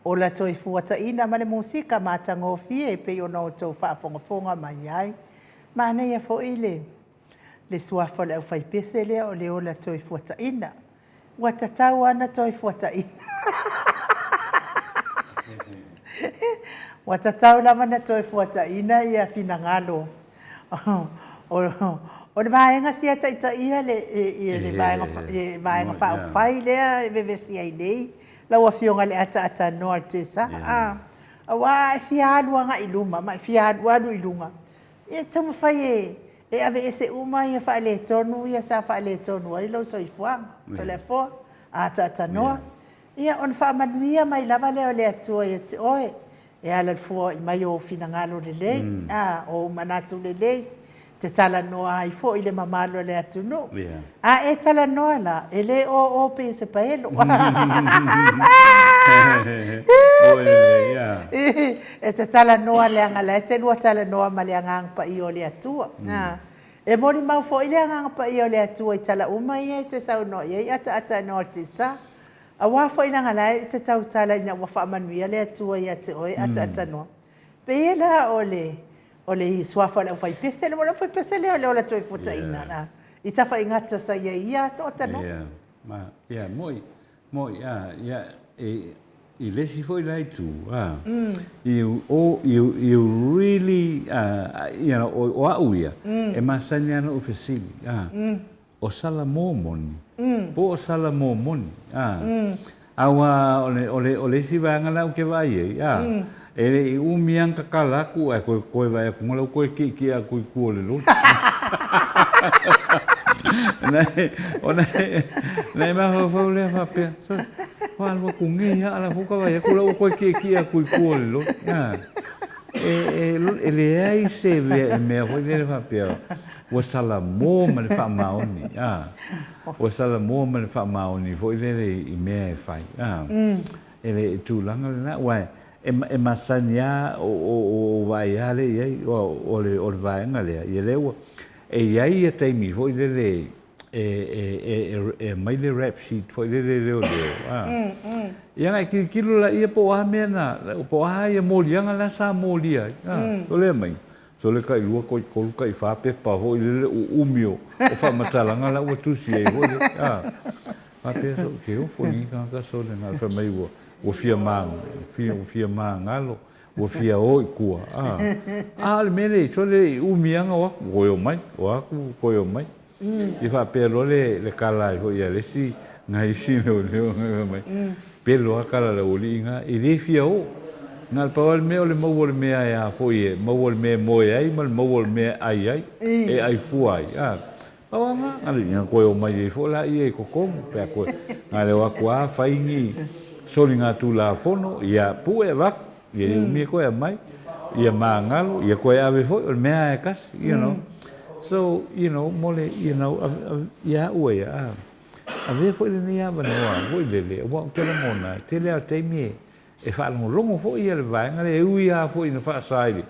Ola toefuataina ma le musika matagofie e pei ona outou faafogafoga mai ai. Manaia foi le le suafa o le aufaipese lea o le ola toefuataina. Ua tatau lava ona toefuataina. Ua tatau lava ona toefuataina ia finagalo o le vaega sia taitaia le vaega vaega faaupufai lea e vevesi ai nei lau Afioga i le ataatanoa o le tiasa. Aua a e fia alu agai i luma ma e fia alualu i luga, ia taumafai e e aveese uma ia faaletonu ia sa faaletonu ai lou soifuaga. Toleafoa, ataatanoa, ia ona faamanuia mai lava lea o le Atua ia te oe e ala i le foai mai o ou finagalo lelei, o ou manatu lelei, e te talanoa ai foi i le mamalu o le atunuu. A e talanoa la, e le o o pei o se paelo. E te talanoa leaga la e te lua talanoa ma le Agaga Paia o le Atua. E molimau foi le Agaga Paia o le Atua i tala uma ia e te saunoa i ai ataata noa te sa. Aua foi leaga la e te tautala ina ua faamanuia le Atua ia te oe ataata noa. Pei e la o le o le suafa o le aufaipese, le aufaipese lea o le ola toefuataina la i tafaigata sa i ai i ia aso o tanoa. Ia, ma, ia, moi, moi, a, ia, e, i le isi foi la itu, a, you, oh, you, you really, a, you know, o, o a'u ia, e masani lava ona ou fesili, a, o Salamo moni, po o Salamo moni, a, aua o le, o le, o le isi vaega la ou te vaai ai, a, e le i umi lava ona tatala atu ae toe, toe vaai atu la ua toe tietie atu i tua o le loli. Ona, ona e mafaufau lea faapea, sole, ua alu atu nei lava a o la foi ua vaai atu la ua toe tietie atu i tua o le loli. A, e, e, e leai se mea foi lele faapea Ua salamo ma le faamaoni, a. Ua salamo ma le faamaoni foi lele i mea e fai, a. E le i tulaga lena, aua e, e masani lava o, o, o vaai lava lea i ai, o, o le, o le vaega lea, ia lea ua, e i ai ia taimi foi lele e, e, e, e, e aumai le rap sheet foi lele e leoleo, a. Ia ona e tilotilo laia po o a mea na, po o a ia moliaga la sa molia ai, a. O lea mai, Sole kai lua koi tolu kai fa pepa foi lele uumi o faamatalaga la ua tusi ai foi le a faapea so ke ofo ni tagata sole na fai mai ua ua fia ma fia ua fia magalo ua fia o i tua a a o le mea lea sole i umi lava o atu koe omai o atu koe omai I faapea loa le le kala ai foi a le isi nai isi leoleo fai mai, pelo a kala le aualii na, e le fia o. Na o le pau lava le mea o le maua o le mea e a foi e maua o le mea e moe ai ma le maua o le mea e ai ai, e ai fua ai, a. Pau lava na, na le ina toe omai ai foi laia i totonu pe a toe, na o le o atu lava fai ni soligatulafono, ia pue avatu. Ia le umi e koe aumai, ia magalo, ia koe ave foi, o le mea lava e tasi, you know. So, you know, mo le, you know, ia au ia, a, avea foi lenei avanoa foi lele, aua ou te lagona, e tele lava o taimi e, e faalogologo foi ia le vaega lea, e ui lava foi ina faasa i le,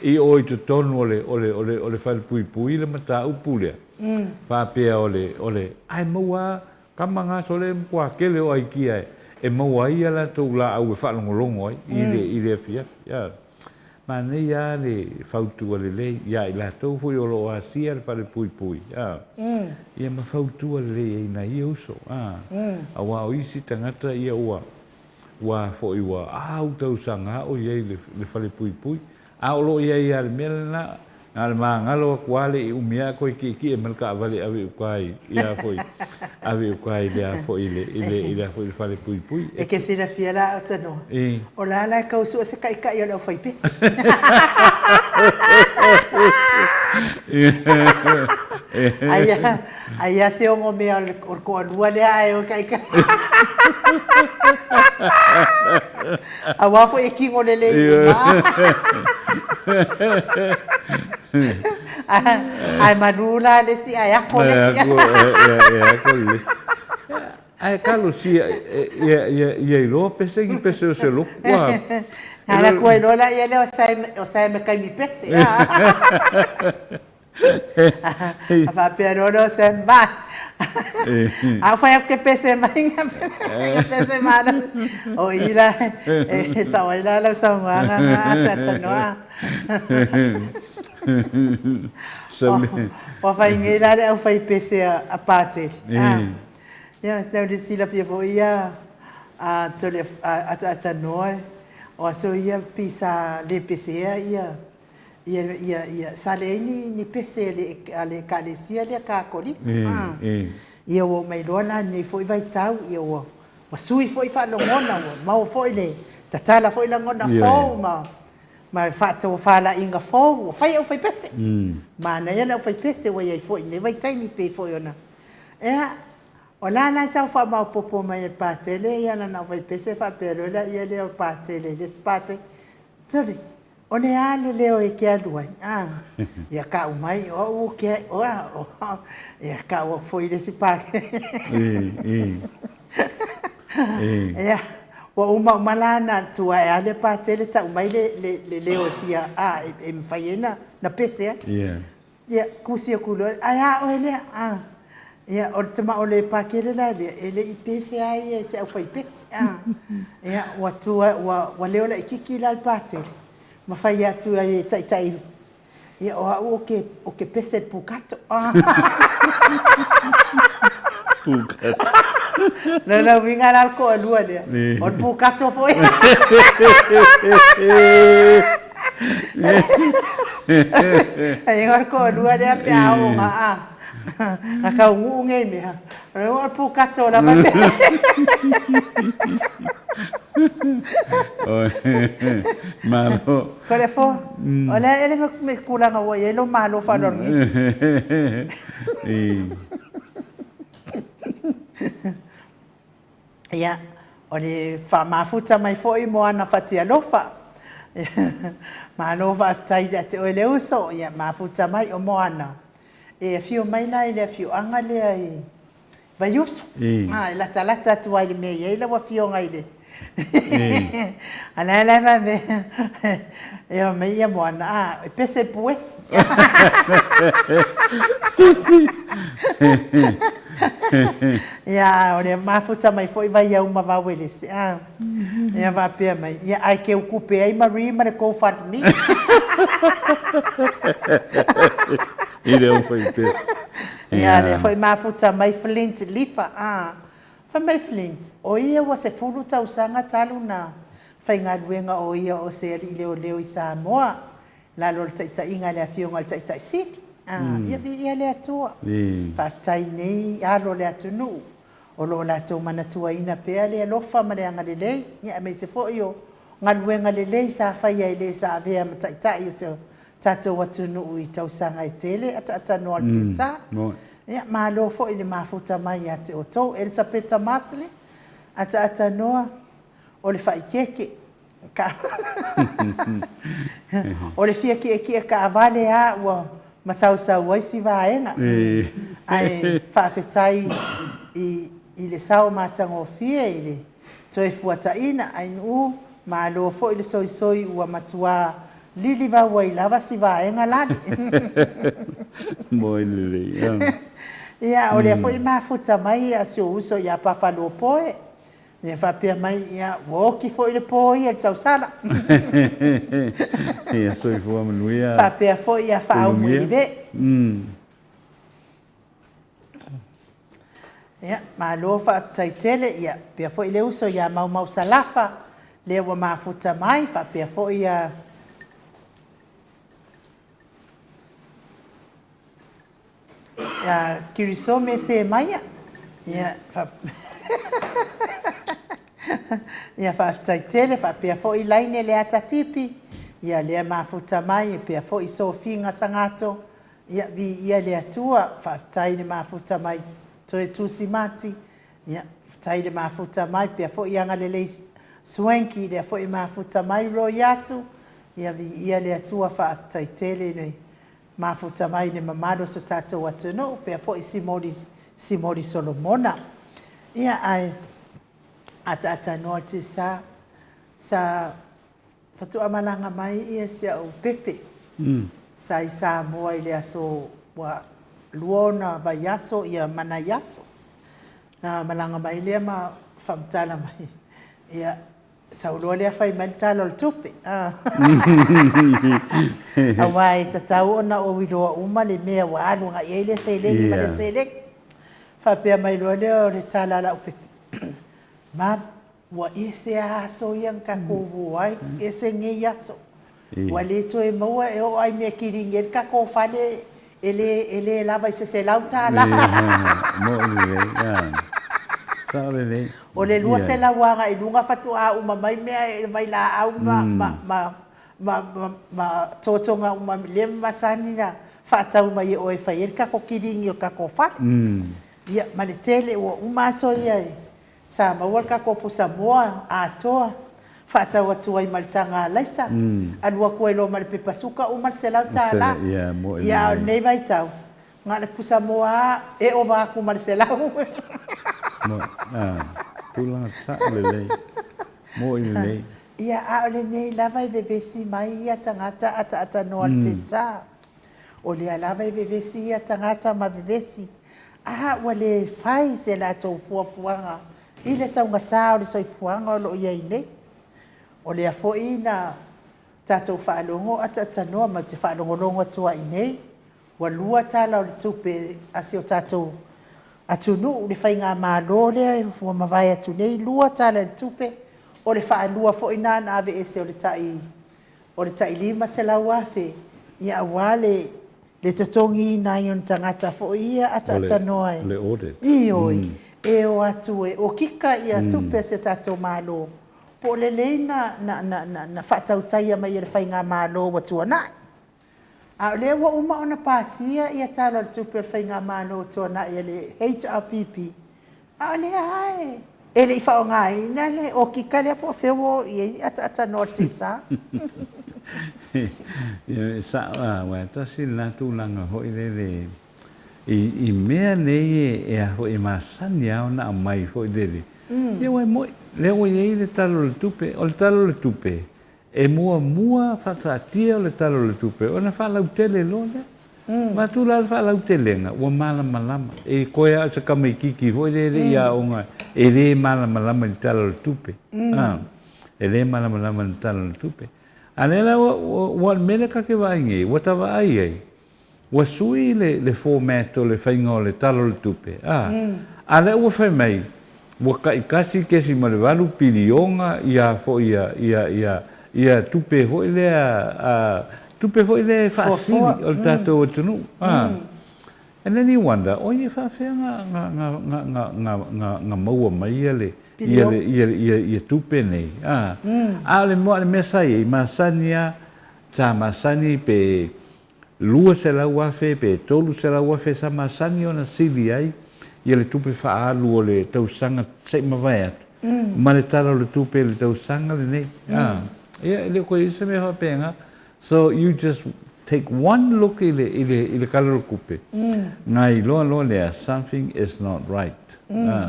i o i totonu o le, o le, o le, o le falepuipui le mataupu lea, faapea o le, o le, ae maua lava tama na sole e matua tele o aikia e maua ai a latou laau e faalogologo ai i le, i le afiafi. A. Manaia lava le fautua lelei ia i latou foi o lo o asia le falepuipui, a. Ia ma fautua lelei ai i nai ia uso, a. Aua o isi tagata ia ua, ua foi ua au tausaga o i ai i le falepuipui, a o lo o i ai lava i le mea lena, na o le magalo atu lava le i umi ae toe tietie mai le taavale e ave i uta i, i a foi, ave i uta i le a foi i le, i le, i le a foi i le falepuipui. E te silafia la Aotearoa, o la la e tau sue se taitai o le aufaipese. Aia, aia se ogo mea o le toalua lea ae o taitai. Aua foi e tino lelei uma. Ae malu la le isi ae ako le isi. E ako le isi. Ae talosia ia iloa pese ni pese o se lotu. Ala kua iloa la ia lea o Sam e kaimi pese. A faapea loa lea o Sam, Vai! A ua fai atu ke pese mai nga pese malosi. O i la e sao ai la lau saunoaga na ataatanoa. Ua fai nei la le aufaipese a Patele. Ia, e silafia foi ia a tole ataatanoa o aso ia pisa le pesea ia ia ia ia sa leai ni ni pese a le a le Ekalesia lea Kakolika. Ia ua oo mai loa la lenei foi vaitau ia ua ua sui foi faalogona ua maua foi le tatala foi lagona fou ma ma le faatofalaiga fou ua fai aufaipese. Manaia le aufaipese ua i ai foi i lenei vaitaimi pei foi ona ea o la la e tau faamaopoopo mai e le Patele ia lana aufaipese faapea loa lea lea o le Patele i le isi Patele. Sole, O le a le leo e te alu ai? A, ia kau mai o au o ke o a, o, ia kau aku foi i le isi pake. Ia, ua uma uma la na tu ae a le patele tau mai le, le, le leo e fia, a, e, e mafai ai na, na pese ai. Yeah. Ia, kusi aku loa, ae a oe lea? A, ia, o le tama o le pakele la lea, e le i pese a ia i se aufaipese. A, ia, ua tu ua, ua leo laitiiti la le patele, ma fai atu ai e taitai, ia, o au o ke, o ke pese le pukato. A. Pukato. Lona uiga la le toalua lea, o le pukato foi. Ai ngā toalua lea pe a o ngā a. Ngā taunuu nei mea. O le ua pukato lava pe. Malo. Ko le fo, o lea ele me tulaga ua i ai lou malo faaaloalo nei. Ia, o le faamafuta mai foi mo ana fatialofa. Malo faafetai ia te oe le uso, ia mafuta mai o Moana. E afio mai la i le afioaga lea i Vaiusu. A, e latalata atu lava i le mea e i ai lau afioga i le A la la faapea, e omai ia Moana, a, e pese puesi. Ia, o le mafuta mai foi Vaiau ma Vauelese, a, ia faapea mai, ia, ae keu kupe ai Marie ma le GoFundMe. I le aufaipese. Ia, lea foi mafuta mai Flint Lifa, a, fai mai Flint, o ia ua 10 tausaga talu na faigaluega o ia o se alii leoleo i Samoa, lalo o le taitaiga a le Afioga i le Taitai Sili. A, ia viia le Atua. Faafetai i nei alo o le atunuu o lo o latou manatuaina pea le alofa ma le agalelei, ia aemaise foi o galuega lelei sa faia e le sa avea ma taitai o si o tatou atunuu i tausaga e tele ataatanoa o le tiasa. Ia, malo foi le mafuta mai ia te outou. Elisapeta Masle, ataatanoa o le faikeke. O le fia kiekie kaavale a ua masausau ai si vaega. Ae faafetai i le sao matagofie i le toe fuataina. Ainuu, malo foi le soisoi ua matua. lilivau ai lava si vaega lale. Moe lelei. Ia, o lea foi e mafuta mai si ou uso ia Pafalopoe, ia faapea mai, ia, ua oti foi le po ia i le tausala. Ia, soifua manuia. Faapea foi ia Faaumuilive. Ia, malo faafetai tele, ia, faapea foi le uso ia Maumau Salafa, lea ua mafuta mai, faapea foi ia ia Kirisome Semaia, ia, ia faafetai tele, faapea foi Laine Leata Tipi, ia lea mafuta mai, faapea foi Sofiga Sagato, Ia, viia le Atua, faafetai le mafuta mai Toe Tusi Mati, ia, faafetai le mafuta mai, pea foi Agalelei Swanky, lea foi e mafuta mai Roy Asu, ia, viia le Atua, faafetai tele le mafuta mai i le mamalu o so tatou atunuu, pea foi Simoli, Simoli Solomona. Ia, ae ataatanoa te sa, sa Faatoa malaga mai ia si au pepe sa i Samoa i le aso ua lua ona vaiaso ia ma nai aso. Na malaga mai lea ma faamatala mai, ia sau loa lea fai mai le Tala o le Tupe. Aua e tatau ona ou iloa uma le mea ua alu agai i ai lea seleni ma lea seleni. Faapea mai loa lea o le tala a lau pepe, Mum, Ua ese a aso ia na tatou o ai, ese nei aso. Ua le toe maua e oo lava i mea e kilini ai le tatou fale, e le, e le lava i se $100. Moni lelei, a. Sao lelei. O le $200 agai i luga faatoa uma mai mea e vailaau ma, ma, ma, ma, ma, ma totoga uma lea masani na faatau mai e oe e fai ai le tatou kilini o le tatou fale. Ia, ma le tele ua uma aso ia e Sa maua le tatou pusa moa atoa, faatau atu ai ma le taga alaisa, alu atu ai loa ma le pepa suka uma le $100. Ia a o lenei vaitau, na o le pusa moa lava e ova atu ma le $100. Tulaga sao lelei, moi lelei. Ia a o lenei lava e vevesi mai ia tagata ataatanoa le tesa. O lea lava e vevesi ia tagata ma vevesi, a ua le fai se latou fuafuaga i le taugata o le soifuaga o lo o i ai nei. O lea foi na tatou faalogo ataatanoa ma ou te faalogologo atu ai nei, ua lua tala o le tupe a si o tatou atunuu, le faigamalo lea ua mavae atu nei, lua tala o le tupe, o le faalua foi lena na aveese o le tai O le tai $500,000, ia aua le le totogiina ai o ni tagata foi ia ataatanōa e. Le audit. Ioe, e o atu e okika ia tupe a si o tatou Malo, po o lelei na na na na faatautaia mai e le Faigamalo ua tuanai. A o lea ua uma ona pasia ia Tala o le Tupe o le Faigamalo ua tuanai a le HRPP, A o lea lava e le i faaaogaina le okika lea po o fea ua o i ai ataatanoa o le tiasa. Ia, e sao lava, aua e tasi lena tulaga foi lele i mea nei e a foi e masani lava ona aumai foi lele. Ia aua e moni, lea ua i ai le Tala o le Tupe. O le Tala o le Tupe, E muamua faataatia le Tala o le Tupe ona faalautele loa lea. Avatu la le faalautelega ua malamalama. E koe lava o se tamaitiiti foi lea e le i aoga e le malamalama i le Tala o le Tupe. E le malamalama i le Tala o le Tupe. A o lea la ua, ua o le mea lea ta te vaai nei, ua ta vaai ai, Ua sui le format o le faiga o le Tala o le Tupe, a? A lea ua fai mai, ua tai 1.8 piliona ia foi ia, ia, ia, ia tupe foi lea, a, tupe foi lea e faasili o le tatou atunuu, a? And then you wonder, oi e faafefea na, na, na, na, na, na, na, na maua mai ia le, ia le, ia, ia, ia tupe nei, a? A o le, o le mea sa i ai, masani lava, sa masani pe 200,000 pe 300,000 sa masani ona sili ai ia le tupe faaalu o le tausaga se i mavae atu ma le Tala o le Tupe i le tausaga lenei. Ia, e le o koe i ai se mea faapena. So you just take one look i le, i le, i le Tala o le Tupe, na iloa loa lea something is not right.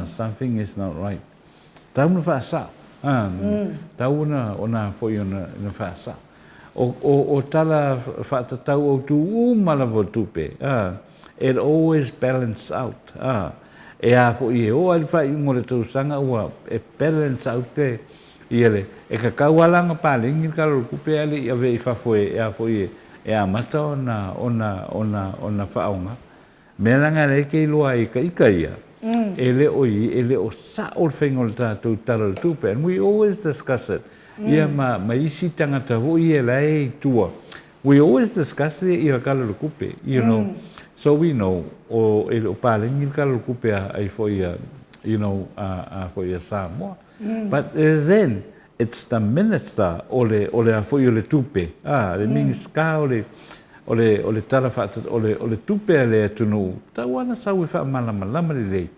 Something is not right. Tau na faasao. Tau ona, ona foi ona, ona faasao. O, o, o tala faatatau autu uma lava o tupe, a, it always balance out, a. E a foi e oo ai le faaiuga o le tausaga ua e balance out le, ia le, e kakau lava la ona paleni le tala o le tupe ae le i avea i fafo e, e a foi e, e amata ona, ona, ona, ona faaaoga. Mea leaga lea e te iloa ai e ta ita ia, e le o i, e le o sao le faiga o le tatou Tala o le Tupe. And we always discuss it, ia ma, ma isi tagata foi ia la e i tua. We always discuss ia le Tala o le Tupe, you know. So we know, o, e le o paleni le Tala o le Tupe a, ai foi a, you know, a, a foi a Samoa. But then, it's the minister o le, o le a foi o le tupe, a, le Minisita o le, o le, o le tala faata, o le, o le tupe a le atunuu, tau ana sau e faamalamalama lelei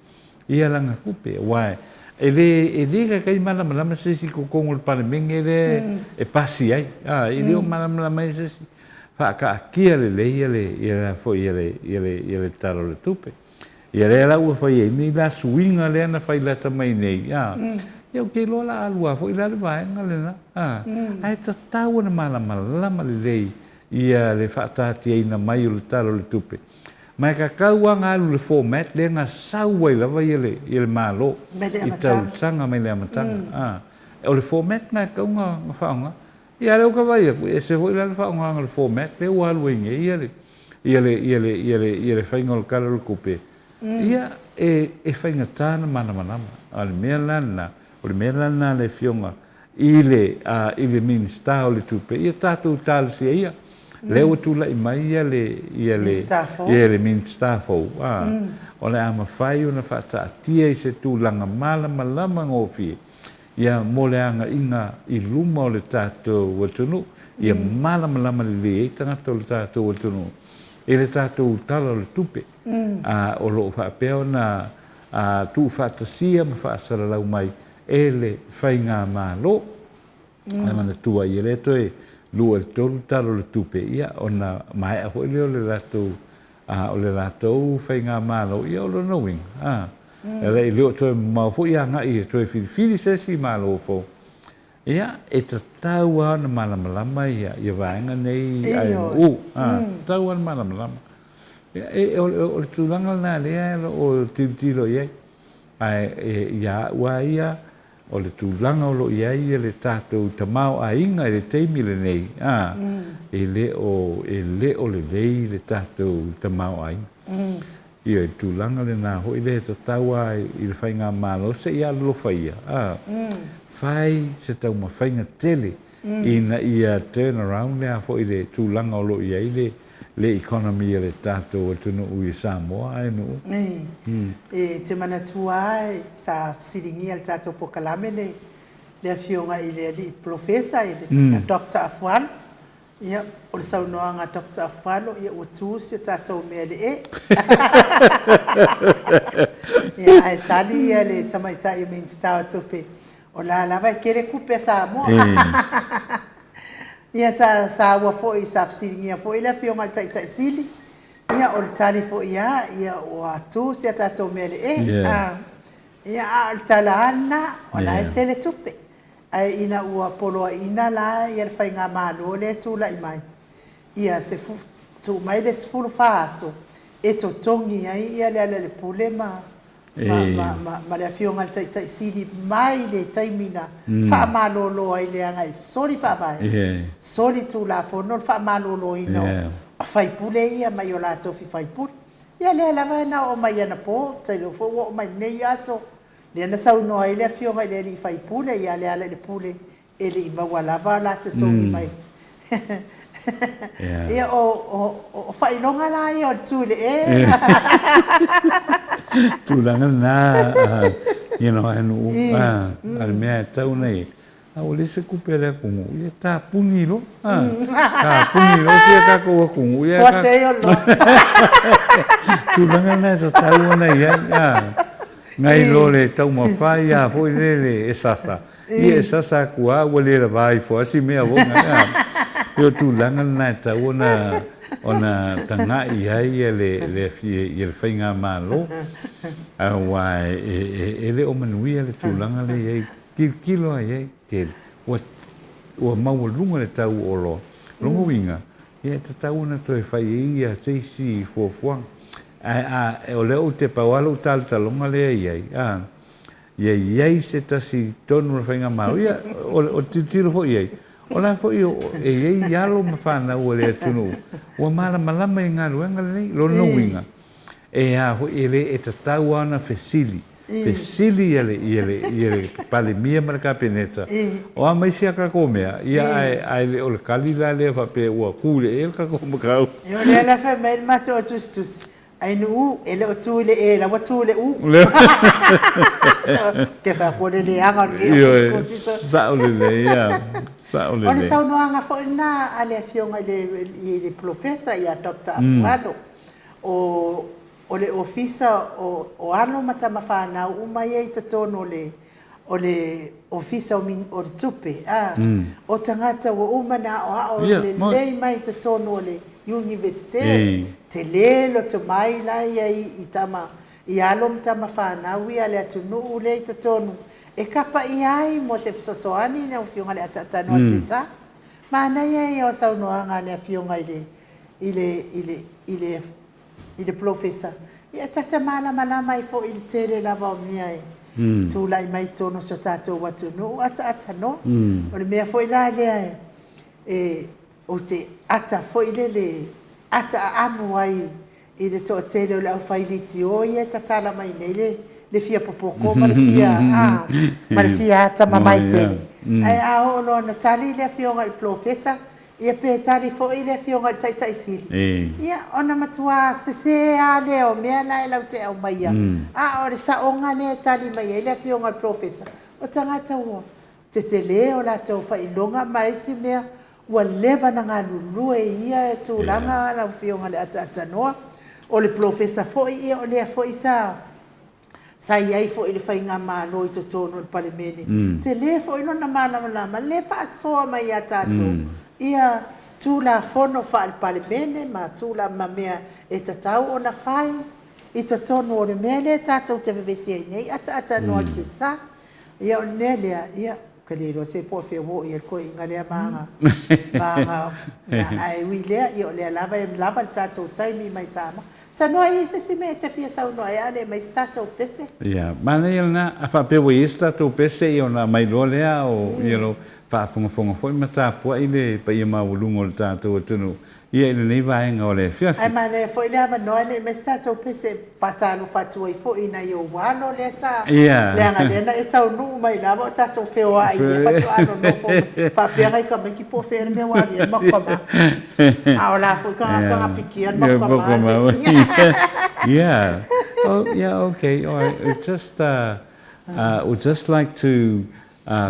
ia lana tupe, aua e le, e le kaikai malamalama se isi i totonu o le Palemene lea e pasi ai, a, e le o malamalama ai se isi, faakaatia lelei ia le, ia le a foi, ia le, ia le, ia le Tala o le Tupe. Ia lea la ua fai ai nei la suiga lea na fai lata mai nei, a, ia ou te iloa la alu lava foi la le vaega lena, a, ae tatau ona malamalama lelei ia le faataatiaina mai o le Tala o le Tupe. Ma e tatau lava ona alu i le format lea na sau ai lava ia le, ia le Malo i tausaga mai le amataga, a. O le format lena e tatau ona faaaoga. Ia a lea ua ta vaai atu, e ese foi la le faaaogaina o le format lea ua alu ai nei ia le, ia le, ia le, ia le, ia le faiga o le Tala o le Tupe, ia e, e faigata ona malamalama. A o le mea la lena, o le mea la lena a le Afioga i le, a, i le Minisita o le Tupe, ia tatou talosia ia. Lea ua tulai mai ia le, ia le, ia le Minisita fou, a, o le a mafai ona faataatia i se tulaga malamalama gofie ia mo le agaiga i luma o le tatou atunuu, ia malamalama lelei ai tagata o le tatou atunuu i le tatou Tala o le Tupe, a o lo o faapea ona tuufaatasia ma faasalalau mai e le Faigamalo. E manatua ia lea toe 2 i le 3 Tala o le Tupe, ia ona maea foi lea o le latou A o le latou faigamalo, ia o lona uiga, a, e le o toe mamao foi agai e toe filifili se isi Malo fou. Ia, e tatau lava ona malamalama ia, ia vaega nei a MU, a, tatau lava ona malamalama. Ia, e, o, o le tulaga lena lea o lo o tilotilo i ai. Ae, e, ia au lava ia, O le tulaga o lo o i ai le tatou tamaoaiga i le taimi lenei, a, e le o, e le o lelei le tatou tamaoaiga. Ia, i le tulaga lena foi lea e tatau lava i le faigamalo se i alolofa ia, a, fai se taumafaiga tele ina ia turn around le a foi le tulaga o lo o i ai le le economy a le tatou atunuu i Samoa ae nuu. E te manatua a sa fesiligia le tatou pokalame le le afioga i le alii polofesa i le Doctor Afualo. Ia o le saunoaga a Doctor Afualo ia ua tu si a tatou mea i le e. Ia ae tali ia le tamaitai Minisita o Tupe o la lava e tele tupe a Samoa. Ia, sa saua foi, sa fesiligia foi le Afioga i le Taitai Sili, ia, o le tali foi lava, ia, ua tu si a tatou mea i le e, a, ia, a o le tala lava lena, o la e tele tupe. Ae ina ua poloaiina la ia le faigamalo lea e tulai mai, ia, se tuu mai le 14 aso e totogi ai ia Lealailepule ma ma le Afioga i le Taitai Sili mai le taimi na faamalolo ai leaga e soli faavae, soli tulafono le faamaloloina o faipule ia mai o latou fifaipule. Ia lea lava na oo mai anapo, tailo foi ua oo mai lenei aso, lea na saunoa ai le Afioga i le alii faipule ia Lealailepule E le i maua lava la totogi mai. Ia o faailoga la ia o le tu i le e. Tulaga lena, you know, a nuu, a le mea e tatau ona i ai, a ua leai se tupe a le atunuu, ia tapuni loa, tapuni loa si a tatou atunuu. Fuase ai o loa. Tulaga lena e tatau ona i ai, nai lo le taumafai lava foi lele e sasa. Ia e sasa atu lava ua le lava ifo lava si mea foi na. E pei o tulaga lena e tatau ona ona tagai i ai le le le faigamalo aua e le o manuia le tulaga lea e i ai. Tilotilo lava i ai tele ua ua maualuga le tau o oloa. Lona uiga, ia e tatau ona toe fai ai ia se isi fuafuaga. Ae a, o lea ou te pau lava lou talotaloga lea i ai, a, ia i ai se tasi i totonu o le Faigamalo, ia, o le tilotilo foi i ai, o la foi e i ai alo ma fanau a le atunuu ua malamalama i galuega lenei. Lona uiga, E a foi, e le, e tatau lava ona fesili, fesili ia le, ia le, ia le Palemia ma le Kapeneta, o a mai sia tatou mea, ia ae, ae le o le tali la lea faapea ua tu i le e le tatou mataupu. Ia o lea la fai mai le matou tusitusi, Ainuu, e le o tu i le e la ua tu i le u. Ou te fai atu o le leaga o lenei au tusitusi. Ioe, sao lelei, ia, sao lelei. O le saunoaga foi lena a le Afioga i le Polofesa ia Doctor Afualo. O o le Ofisa o o alo ma tama fanau uma ia i totonu o le o le Ofisa o o le Tupe, a, o tagata ua uma ona aoao lelei mai i totonu o le Iunivesite, tele le tomai la ia i tama i alo ma tama fanau ia a le atunuu lea i totonu e kapaia ai mo se fesoasoani lau Afioga i le Ataatanoa Tesa. Manaia ia o saunoaga a le Afioga i le i le, i le, i le, i le polofesa, ia ta te malamalama ai foi i le tele lava o mea e tulai mai i totonu o si o tatou atunuu, ataata noa. O le mea foi la lea e, e, ou te ata foi lele, ata aano ai i le toatele o le aufailitio ia e tatala mai nei le, le fia popoto ma le fia, a, ma le fia atamamai tele. Ae a oo loa ina tali le afioga i le polofesa, Ia pe tali foi le Afioga i le Taitai Sili, ia ona matua sese lava lea o mea la e lau te aumaia. A o le saoga lea e tali mai ai le Afioga i le Polofesa, o tagata ua tetele o latou faailoga ma isi mea ua leva ona galulue i ia tulaga lau Afioga i le Ataatanoa. O le Polofesa foi, ia o lea foi sa Sa i ai foi i le faigamalo i totonu o le Palemene. Tele foi lona malamalama le faasoa mai ia tatou ia Tulafono faale-Palemene ma tula ma mea e tatau ona fai i totonu o le mea lea tatou te vevesi ai nei, ataata noa i le sa. Ia o le mea lea, ia, ou te le iloa se po o fea ua oo i ai le toeaina lea ma ana, ma ana, ae ui i lea, ia o lea lava e lava le tatou taimi mai Samoa. Tanoa e i ai se isi mea e te fia saunoa ai a o le aumai se tatou pese? Ia, manaia lena. A faapea ua i ai se tatou pese, ia ona aumai loa lea o, you know, faafogafoga foi ma tapuai le paia maualuga o le tatou atunuu, ia i lenei vaega o le afiafi. Ae manaia foi le avanoa e le i aumai se tatou pese e faatalofa atu ai foi i nai ou alo lea sa, leaga lea na e taunuu mai lava o tatou feoai lea faatoa nonofo mai faapea nai tamaiti po o fea le mea ua alu i ai le matou tama. A o la foi tagata na pikia le matou tama se. Yeah. Oh, yeah, okay. All right. It just, would just like to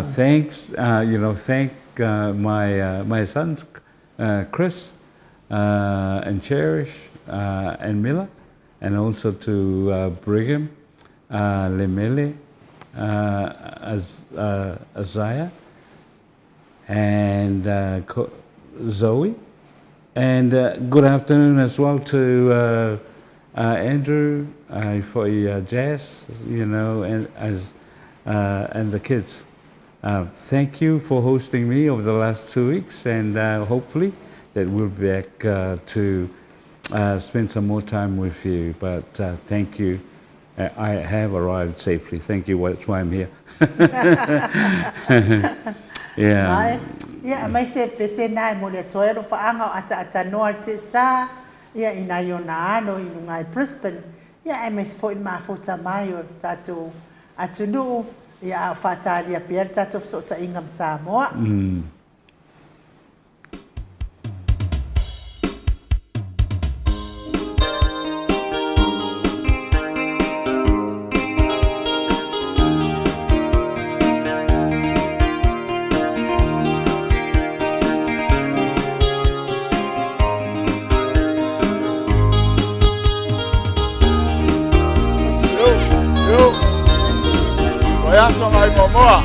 thanks, you know, thank my, my sons, Chris and Cherish and Miller, and also to Brigham, Lemele, Isaiah, and Zoe. And good afternoon as well to Andrew, for Jazz, you know, and as and the kids. Thank you for hosting me over the last 2 weeks, and hopefully that we'll be back to spend some more time with you. But thank you. I have arrived safely. Thank you. That's why I'm here. Yeah. Ae, ia, aemaise e pese na e momoli atu ai alofaaga o ataatanoa le Tsa, ia, i nai ona alo i luga i Brisbane, ia, aemaise foi le mafuta mai o le tatou atunuu, ia, a o faatalia pea le tatou fesootaiga ma Samoa. Yo, yo. Vaiaso mai muamua.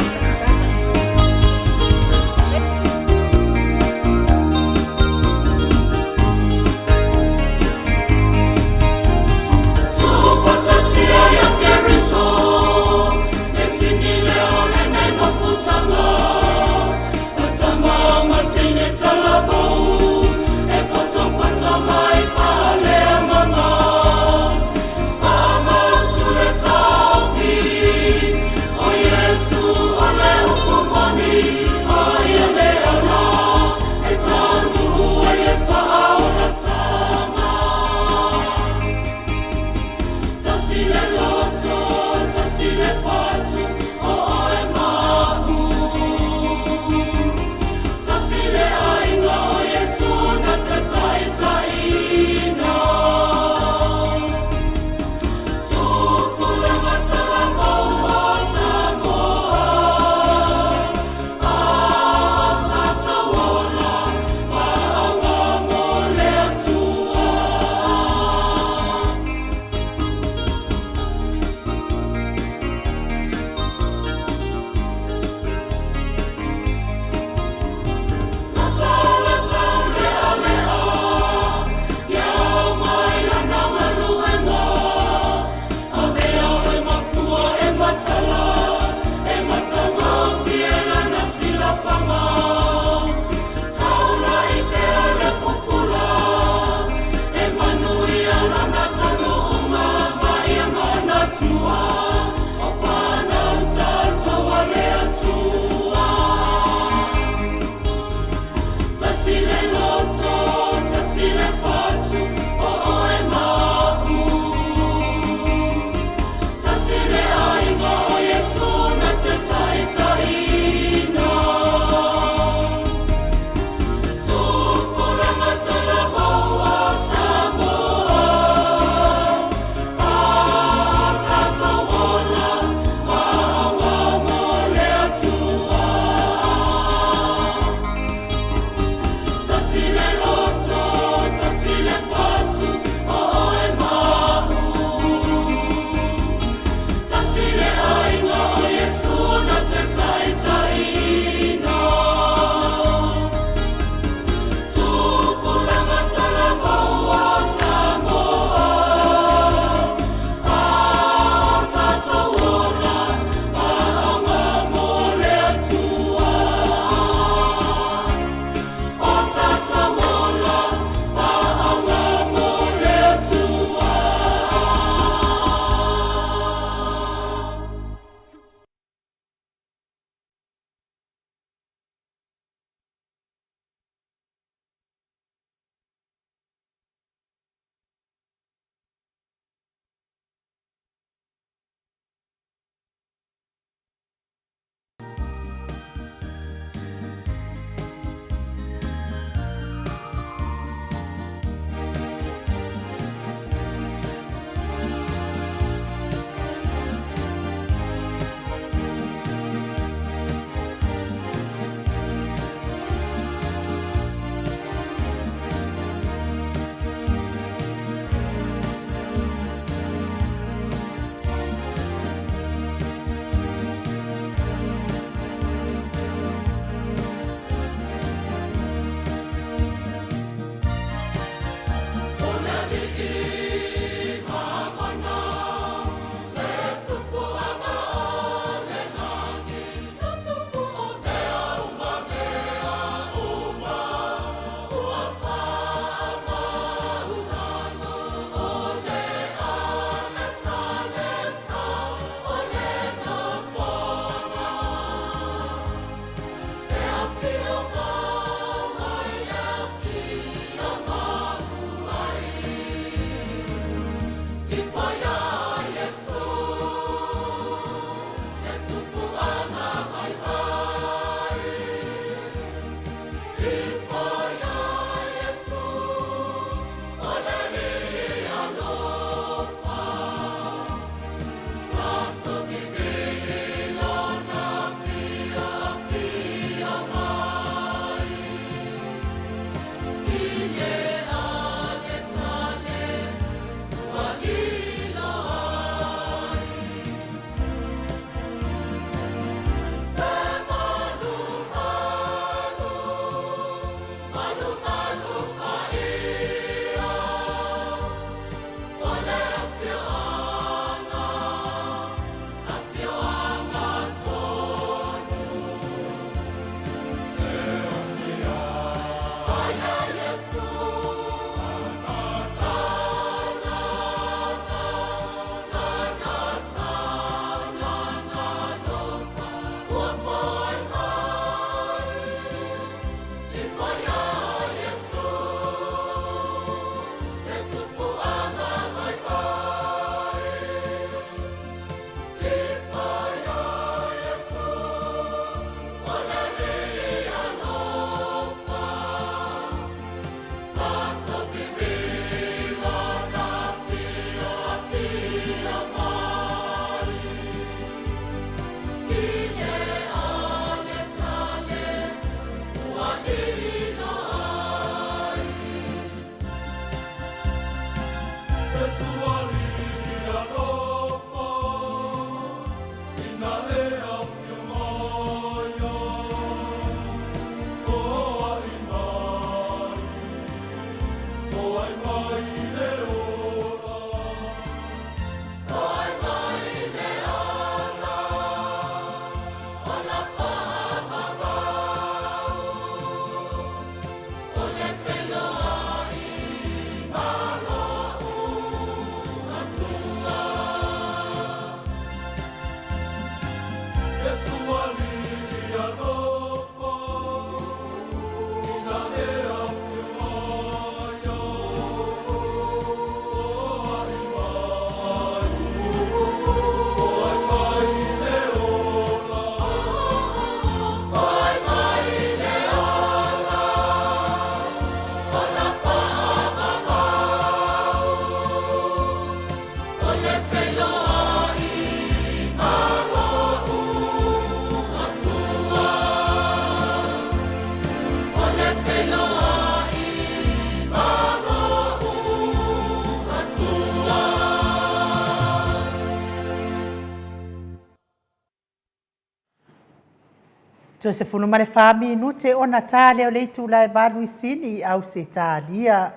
Toe 14 minute ona ta lea o le itula e 8 i Sini i Ausetalia.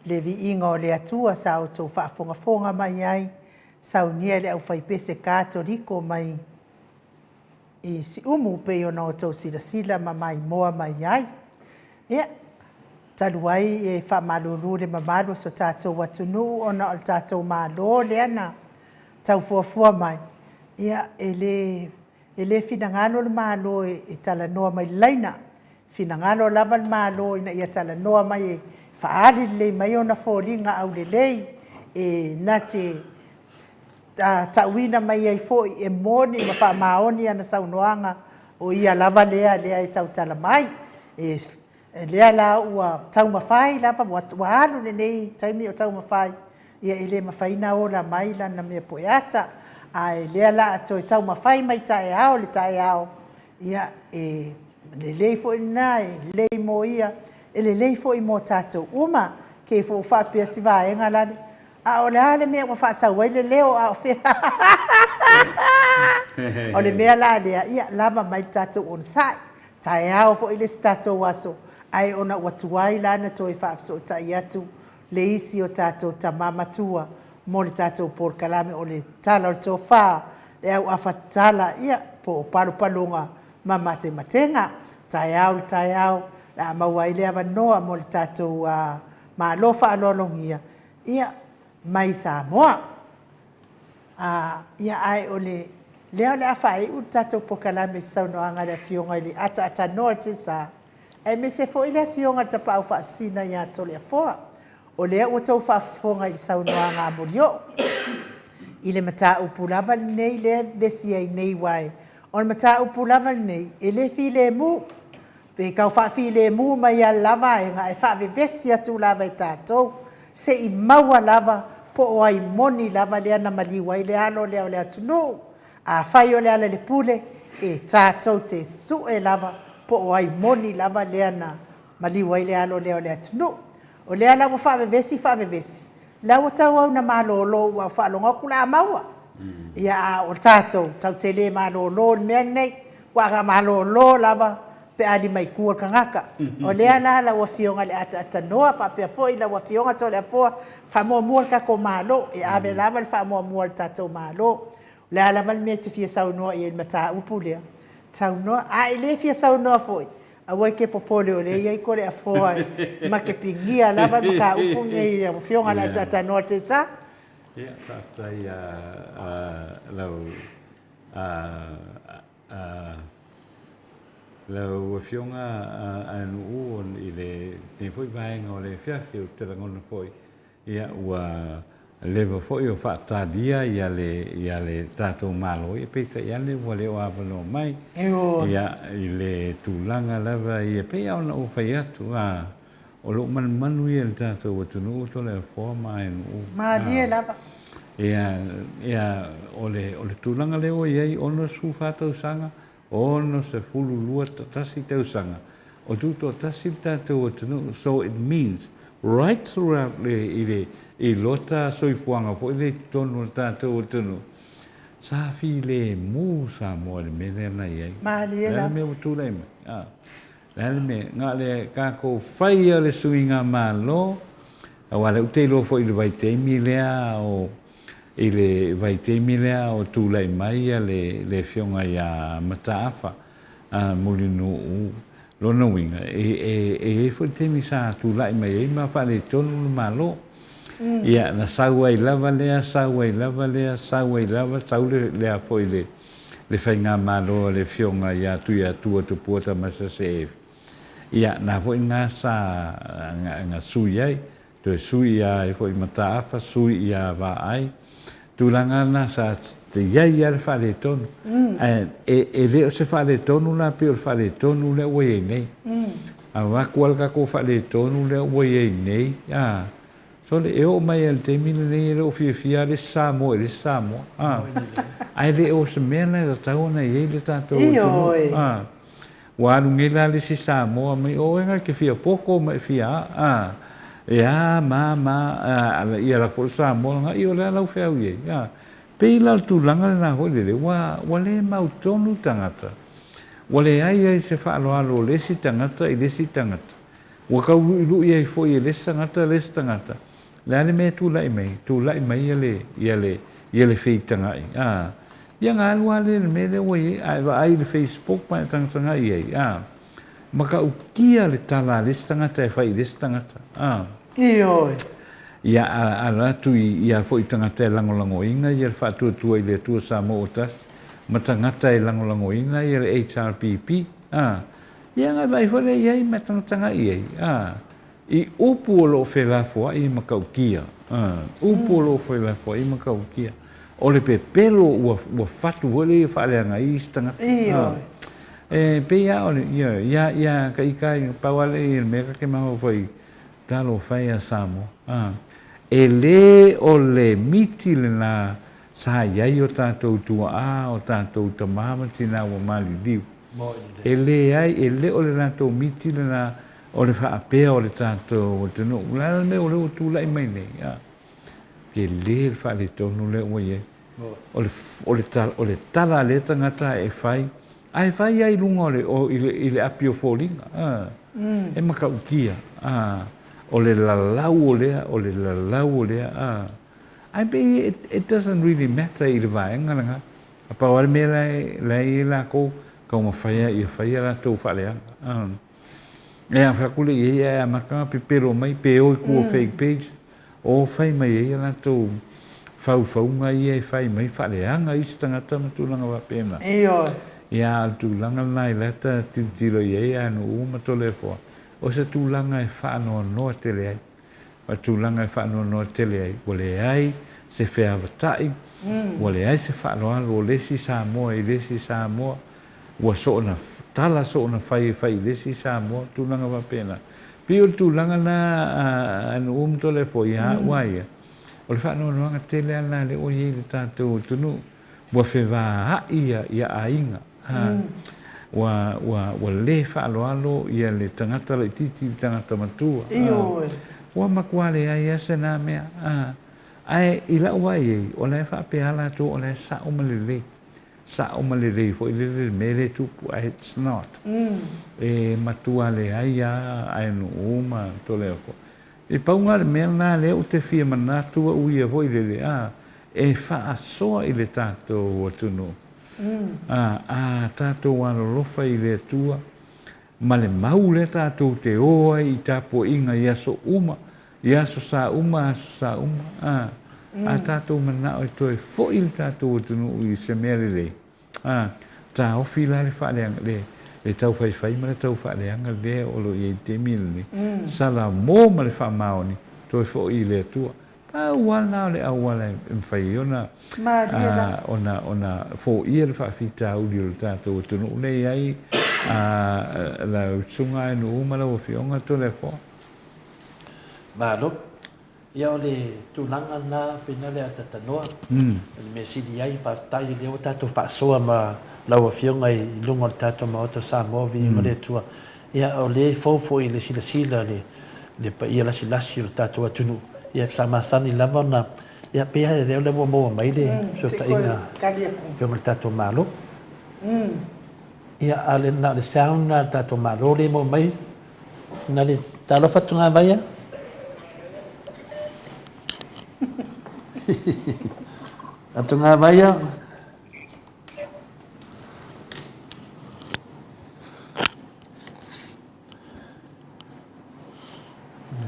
Le viiga o le Atua sa outou faafogafoga mai ai, saunia e le aufaipese Katoliko mai i Siumu pei ona outou silasila ma maimoa mai ai. Ia, talu ai e faamalulu le mamalu o so tatou atunuu ona o le tatou Malo lea na taufuafua mai, ia e le E le finagalo le Malo e talanoa mai i le laina, e finagalo lava le Malo ina ia talanoa mai e faaali lelei mai ona foliga aulelei e na te tauina mai ai foi e moni ma faamaoni ana saunoaga, o ia lava lea lea e tautala mai. E lea la ua taumafai lava, ua alu lenei taimi o taumafai, ia e le mafai ona ola mai lana mea pueata, ae lea la a toe taumafai mai taeao le taeao, ia e lelei foi lena, e lelei mo ia, e lelei foi mo tatou uma. Ke foi ua faapea si vaega lale, a o le a le mea ua faasau ai le leo a o fea? O le mea la lea, ia lava mai le tatou onosai. Taeao foi le isi tatou aso, ae ona ua tuai la ona toe faafesootai atu. le isi o tatou tama matua mo le tatou polokalame o le Tala o le Tofa, le auafa tala, ia, po o palopaloga ma matematega. Taeao le taeao, o le a maua ai le avanoa mo le tatou Malo faaaloalogia, ia, mai Samoa. Ia, ae o lea o le a faaiu le tatou polokalame i se saunoaga a le Afioga i le Ataatanoa o le Tiasa, aemaise foi le Afioga i le Tapaau Faasisina ia Toleafoa. O lea ua outou faafofoga i le saunoaga a Molioo i le mataupu lava lenei lea e vevesi ai nei, aua o le mataupu lava lenei, e le filemu. Pe tau faafilemu mai lava i le la vaega, ae faavevesi atu lava e tatou, se i maua lava po o ai moni lava lea na maliu ai le alo lea o le atunuu. Afai o Lealailepule, e tatou te sue lava po o ai moni lava lea na maliu ai le alo lea o le atunuu. O lea la ua faavevesi faavevesi, o la ua tauau ina malolo ua ou faalogo atu o le a maua. Ia a o tatou, tatou te le malolo i le mea lenei, faatoa malolo lava pe a lima i tua le tagata. O lea la lau Afioga i le Ataatanoa faapea foi lau Afioga Toleafoa, faamuamua le tatou Malo, e ave lava le faamuamua i le tatou Malo. O le a lava le mea e te fia saunoa i ai i le mataupu lea, saunoa. A e le fia saunoa foi, aua e te popole o lea e i ai Toleafoa ma te pinia lava le mataupu lenei i lau Afioga i le Ataatanoa o le Tiasa. Ia, faafetai i lau Afioga Aenuuu i lenei foi vaega o le afiafi. Ou te lagona foi Ia, ua leva foi o faatalia ia le, ia le tatou Malo, ia peitai ane ua le o avanoa mai, ia, i le tulaga lava ia, pei lava ona ou fai atu, a, o lou manumanu ia i le tatou atunuu Toleafoa ma Aenuu. Malie lava. Ia, ia, o le, o le tulaga lea ua i ai, 64 tausaga, 62 tasi tausaga o tutoatasi le tatou atunuu so it means right throughout le i le i lota soifuaga foi lea i totonu o le tatou atunuu sa filemu Samoa i le mea lea na i ai. Malie O le a lava. le mea ua tulai mai? A. O le a le mea? Na o le tatou faia o le suiga malo aua o lea ou te iloa foi i le vaitaimi lea o I le vaitaimi lea o tulai mai le le Afioga ia Mataafa Mulinuu, lona uiga, e e e i ai foi le taimi sa tulai mai ai ma faaletonu le Malo. Ia, na sau ai lava lea, sau ai lava lea, sau ai lava, sau le lea foi le le faigamalo a le Afioga ia Tuiatua Tupua Tamasese. Ia, na foi na sa na sui ai. Toe sui ia ai foi Mataafa, sui ia Vaai. Tulaga na sa i ai lava le faaletonu. Ae e le o se faaletonu la pei o le faaletonu lea ua i ai nei. Avatu lava le tatou faaletonu lea ua i ai nei, a, sole, e oo mai lava i le taimi lenei e le o fiafia lava le isi Samoa i le isi Samoa, a. Ae le o se mea la e tatau ona i ai le tatou atunuu, a. Ua alu nei la le isi Samoa mai, o oe na e te fia poto ma e fia a, a, e a ma ma, a, ia la foi le Samoa lena, ia o le a lau feau i ai, a. Pei la o le tulaga lena foi lele, ua, ua le mautonu tagata, ua leai ai se faaaloalo o le isi tagata i le isi tagata, ua tau luʻiluʻi ai foi e le isi tagata le isi tagata, O le a le mea e tulai mai? Tulai mai ia le, ia le, ia le feitagaʻi, a. Ia na alu lava lea i le mea lea ua i ai, a e vaai i le Facebook ma e tagatagai i ai, a, matautia le tala a le isi tagata e fai i le isi tagata, a. Ioe. Ia a alu atu i ia foi tagata e lagolagoina ia le Faatuatua i le Atua Samoa ua Tasi, ma tagata e lagolagoina ia le HRPP, a. Ia na e vaai foi lea i ai ma e tagatagai i ai, a. I upu o lo o felafoai e matautia, upu o lo o felafoai e matautia, o le pepelo ua, ua fatu foi lea ia faaleaga ai isi tagata. Ioe. E pei lava o le, ioe, ia, ia ka ika ai, pau lava lea ia le mea ta te mafaufau i talofa e ia Samoa. E le o le miti lena sa i ai o tatou tuaa, o tatou tama ma tina ua maliliu. E leai, e le o le latou miti lena o le faapea o le tatou atunuu. O le a le mea o lea ua tulai mai nei? A, tele le faaletonu lea ua i ai. O le, o le, o le tala a lea tagata e fai, ae fai lava i luga o le, o, i le, i le api o foliga. A, e matautia. A, O le lalau o lea, o le lalau o lea, a. Ae pei it, it doesn't really matter i le vaega lena. A pau lava le mea la e, la e i ai latou, taumafai lava ia fai a latou faaleaga. A. E a fai atu lea i ai ae amata ona pepelo mai pe o i tua o fake page, o fai mai ai a latou faufauga ia e fai mai faaleaga isi tagata ma tulaga faapena. Ioe. Ia a o le tulaga lena i lata tilotilo i ai Anu'u ma Toleafoa, o se tulaga e faanoanoa tele ai. O le tulaga e faanoanoa tele ai, ua leai se feavata'i, ua leai se faaaloalo o le isi Samoa i le isi Samoa, ua soona tala soona fai e fai i le isi Samoa, tulaga faapena. Pei o le tulaga lena a Nu'u ma Toleafoa ia au lava ia, o le faanoanoaga tele lava lena lea ua i ai i le tatou atunuu, ua fevaai ia aiga, ua, ua, ua le faaaloalo ia le tagata laitiiti i le tagata matua. Ioe. Ua matua leai lava se na mea. Ae i lau vaai i ai, o la e faapea lava latou o la e sao ma lelei. Sao ma lelei foi lele le mea lea e tupu, ae it's not. E matua leai lava Aenu'u ma Toleafoa. E pau lena o le mea lena lea ou te fia manatu au ia foi lele, a, e faasoa i le tatou atunuu. A, a tatou alolofa i le Atua ma le mau lea tatou te o ai i tapuaiga i aso uma, i aso sa uma, aso sa uma, a, a tatou manao e toe foi le tatou atunuu i se mea lelei, a, taofi la le faaleaga, le, le taufaifai ma le taufaaleaga lea o lo o i ai i le taimi lenei, salamo ma le faamaoni, toe foi i le Atua. Pau lava lena o le auala e mafai ai ona, ona, ona foia le faafitauli o le tatou atunuu lea e i ai lau Susuga Aenu'u ma lau Afioga Toleafoa. Malo. Ia o le tulaga lena pei na le atatanoa. O le mea sili ai, faafetai o lea ua tatou faasoa ma lau Afioga i luga o le tatou Maota o Samoa, viiga le Atua. Ia o lea e fou foi i le silasila le le paia lasilasi o le tatou atunuu, ia sa masani lava ona, ia pei lava o lea ua maua mai le fesootaiga a le Afioga i le tatou Malo. Ia, a o le na o le sound lena a le tatou Malo lea e maua mai. Na le talofa atu ngā vaia. Atu ngā vaia.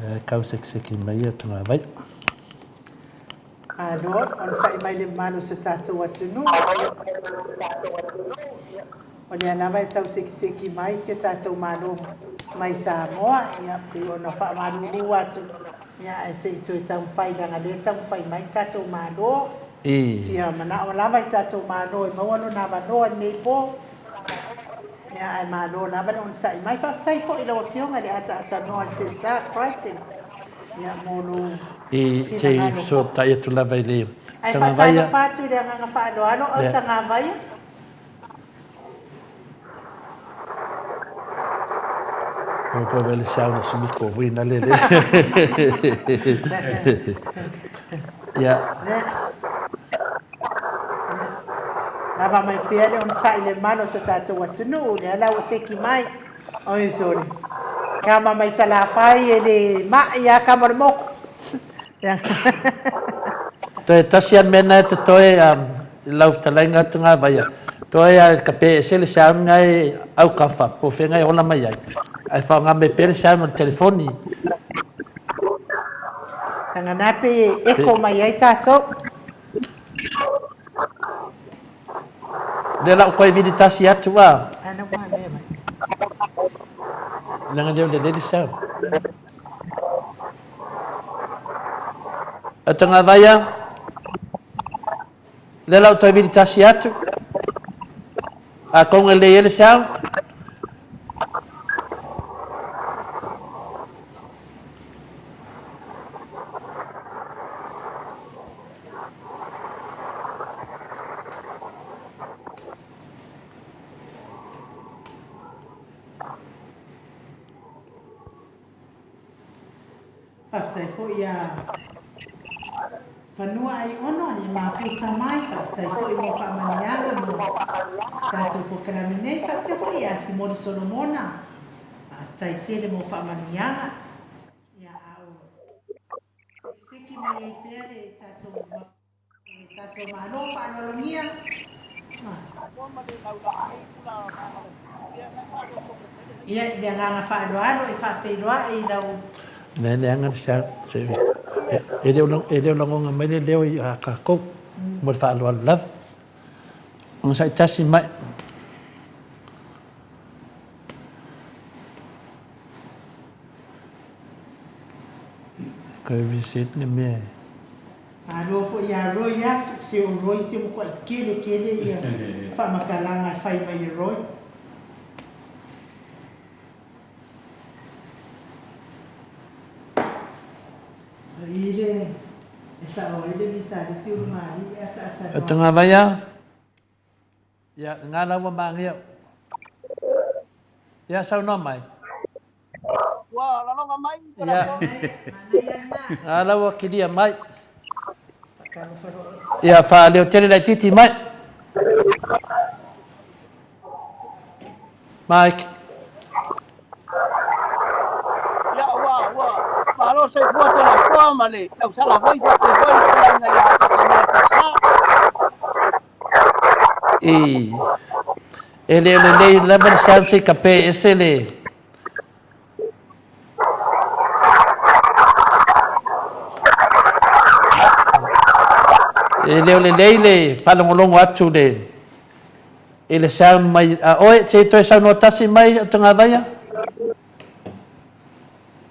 E kau sekiseki mai ia tungāwai. Malo, onosai mai le mamalu o se tatou atunuu. O lea lava e tau sekiseki mai si a tatou Malo mai Samoa, ia, pei ona faamalulu atu, ia, ae se i toe taumafai leaga lea e taumafai mai le tatou Malo. Fia manao lava le tatou Malo e maua lona avanoa i lenei po. Ia, ae malo lava le onosai mai. Faafetai foi i lau Afioga i le ataatanoa i le Telsa Crichton, ia, mo lou I se i finagalo foi. fesootai atu lava i le Ae Tagavaia. faatalofa atu i le agaga faaaloalo, au Lea. Tagavaia. Ua pau ai le sound o Sumiko foi na lele. Ia. Lava mai pea le onosai i le malu o so tatou atunuu, lea la ua seki mai. Oi sole. Kama mai Salafai e le mai a kama o le moku. Toe tasi a le mea na e totoe i lau fetalaiga atu ngā vaia. Toe a ka pe ese le sound nga e aukafa, po o fea nga e ola mai ai. Ae faaaoga mai pea le sound o le telefoni. Leaga na pei e echo mai ai tatou. Lea la ua toe vili tasi atu a. Ana ua mea mai. Leaga lea o le lele sound. Atagavaia. Lea la ua toe vili tasi atu. Atonu e lelei ai le sound. Faafetai foi ia Fanua Aiono le mafuta mai, faafetai foi mo faamanuiaga mo tatou polokalame nei, faapea foi ia Simoli Solomona, faafetai tele mo faamanuiaga. Ia a. Siki mai ai pea le tatou le tatou Malo faaaloalogia. Ia, i le agaga faaaloalo e faafeiloai i lau. Lea leaga le sound, e le o lagona mai le leo ia tatou, mo le faaaloalo lava. Onosai tasi mai. Toe reset le mea e. Malo foi ia Roy Asu, se o Roy se matuai tele tele ia faamatalaga e fai mai e Roy. O i le e sao ai le visa a le isi ulugalii e ataata noa. Tagavaia. Ia, lena la ua magia. Ia, saunoa mai. Ua laloga mai. Ia, lena la ua kilia mai. Ia, faaleo tele laitiiti mai. Mike. Ia, ua, ua, malo soifua Toleafoa ma le tausala foi faapea foi le fetalaiga ia Tatanoa Tausa. I, e le o lelei lava le sound se i kape ese le. E le o lelei le faalogologo atu le i le sound mai a oe, se i toe saunoa tasi mai o Tagavaia.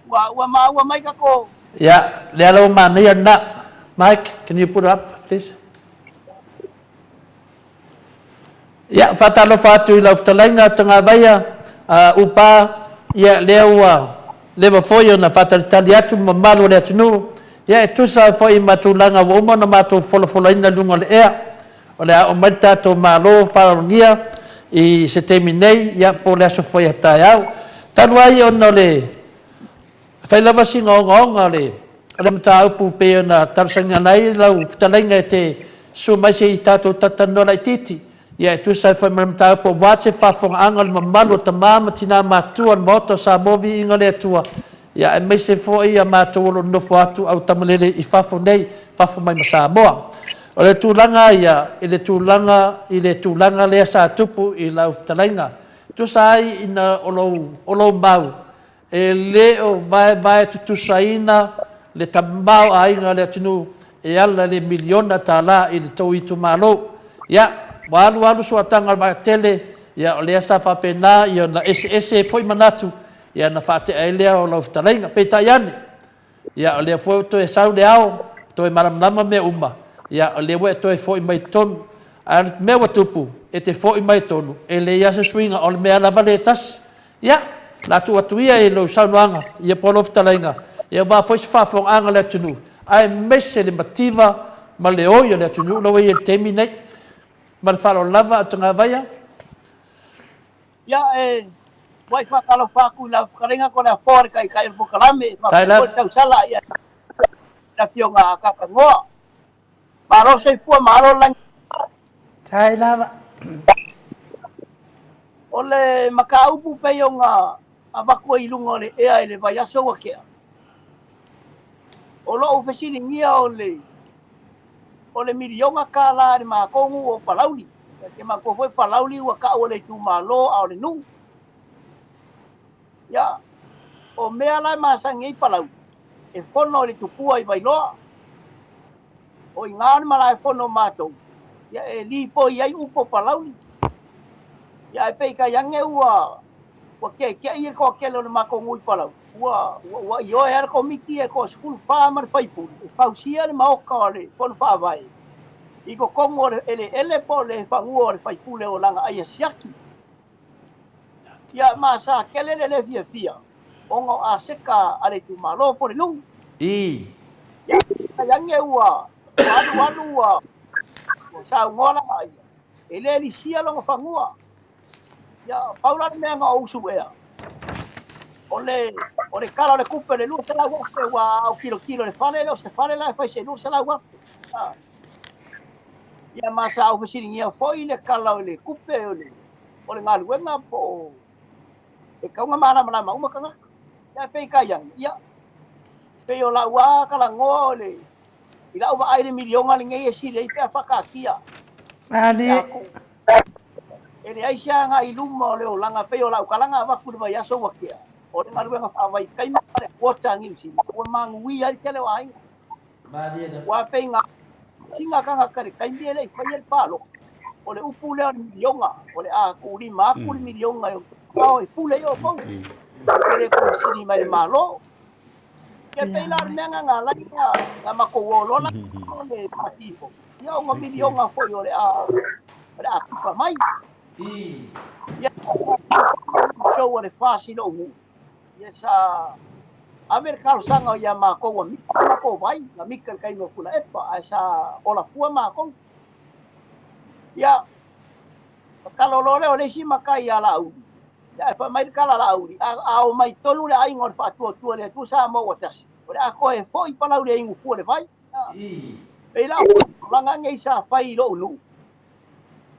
Ua, ua maua mai kako. Ia, lea la ua manaia lena. Mike, can you put up, please? Ia, faatalofa atu i lau fetalaiga Tagavaia, uh, Upa, ia, lea ua leva foi ona faatalitali atu le mamalu o le atunuu, ia, e tusa foi ma tulaga ua uma ona matou folafolaina i luga o le ea. O le a oo mai le tatou Malo faaaloalogia i se taimi nei, ia, po o le aso foi a taeao. Talu ai ona o le fai lava sina ogaoga o le, o le mataupu pei ona talosagaina ai lau fetalaiga e te susu mai se i tatou talatalanoa laitiiti, ia e tusa ai foi ma le mataupu aua se faafofogaaga o le mamalu o tama ma tina matutua o le Maota o Samoa Viiga o le Atua, ia aemaise foi a matou o lo o nonofo atu autamalele i fafo nei, fafo mai ma Samoa. O le tulaga ia i le tulaga i le tulaga lea sa tupu i lau fetalaiga, tusa ai ina o lou, o lou mau, e le o vaevae tutusaina le tamaoaiga o le atunuu e ala i le miliona tala i le tou itumalo. Ia, ua alu alu suataga o le vaatele, ia o lea sa faapena ia ona eseese foi manatu, ia ona faatea ai lea o lau fetalaiga. Peitai ane, Ia, o lea foi ua toe sau le ao, toe malamalama mea uma, ia, o lea ua e toe foi mai i totonu. A o le mea ua tupu, e te foi mai i totonu, e leai lava se suiga, o le mea lava lea e tasi. Ia, o le a tuu atu ia i lau saunoaga, ia po o lau fetalaiga, ia aua foi se faafofogaaga a le atunuu, aemaise le mativa ma le oi o le atunuu la ua i ai i le taimi lenei. Ma le faaaloalo lava, Atogavaia. Ia, e muai faatalofa atu i lau fetalaiga Toleafoa le Taitai o le Polokalame, faapea foi le tausala i le Afioga a Kakanoa. Malo soifua, malo le lagi. Tai lava. O le mataupu pei ona avatu ai i luga o le ea i le vaiaso ua tea, o lou fesiligia o le o le miliona $1 i le matou nuu o Palauli. E te manatua foi Palauli ua tau e le itumalo a o le nuu. Ia, o mea la e masani ai Palauli, e fono i le tupua i Vailoa. O i ina le malae fono o matou, ia e lipoi ai upu o Palauli. Ia ae peitai ane ua ua keke'i le toatele o le matou nuu i Palauli, ua ua ioe lava le Komiti e toa-14 ma le faipule e fausia le Maota o le Fono Faavae i totonu o le eleele po o le fanua o le faipule o Lagaaia Siaki. Ia, ma sa tele le le fiafia ona o aseta a le itumalo po o le nuu. Ii. Ia, peitai ane ua alu alu ua saunoa Lagaaia e le lisia lona fanua. Ia, pau la le mea na ou suea, o le, o le tala o le tupe o le $200,000, aua a ou tilotilo i le fale, e le o se fale la e fai i se $200,000. Ah. Ia, ma sa ou fesiligia foi le tala o le tupe o le, o le galuega po o e tatau ona malamalama uma tagata. Ia, peitai ane, ia, Pei o lau lava talagoa o le, i lau vaai i le miliona lenei e sili ai pe a faataatia le atuu. E leai se agai i luma o le olaga pei o lau talaga avatu i le vaiaso ua tea, o le galuega faavaitaimi ma le quota a Niu Sila ua manuia ai le tele o aiga. Ua pei na sina tagata i le taimi e le i faia le palota, o le upu lea o le miliona, o le a tuulima atu le miliona e o e pule i outou. Ou te le fesili mai le Malo. Ia pei la o le mea na na alai na, na matou o loa la le pati ifo. Ia ona miliona foi o le a o le a kipa mai. Ia show a le FAS i lou nuu. Ia sa ave le talosaga ia matou ua mita le matou vai, na mita i le taimi o Tuilaepa, ae sa ola fua matou. Ia, tatalo loa lea o le isi matai ia Laauli, ia ae fai mai le tala a Laauli, a, a omai tonu le aiga o le Faatuatua i le Atua Samoa ua tasi, o le a toe foi Palauli e inu fua le vai. Pei la o tulaga nei sa fai i lou nuu,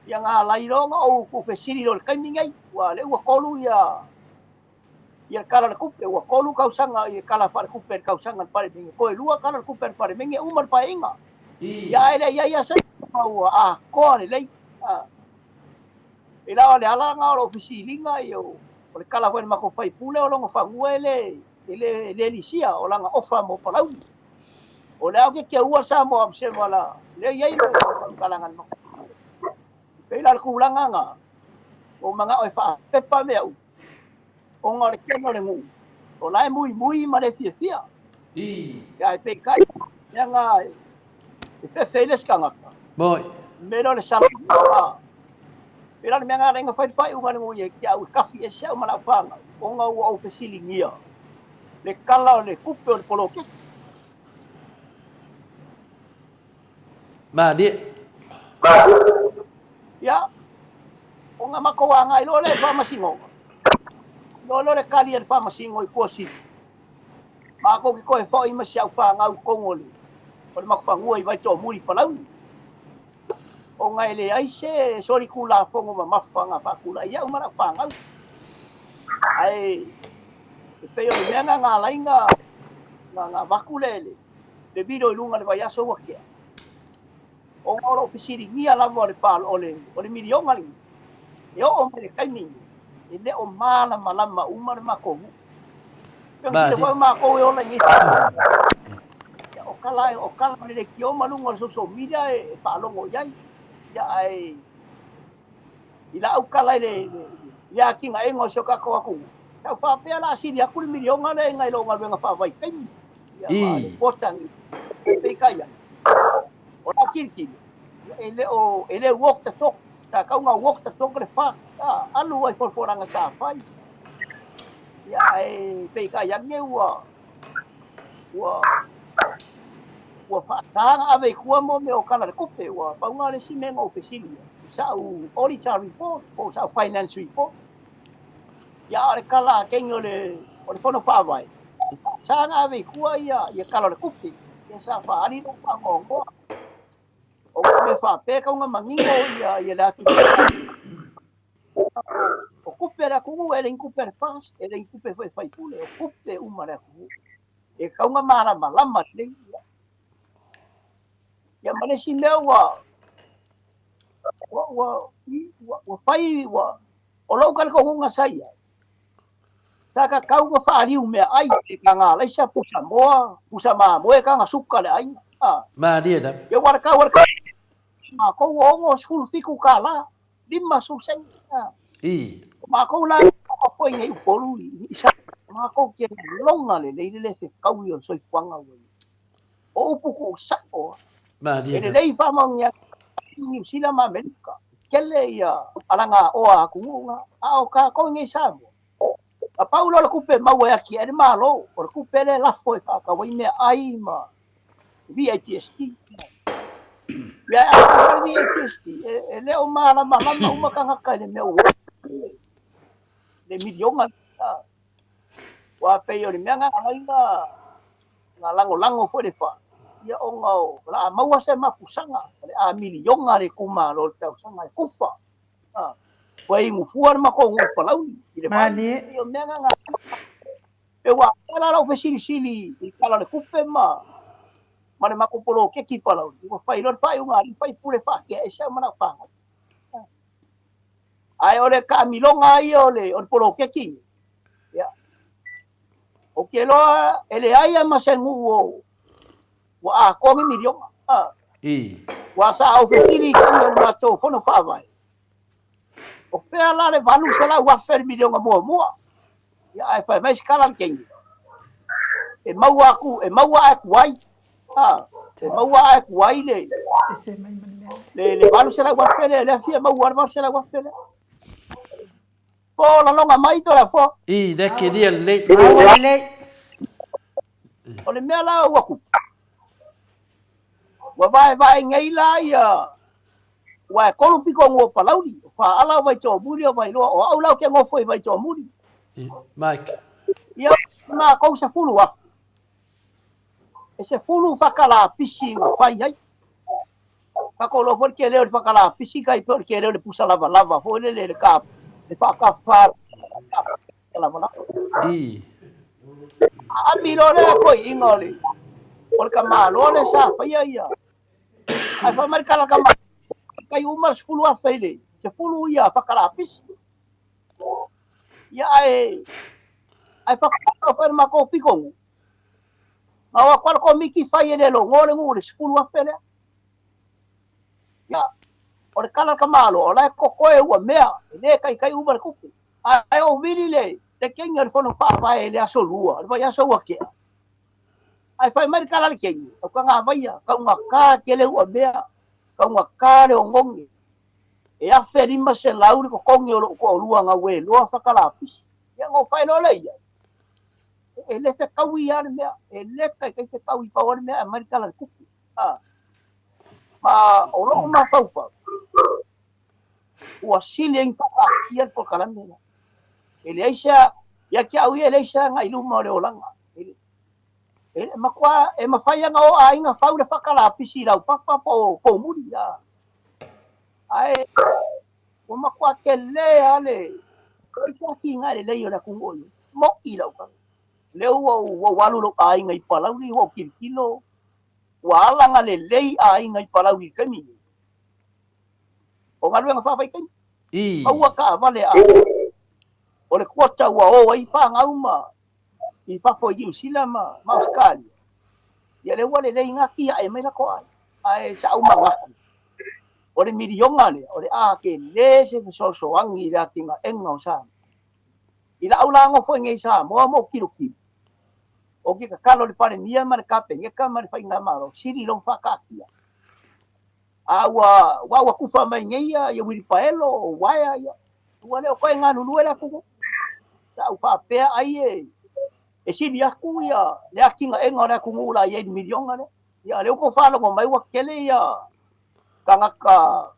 ia na ala ai loa ona ou tuufesili loa i le taimi nei, ua lea ua 3 ia ia le Tala o le Tupe, ua 3 tausaga i le Tala Faaletupe i le tausaga a le Palemene, toe 2 Tala o le Tupe a le Palemene, uma le Paeaiga. Ia ae le i ai lava se ua atoa lelei. E la o le ala lena o lou fesiliga, ia o le tala foi a le matou faipule o lona fanua e le e le, le lisia, o lana ofa mo Palauli. O lea ou te teua Samoa Observer la, lea e i ai le faamatalaga a le matou. Pei la o le tulaga lena, ua ou manao e faapepa mea uma, ona o le tele o le nuu, o la e muimui ma le fiafia. Ia ae peitai, mea na e fefe ai le isi tagata. Moi. Mea lea o le sala. Pei la o le mea na ala ai ona fai le faaiuga a le nuu ia te au e kafi ese au ma lau fanau, ona ua ou fesiligia le tala o le tupe o le poloketi. Malie. Ia, ona matou agai loa lea i le faamasinoga. Loa lea o le tali a le faamasino i Tuasivi. Matou te toe foi ma si au fanau i totonu o le, o le matou fanua i Vaitoomuli i Palauli. Ona e leai se solitulafono mamafa na faatulai ai au ma lau fanau. Ae e pei o le mea na na ala ai na, na, na avatu le, le, le vilo i luga i le vaiaso ua tea, ona o lo o fesiligia lava o le, o le, o le miliona lenei, e oo mai le taimi lenei, e le o malamalama uma le matou nuu. Pei ona sila foi matou e ola i nei Ia, o tala, o tala o le leitio ma luga o le social media e faalogo i ai. Ia, ae i lau tala i le, le atinaega o si o tatou atunuu, sa ou faapea o le a sili atu le miliona lea nai lo galuega faavaitaimi. Ia, ma le quota ni peitai ane. O lau tilotilo, e le o, e le walk the talk. Sa tatau ona walk the talk le FAST, a, alu ai folafolaga sa fai. Ia, ae peitai ane ua, ua, ua faasa ona ave i tua mo mea o tala o le tupe. Ua pau lena o le isi mea na ou fesili ai, i sa'u auditor report po o sa'u finance report. Ia, a o le tala a teine o le, o le Fono Faavae, e faasa ona ave i tua ia, ia tala o le tupe. Ia sa faaali lou faanoanoa. O mea faapea e tatau ona manino ia, ia le atunuu. O tupe a le atunuu, e le ni tupe a le FAST, e le ni tupe foi a faipule, o tupe uma a le atunuu. E tatau ona malamalama lelei. Ia ma le isi mea ua, ua, ua, ua, ua fai, ua, o lou talitonuga sa i ai, sa tatau ona faaliu meaai pe taga alaisa, pusa moa, pusa mamoe, taga suka le aiga. A. Malie lava. Ia ua le tau o le matou ua 67 tala, 50 sene. A. I. O matou la o foi nei Upolu i sa matou te lagona lelei le le fetaui o le soifuaga ua i ai. O upu tuusa'o Malie e lelei faamaoniaga i Niu Sila ma Amerika, e tele ia alagaoa a atunuu na, a o tatou i nei Samoa, na pau loa le tupe e maua e atiae le Malo, o le tupe lea e lafo e faatau ai meaai ma VAGST. Ia a fai le VAGST, e le o malamalama uma tagata i le mea ua le miliona. Aua pei o le mea na ala ai na na lagolago foi le FAST, ia ona o le a maua se mapusaga, o le a miliona le itumalo i le tausaga e kufa. Ua inu fua le matou nuu i Palauli i le vai. Malie. Pei o mea na na. Pe ua afea la lou fesilisili i le Tala o le Tupe ma ma le matou poloketi i Palauli, ua fai loa le faaiuga a alii faipule e faatea ese au ma lau fanau. Ae o le taamiloga lava ia o le o le poloketi lenei, ia, ou te iloa e leai lava ma se nuu o ua atoa ni miliona. Aua sa ou fesili i taimi o le matou fono faavae, o fea la le $800,000 i le miliona muamua? Ia, ae fai mai se tala a le teine, e maua atu, e maua ae tuai, a, e maua ae tuai le, le, le $800,000 lea, lea fia maua le $800,000 lea. Po o laloga mai Toleafoa. I, lea kelia lelei. Maua lelei. O le mea la ua tupu, ua vaevae nei la ia, ua e tolu pitonuu o Palauli, o Faala, o Vaitoomuli, o Vailoa, o au la ou te nofo i Vaitoomuli. Mike. Ia, matou 10,000, e 10 fata lapisi na fai ai. Tatou iloa foi le tele o le fata lapisi tai pei o le tele o le pusa lavalava foi lele le ka, le faatafa lavalava. I. Aami loa lea toeaiina o le o le tamaloa lea sa faia ia. Ae fai mai le tala tama tai uma le 10,000 i le 10 ia fata lapisi. Ia ae ae faatoa fai le matou pitonuu. Na o atu lava le komiti fai e le logoa le nuu i le 10,000 lea. Ia, o le tala a le tamaloa, o la e totoe ua mea, e le taitai uma le tupe. Ae ou vili le le kegi o le fono faavae i le aso lua, le vaiaso ua tea. Ae fai mai le tala a le kegi, au tagavaia, taugata tele ua mea, taugata le oneone. E $1,500 le totogi o lou toalua na ueloa fata lapisi. Ia ona ou faailoa lea i ai, e le fetaui lava le mea, e le taitai fetaui, pau lava le mea e aumai le tala i le tupe. Ma o lou mafaufau, ua sili ai ona faataatia le polokalame lea. E leai se, ia te au ia e leai se agai i luma o le olaga. E, e, matua, e mafai ona o aiga fau le fata lapisi i laupapa po o poumuli. A. Ae ua matua tele lava le atiae lelei o le atunuu o i ai. Mo'i lau tala. Lea ua ou alu i lou aiga i Palauli, ua ou tilotilo, ua alaga lelei aiga i Palauli i le taimi lenei. O galuega faavaitaimi. Maua taavale a o le kuota ua o ai fanau ma i fafo i Niu Sila ma Ausetalia. Ia lea ua lelei na tiae mai latou aiga. Ae sa ou manatu, o le miliona lea, o le a tele se fesoasoani i le atinaega o Samoa. I la'u la nofo i nei i Samoa ma ou tilotilo, ou te tatalo i le Palemia ma le Kapeneta ma le Faigamalo, sili loa ona faataatia. A ua, ua ua tufa mai nei ia, ia uilipaelo, o uaea, ia, ua le o toe galulue le atunuu. Sa ou faapea ai e, e sili atu ia le atinaega o le atunuu la i ai i le miliona lea. Ia, lea ua tou faalogo mai ua tele ia tagata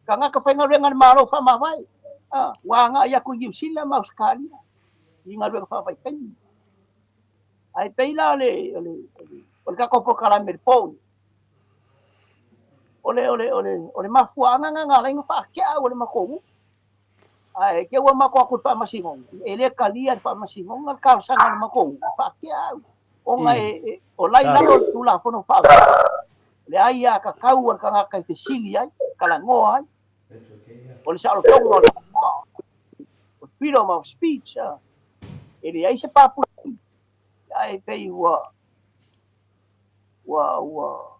tagata faigaluega a le Malo faamavae, a, ua agai atu i Niu Sila ma Ausetalia i galuega faavaitaimi. Ae pei la o le, o le, o le tatou polokalame i le po nei, o le, o le, o le, o le mafuaaga lena na ala ai ona faatea au e le matou nuu. Ae te ua matou atu i le faamasinoga, e le talia e le faamasinoga le talosaga a le matou nuu, faatea au. Ona e, o la i lalo o le Tulafono Faavae, le aiatatau a le tagata e fesili ai, e talanoa ai, o le saolotoga o le o le freedom of speech, e leai se papuipui, ae pei ua, ua, ua,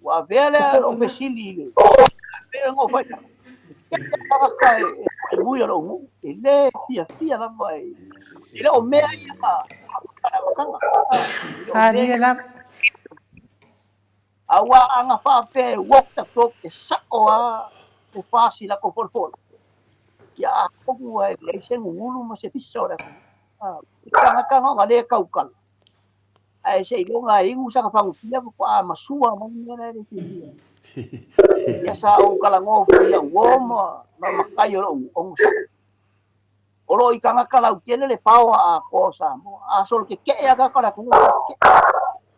ua avea lea lou fesili i le, pei ona ou fai atu, e tele tagata e mui o lou nuu, e le fiafia lava e, e le o mea ia na amata le amataga. E le o mea ia. Aua ana faapea e walk the talk, e sa'o lava le FAST i latou folafola, ia atonu e leai se gugulu ma se pisa o le atunuu. I tagata na ona le tautala, ae seiloga e inu sana fagupia faatoa masua mai mea la e le fiafia. Ia sa ou talanoa foi i au uo ma matai o lou onosai. O lo o i tagata lautele le paoa atoa o Samoa. A solo keke'e lava tagata o le atunuu, keke'e.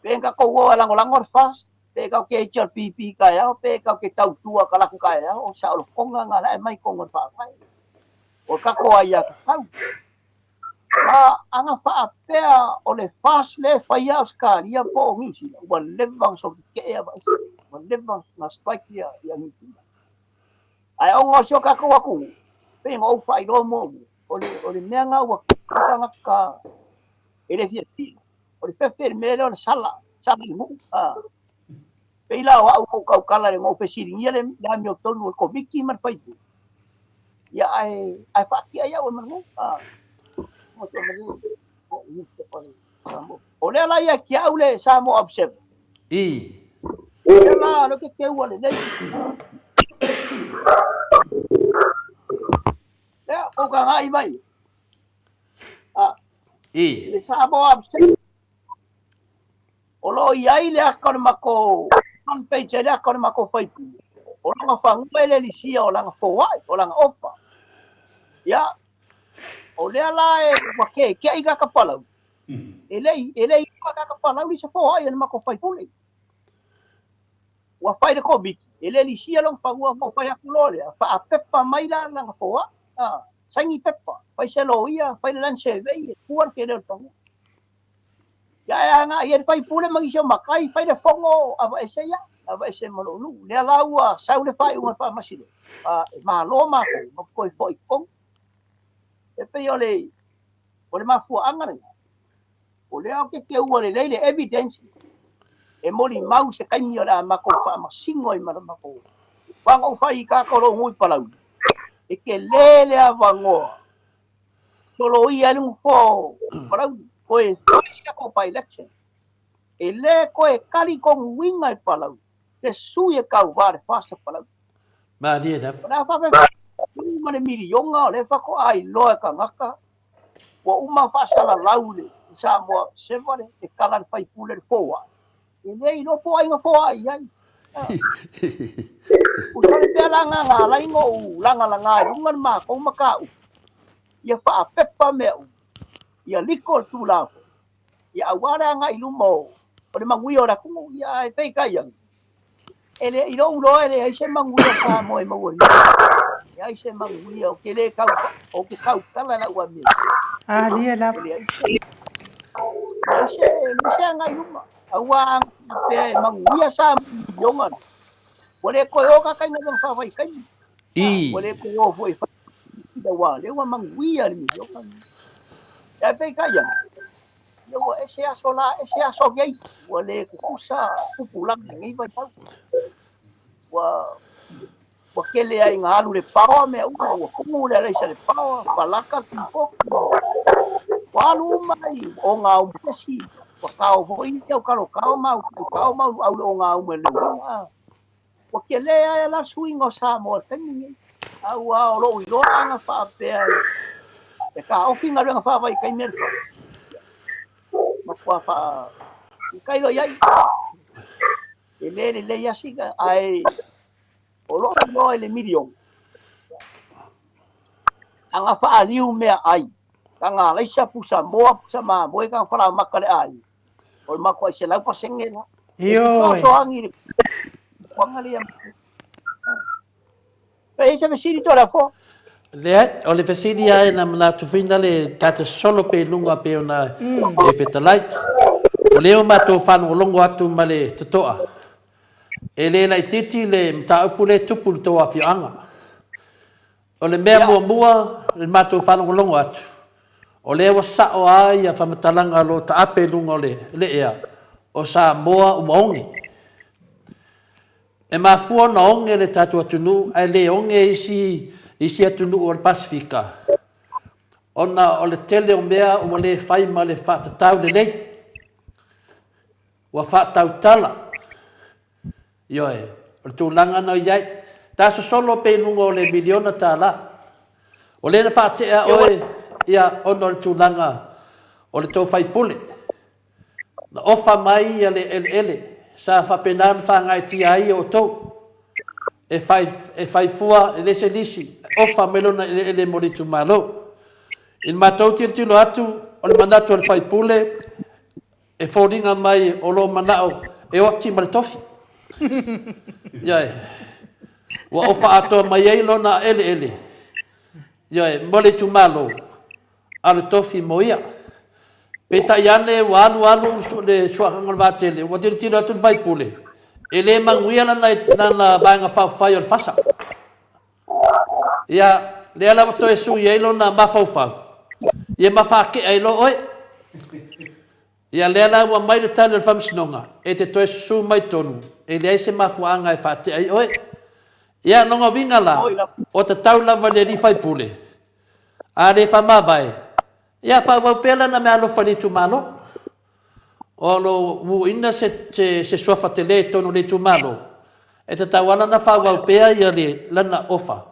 Pe tatou o e lagolago le FAST, pe tatou te iti o le PP taeao, pe tatou te tautua kalaku taeao, o saolotoga na la e aumai i totonu o le Faavae. O le tatou aiatatau. Ma ana faapea o le FAST lea e faia Ausetalia po o Niu Sila, ua leva ona solotetee Avaese, ua leva ona strike ia Niu Sila. Ae ona o si o tatou atunuu, pei ona ou faailoa muamua, o le mea lena ua tagata e le fiafia. O le fefe i le mea lea o le sala, sala i le nuu. Pei la o au na ou tautala na ou fesiligia le amiotonu o le Komiti ma le faipule, ia ae, ae faatia ai au e Manu. O lea la ia te au le Samoa Observer. I. O lea la, o lea ke teua lelei. Lea, kou kaga'i mai. I. Le Samoa Observer. O lo o i ai le aka o le matou front page ai le aka o le matou faipule, o lona fanua e le lisia o lana foai, o lana ofa. Ia, o lea la e ua keke'i tagata Palauli, e le i e le i iloa tagata Palauli se foai a le matou faipule. Ua fai le komiti, e le lisia lona fanua, ona ou fai atu loa lea, faapepa mai la lana foai, a, saini pepa, fai se loia, fai le land survey, e fua le tele o le fanua. Ia e agai ai le faipule ma nisi o matai, fai le fono aveese ia, aveese ma lou nuu. Lea la ua sau le faaiuga a le faamasinoga, a e malo matou ma toe foi i totonu. E pei o le, o le mafuaaga lena, o lea ou te teua lelei le evidence e molimau se taimi o le a matou faamasino ai ma le matou. Aua na ou fai i tagata o lou nuu i Palauli, e tele le avanoa Soloia ai le nofoa o Palauli, toe fai se tatou by-election. E le toe talitonuina e Palauli se sui e tauva le FAST a Palauli. Malie lava. O le a faapefea ma le miliona o lea faatoa iloa e tagata ua uma ona faasalalau i le Samoa Observer le tala a le faipule i le foai. E le iloa po o ai na foai i ai. Tusa le mea la na na ala ai ona ou lagalaga i luga le matou mataupu, ia faapepa mea uma, ia liko le Tulafono, ia aua le agai i luma o le manuia o le atunuu. Ia ae peitai ane, e le, i lou iloa e leai se manuia o Samoa e maua i e leai se manuia, ou te le tau, ou te tautala i lau amio. Alia lava. E leai se, leai se, leai se agai i luma. Aua a faapea e manuia Samoa i miliona nei, ua le toe o tagata i galuega faavaitaimi. I. Ua le toe o foi e fai aua o lea ua manuia le miliona nei. Ae peitai ane, ia ua ese aso la, ese aso nei, ua le tutusa tupulaga i lenei vaitau. Ua ua tele ai ina alu le paoa mea uma, ua tumu le alaisa i le paoa, palaka le pipoti, ua alu uma i ogaumu esi, ua tao foi le au kalokao ma au taitao ma au le ogaumu e leuina. Ua tele ai la suiga o Samoa i le taimi lenei. Aua o lou iloa ana faapea e taofi galuega faavaitaimi a le fale, matua faa i loa i ai. E le lelei lava sina, ae o lou iloa i le miliona, ana faaliu meaai, taga alaisa, pusa moa, pusa mamoe, taga falaoamata a le aiga, o le matuai 100% la. E fesoasoani i le tulaga lea. E i ai se fesili Toleafoa? Leai, o le fesili lava na manatu foi na le ta te sosolo pea i luga pei ona e fetalai. O lea ua matou faalogologo atu ma le totoa, e le laitiiti le mataupu lea e tupu i le tou afioaga. O le mea muamua i le matou faalogologo atu, o lea ua sao lava ia faamatalaga o lo o taape i luga o le ea, o Samoa ua oge. E mafua ona oge le tatou atunuu ae le oge isi isi atunuu o le Pasefika ona o le tele o mea ua le fai ma le faatatau lelei. Ua faatautala. Ioe, o le tulaga na i ai. Ta sosolo pea i luga o le miliona tala. O lea na faatea oe ia ona o le tulaga o le tou faipule. Na ofa mai ia le eleele sa faapena ona faagaetia ai outou e fai, e fai fua, e le se lisi, e ofa mai lona eleele mo le itumalo. I le matou tilotilo atu, o le manatu o le faipule, e foliga mai o lou manao e oti ma le tofi. Ioe. Ua ofa atoa mai ai lona eleele, ioe, mo le itumalo. A o le tofi mo ia. Peitai ane ua alu alu le suakaga o le vaatele, ua tilotilo atu le faipule, e le manuia lana, lana Vaega Faaupufai o le FASA. Ia, lea la ua toe sui ai lona mafaufau, ia ma faatea ai loa oe. Ia, lea la ua aumai le tali a le Faamasinoga, e te toe susu mai totonu, e leai se mafuaaga e faatea ai oe. Ia, lona uiga la, ua tatau lava i le alii faipule, a le faamavae, ia faaauau pea lana meaalofa i le itumalo. O lo o wuuina se, se, se suafa tele i totonu o le itumalo, e tatau lava ona faaauau pea ia le, lana ofa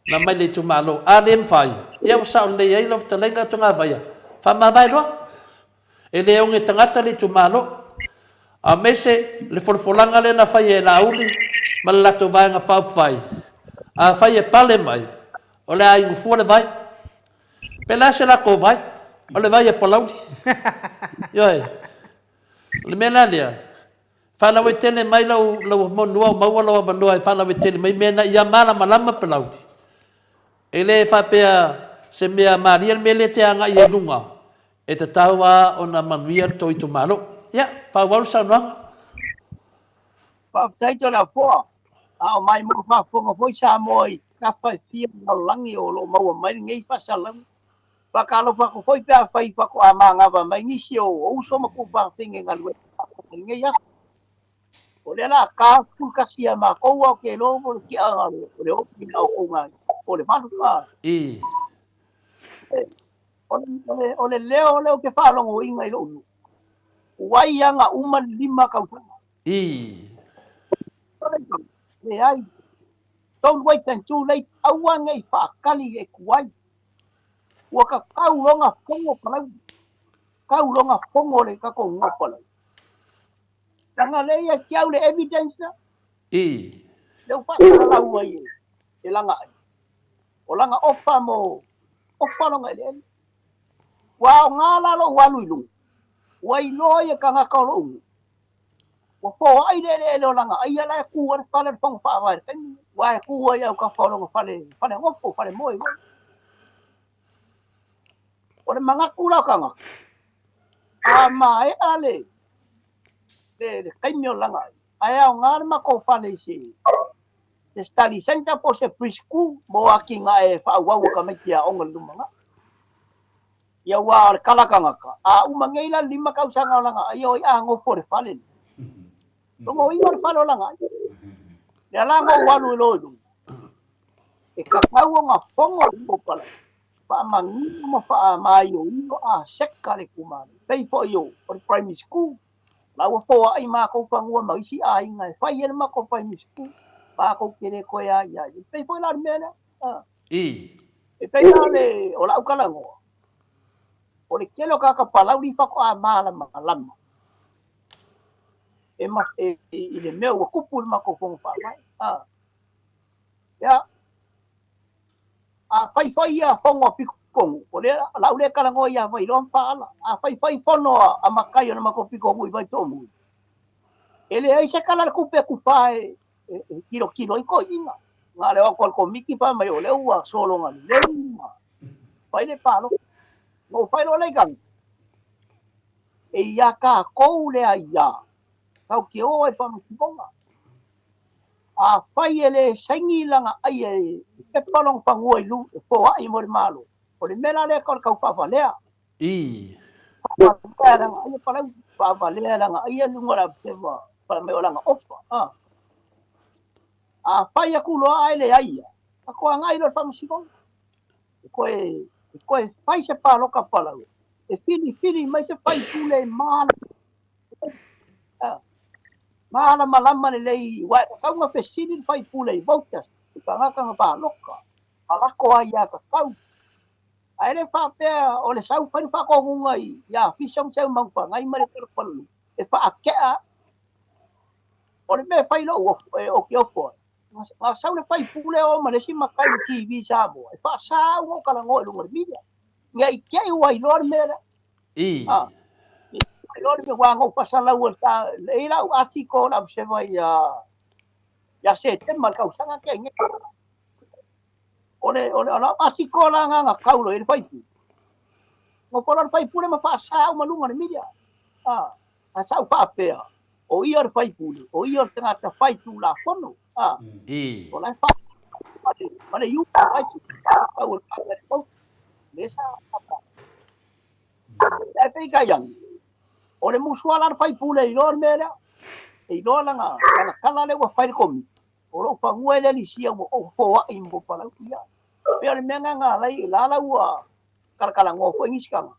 na mai le itumalo. A le mafai, ia ua sao lelei ai lau fetalaiga Togavaia, faamavae loa. E le oge tagata le itumalo. Aemaise le folafolaga lea na faia e Laauli ma le latou Vaega Faaupufai, afai e pale mai, o le a inu fua le vai. Pe le a se latou vai, o le vai a Palauli. Ioe. O le mea la lea, faalauaitele mai lau, lau honua o maua lou avanoa e faalauaitele mai mea na ia malamalama Palauli. E le faapea se mea malie le mea lea e te agai ai i luga, e tatau lava ona manuia le tou itumalo. Ia, faaauau le saunoaga. Faafetai Toleafoa. A o maimoa faafofoga foi Samoa i tafa e fia o le lalolagi o lo o maua mai lenei faasalalauga. Faatalofa atu foi pe afai faatoa manava mai nisi o uso ma tuufafine galuega i lenei aso. O lea la ta 11 ia matou ae ou te iloa o le ti'a o le oo i la outou po o le 8. I. O le leo lea ou te faalogoina i lou nuu, ua ai aga uma le 5 tausaga. I. Leai. Don't wait and too late, aua ne i faatali e tuai. Ua tatau loa ona fono Palauli. Tau loa ona fono le tatou nuu o Palauli. Leaga lea ia te au le evidence lea. I. Lea ua faasalalau ai e lana ai. O lana ofa mo ofa lona eleele. Ua aoga la lou alu i luga. Ua iloa ia tagata o lou nuu. Ua foai le eleele o lana aia la e tu ai le fale o le Fono Faavae i le taimi lenei. Aua e tu ai i autafa o lona fale, fale nofo, fale moe foi. O le manatu la o tagata, a maea le, le, le taimi o lana ai, ae aoga le matou fale i se, se study center po o se pre-school mo atinae e faaauau a tamaiti aoga i le lumanai. Ia aua o le kala tagata, a uma nei la le 5 tausaga o lana ai, oi a nofo i le fale lea. Logoina o le fale o lana ai. Lea la na ou alu i lo i luga, e tatau ona fono le popala, faamanino ma faamaioio a seka le itumalo. Pei foi o le primary school, la ua foai matou fanua ma isi aiga e fai ai le matou primary school, matou te le toe aia ai. E pei foi la o le mea lea. I. E pei la o le, o lau talanoa, o le tele o tagata Palauli faatoa malamalama e, ma, e, i le mea ua tupu i le matou fono faavae. A. Ia, afai foi ia fono a pitonuu, o lea, o lau lea talanoa ia Vailoa ma Faala, afai foi fono a, a matai o le matou pitonuu i Vaitoomui, e leai se tala a le tupe e tufa e, e tilotilo ai toeaiina. Na o le o atu o le Komiti fai mai o lea ua sologa lelei ma fai le palota. Na ou fai loa lea i tagi, e ia tatou le aia tatou te o ai i le faamasinoga. Afai e le saini lana aia e pepa lona fanua i lu, e foai mo le Malo, o le mea la lea o le tau faavalea. Ii. Faavalea lana aia Palauli, faavalea lana aia luga o le aveseva fai mai o lana ofa. A. Afai atu loa ae leai ia, tatou agai loa i le faamasinoga. E toe, e toe fai se palota Palauli, e filifili mai se faipule e malamalama lelei, aua e tatau ona fesili le faipule i voters, i tagata na palota, ma lako aiatatau. Ae le faapea o le sau fai le faatonuga i afisa ma sau Maufagai ma le Palapalulu e faatea. O le mea e fai lou ofo, e, ou te ofo ai, na sau le faipule o ma le isi matai i le TV Samoa e faasa au ona ou talanoa i luga o le media. Ne i te i ua iloa le mea lea. I. Ah. Ne i ua iloa le mea, ua na ou faasalau e le e i ai lau article o le Observer ia, ia Setema i le tausaga tea nei. O le, o le, o lau article la na na tau loa i le faipule. Nofo loa le faipule ma faasa uma luga o le media. A, a sa ou faapea, o ia o le faipule, o ia o le tagata fai tulafono. A, o la e fa ma le human rights tau o le le le sa Ae peitai ane, o le musu lava la le faipule e iloa le mea lea. E iloa lana, lana tala lea ua fai le komiti. O lou fanua e le lisia ua ou foai ma palau. Ia, pei o le mea lena na ala ai, la la ua talatalanoa foi nisi tagata.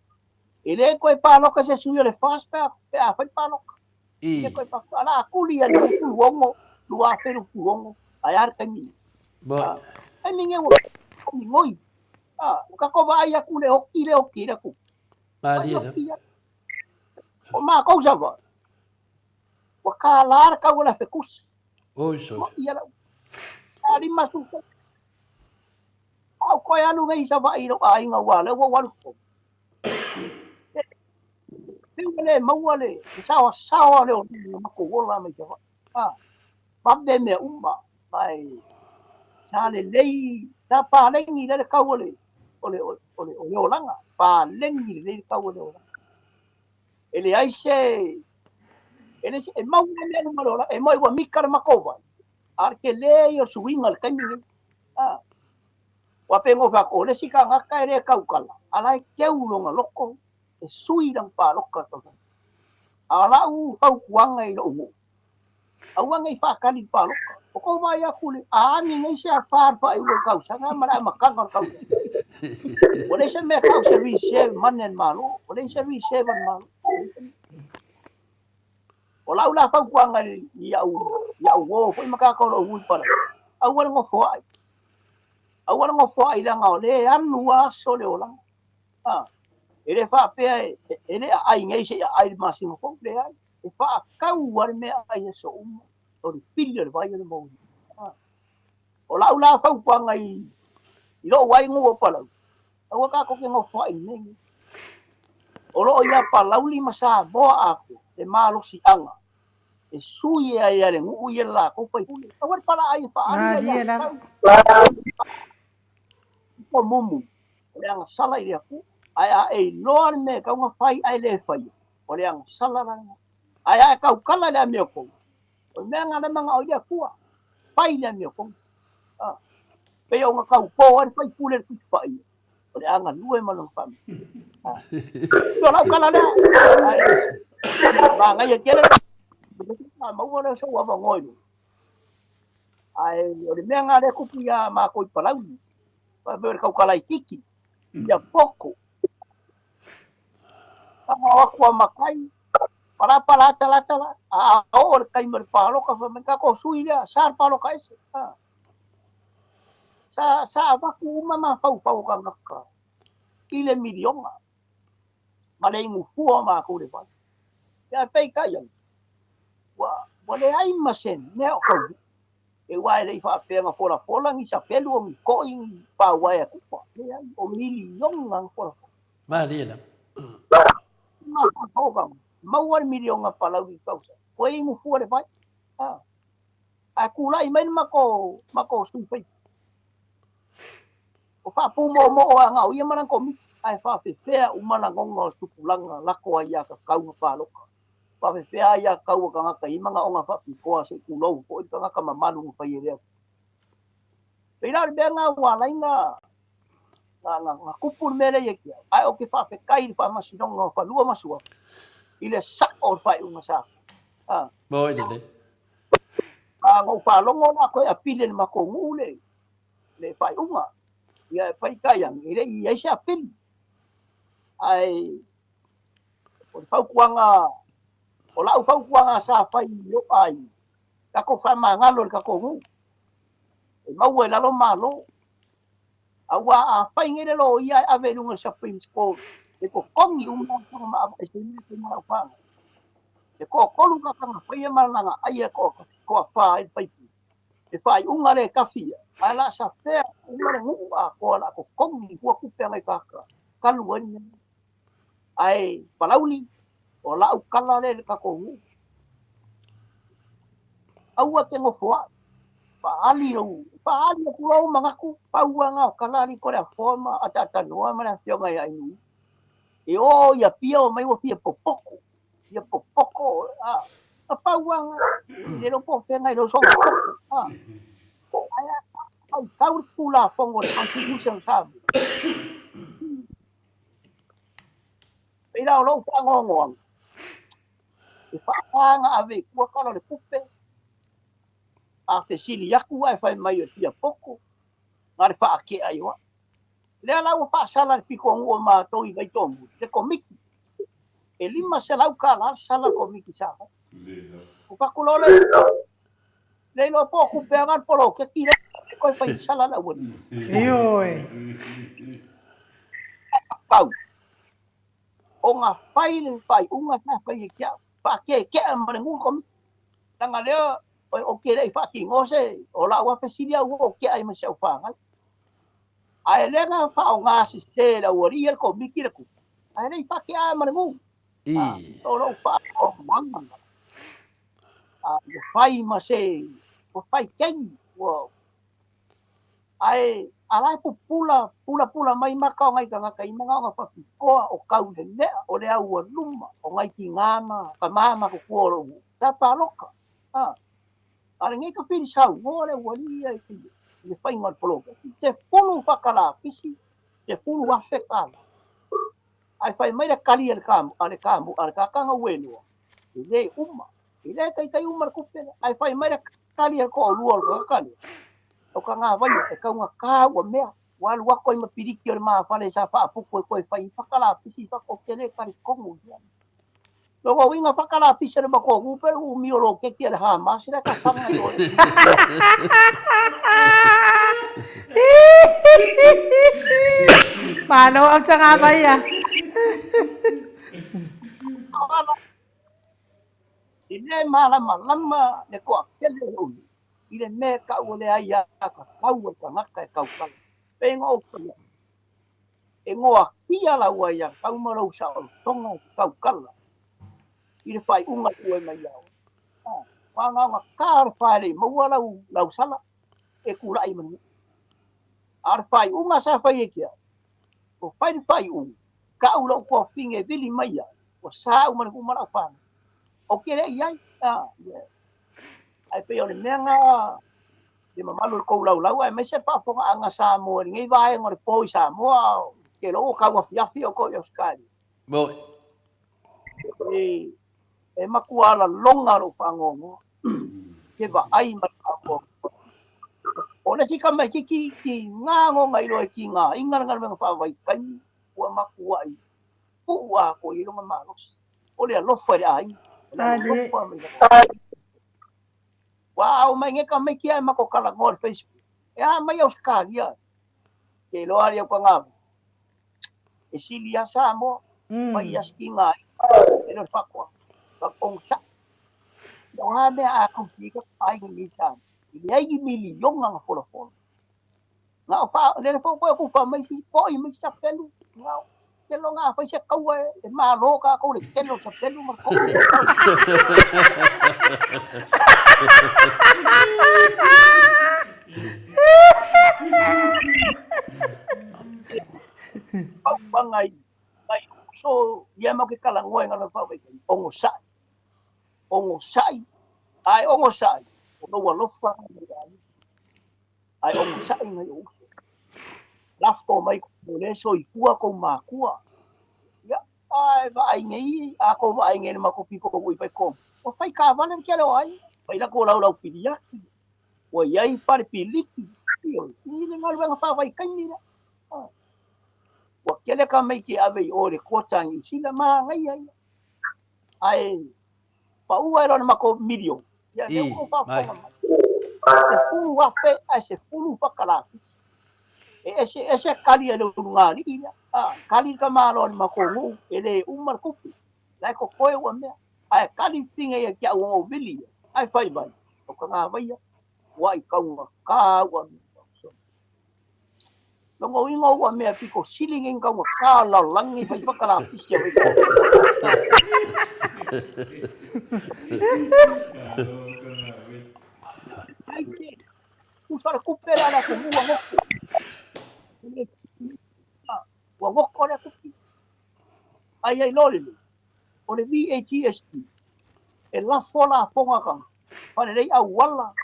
E le toe paloka se sui o le FAST pe a, pe a fai le paloka. E le toe paloka. A la a tuli ia le 26, 2026, ae a le taimi nei? Ah, taimi nei ua migoi. Ah, ua tatou vaai atu le oti le oti le atu. Malie lava. O matou Savaii, ua $1 le tau o le afe tusi. Oi sole. Ia lau. A 50. A ou toe alu nei i Savaii i lou aiga aua o lea ua ou alu i totonu. Pei ua le maua le saoasaoa o le olaga na matou ola mai Savaii. A, vave mea uma, ae sa lelei, sa paleni lea le tau o le, o le, o le, o le olaga, paleni lelei le tau o le olaga. E leai se, e leai se, e mau lava mea uma o le olaga, e moi ua mika le matou vai, a o le tele ia o le suiga o le taimi lenei. A, ua pei ona ou fai atu, o le isi tagata e le tautala, a la e teu lona loto e sui lana paloka i le tausaga. A o lau fautuaga i lou nuu, aua ne i faatali i le paloka. O kou vaai atu le a agi nei se afa i le faaiuga o le tausaga ma le amataga o le tausaga. Ua leai se mea tau se reserve money a le Malo. Ua leai se reserve a le Malo. O lau la fautuaga i au, i au uo foi ma tagata o lo o nuu i Palauli, aua le nofoai. Aua le nofoai leaga o lea e alu lava aso le olaga. A, e le faapea e, e le aai nei se i aai i le masina fou, leai. E faatau lava le meaai i aso uma, o le pili o le vai o le moli. A, o lau la fautuaga i, i lou ai nuu o Palauli, aua tatou te nofoai i mea nei. O lo o ia Palauli ma Samoa atoa le malosiaga e sui ai e le nuu ia le latou faipule. Aua le palaai e faaali ia ia tau. O mumu, o le agasala i le Atua. Ae a e iloa le mea e tatau ona fai ae le faia, o le agasala la lena. Ae a e tautala i le amiotonu, o le mea lena o lea e manao ai le Atua, fai le amiotonu. A, pei ona tauto ai le faipule i le Tusi Paia, o le a galue ma lona faamaoni. O lau tala lea, ae manaia tele, maua lea o sou avanoa i luga. Ae o le mea lena lea e tupu iā matou i Palauli, faapea o le tautala itiiti, ia poto. Tago atu a matai, palapala ata la tala, a oo le taimi o le paloka, fai mai, tatou sui lea, sa le paloka ese. Sa, sa avatu uma mafaufau o tagata i le miliona ma le inu fua o matou i le vai. Ae peitai ane, ua, ua leai ma se mea o taunuu. E aua e le i faapea na folafola ni sapelu o ni toi ni pauaea tupa. Leai, o miliona na folafola. Malie lava. Mafaufau o tagata, maua le miliona Palauli i le tausaga, toe inu fua le vai. A. Ae tulai mai le matou, matou sui faipule. O faapumoomoo lava na o ia ma lana komiti, ae faafefea uma lagona o le tupulaga lako aiatatau na palota. Faafefea aiatatau a tagata e i ai manaoga faapitoa se i tulou foi le tagata mamalu na fai e le Atua. Pei la o le mea lena ua ala ai na, na, na, na tupu le mea lea ia te au. Ae ou te faafetai i le Faamasinoga o Fanua ma Suafa i le sao o le faaiuga sa fai. Ah. Moi lelei. A na ou faalogo la toe apili e le matou nuu le, le faaiuga. Ia e paitai ane, e le i i ai se apili. Ae o le fautuaga, o lau fautuaga sa fai i lou aiga, tatou faamagalo i le tatou nuu, e maua i lalo Malo. Aua a fai nei le loia e ave i luga o le Supreme Court, e totogi uma latou ma aveese ai latou ma lau fanau. E toatolu tagata na faia ma lana aia e toafa ai le faipule. E faaiuga le tafia, ae la safea uma le nuu atoa la totogi fua tupe a nai tagata talu ai le mea. Ae Palauli, o lau tala lea i le tatou nuu. Aua te nofoai. Faaali lou, faaali atu lou manatu, pau lava na o tala alii Toleafoa ma Ataatanoa ma le afioga ia Ainuu. E o i Apia o mai ua fia popoko, fia popoko, a, na pau anga, i le iloa po o fea ngai lou soga poko, a. Ae a faitau le Tulafono o le Constitution o Samoa, pei la o lou faanoanoaga, e faaaga ave i tua tala o le tupe, a fesili atu ae fai mai o le fia poto, na o le faatea ai o au. Lea la ua faasala le pitonuu o matou i Vaitoomuli, le Komiti. E $500 le sala a le Komiti sa fai. Ou fai atu loa lea, le iloa po o tupe a na le poloketi lea e toe fai sala le aualii. Ioe. Tau. Ona fai le faaiuga sa fai e te au, faakeekea ma le nuu le Komiti. Leaga lea ou te le i faatinoa se, o lau lava fesili au ua ou tea ai ma si au fanau. Ae lea na faaaoga sese e le aualii ia le Komiti le tupe, ae le i faatea ma le nuu. So o lou faanoanoaga, ua fai ma se, ua fai taimi, ua, ae a la e pupula, pulapula mai maka o nai tagata i manaoga faapitoa o taulelea, o le aualuma, o nai tina ma tama matutua o lou nuu, sa palota. A o lenei tafili saunoa le aualii ia i le faiga o le poloketi, 10 faakalapisi, $10,000. Ae fai mai le kali a le a le a le kakana ueloa, e le uma, e le taitai uma le tupe lea. Ae fai mai le kali a le toalua o le tagata lea, o tagavaia e taugata ua mea, ua alu atu ai ma piliki o le mafale sa faaputu e toe fai fakalapisi ou te le talitonu i lea. Lona uiga fakalapisi a le matou pe le umi o loketi a le Hamas lea ka fana i oe. Malo au tagavaia. E le malamalama le toatele o lou nuu i le mea e tau o le aiatatau a le tagata e tautala. Pei ona ou fai atu, e noatia lau aiatatau ma lou saolotoga e te tautala i le faaiuga e ue mai ia oe. Aua na ona ta o le fa e le i maua lau, lau sala e tulai ma le nuu. A o le faaiuga sa fai e te au, ua fai le faaiuga, tau lou tuafafine e vili mai ai, ua sa uma le nuu ma lau fanau. Ou te le i ai. Ae pei o le mea na le mamalu o le tou laulau aemaise le faafofogaaga Samoa i lenei vaega o le po i Samoa, ou te iloa ua tau afiafi outou i Ausetalia. Moni. E, e matua lalona lou faanoanoa ke vaai ma le faanoanoa. O le isi tamaititi tiga lona iloa e tigaina le galuega faavaitaimi ua matuai puu atoa i ai lona malosi. O le alofa i le aiga. O le alofa mai lava. Ua ao mai nei tamaiti ae matou talanoa i le Facebook. E a mai Ausetalia? Te iloa ali au tagata. E sili lava Samoa, fai lava si tigaina e le o le faatoaga. Faatogisai. O a mea a computer ai nei Samoa. E leai ni miliona na folafola. Na o fa, lele foi koe kufa mai si poi mai sapelu. Na o te longa a fai se kaua e malo kākou le tele o sapelu ma ko. Fautuaga i nai uso ia mau ke talanoa i ngā whawaitai, onosai. Onosai, ae onosai, o lou alofa ngai ai. Ae onosai ngai o uso. Lafo mai ko le soifua kou makua. Ia, ae vaai nei, a kou vaai nei le matou piko ui pai ko. Ua fai taavale le tele o aiga. Fai latou laulau piliaki. Ua i ai fale piliki. Ioe, i le galuega faavaitaimi lea. Ua tele tamaiti e ave i o i le quota a Niu Sila, manaia ia. Ae pau ai loa le matou miliona, ia lea ua faafofoga mai. 10,000 ae 10 fakalapisi. E ese ese kali a le ulugalii lea. Kali le tamaloa i le matou nuu, e le uma le tupe. La e totoe ua mea. Ae kali fine ia te au ona vili ia. Ae fai mai, o tagavaia, ua i taugata ua mea. Lona uiga ua mea pito sili nei ona taugata o le lalolagi nei fai fakalapisi a Vaitoa. Ai te, usa le tupe lea a le atunuu ua goto. Ua goto lea tupe. Ai ai loa lenei, o le VAGST, e lafo lafoga a tagata, faalelei auala,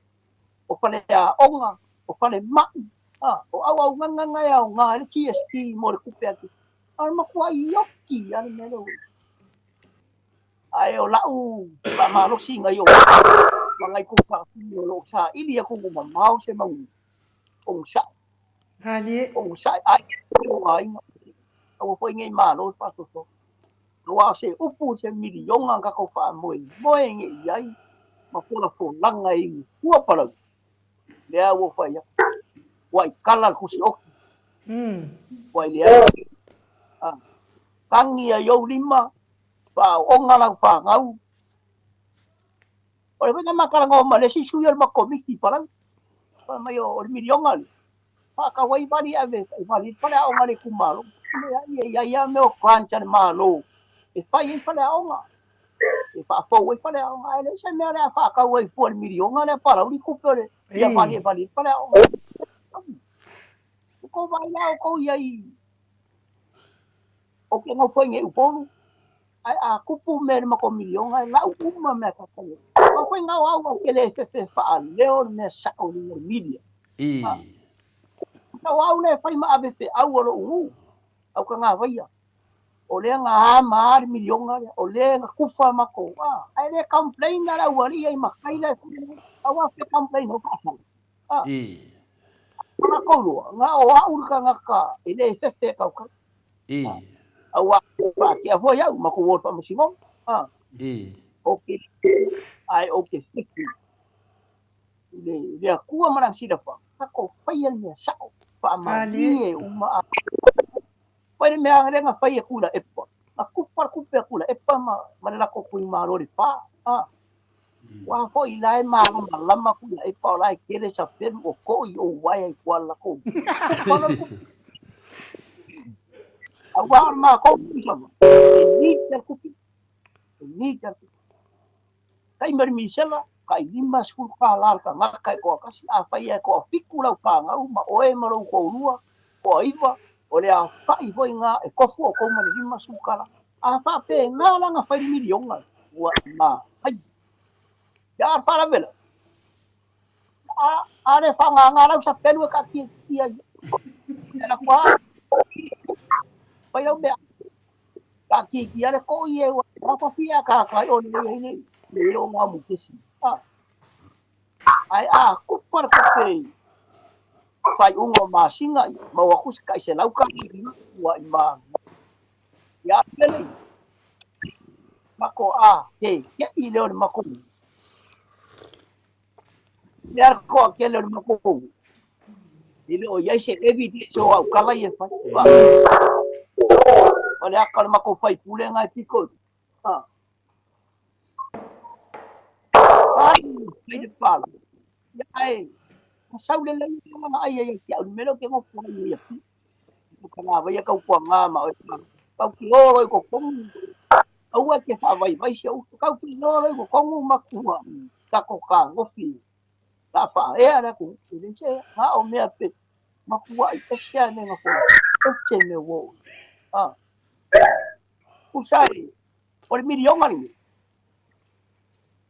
o faleaoga, o falemai, a, o auaunaga na e aoga ai le GST mo le tupe a te, a o le matuai ioki lava le mea lea ua i ai. Ae o la'u faamalosi i nai ou ma nai tuafafine o lo o saili atu ua mamao se mau onosai. Malie. Onosai ai o aiga. Aua foi nei malo le faasoasoa. Aua o se upu se miliona na tatou faamoemoe nei i ai ma folafolaga e inu fua Palauli. Lea ua ou fai atu. Ua i kala le tusi oti. Ua i leai. Ah. Tagi ai ou lima, faaooga lau fanau. O le faiga ma talanoa ma le isi sui o le matou komiti i Palauli. Fai mai o le miliona lea, faatau ai vali e ave e vali ai faleaoga a le itumalo. Leai, e i ai lava mea o grants a le Malo e fai ai faleaoga, e faafou ai faleaoga, ae leai se mea o le a faatau ai fua i le miliona lea Palauli tupe o le ia vali e vali ai faleaoga. Ua tou vaai la outou i ai Ou te nofo i nei Upolu, ae a tupu mea i le matou miliona, e lau uma mea ta fai ai. Aua foi na o au ou te le fefe faaleo le mea sao i luga o le media. Na o au lea e fai ma ave feau a lou nuu, au Tagavaia. O lea na ama a le miliona lea, o lea na kufa matou, ae le complain la le aualii ai matai la e fai ai. Aua fe complain au faasala. Matou loa, na o au le tagata e le fefe e kaukau. Aua faatea foi au ma kou o le faamasinoga. Ou te ae ou te fefe i le Atua ma lana silafaga, tatou faia le mea sao, faamalie uma a fai le mea lea na fai e Tuilaepa, na tufa le tupe a Tuilaepa ma le latou tuimalo i le pa. Ua foi la e malamalama Tuilaepa o la e tele sapelu o toi o uaea i tua le latou. Tufa le tupe. Aua o le matou sama, e need le tupe. E need le tupe. Tai ma le misela, tai $50 le tagata e toatasi, afai e toafitu lau fanau ma oe ma lou toalua, toaiva, o le aofai foi lena e tofu outou ma le $50. A faapena la na fai le miliona, ua manaia. Ia a le faalavelave, a le faagaga lau sapelu e taatiatia ai. E alu atu lava, fai lau mea, taatiatia le toi e ua fia akaakaa ai o lelei ai le le o ngā mukesi. Ae a kupa le tupe i faaiuga o masina, ia maua atu se tai $100 ua i manaia. Ia pele mako a ke ke i leo le mako. Mea ko a kele o le mako. I le o iai se evidence o au kala ia fai. O le aka o le mako fai pule ngai piko. Ha. Ai, fai le pala. Ia ai, masau le lei na ai ai ki au melo ke ngo ai ia pi. Ko ka ngā vai kau kua ngā ma oe kau ki oro i ko kongu. Aua ke whaavaivai si au kau ki oro i ko kongu ma kua ka ko ka ngofi. Ka whaea le ku e le se ngā o mea pe ma kua i ese ane ngā fo. O te me wo. Ah. Usai, o le miliona lenei.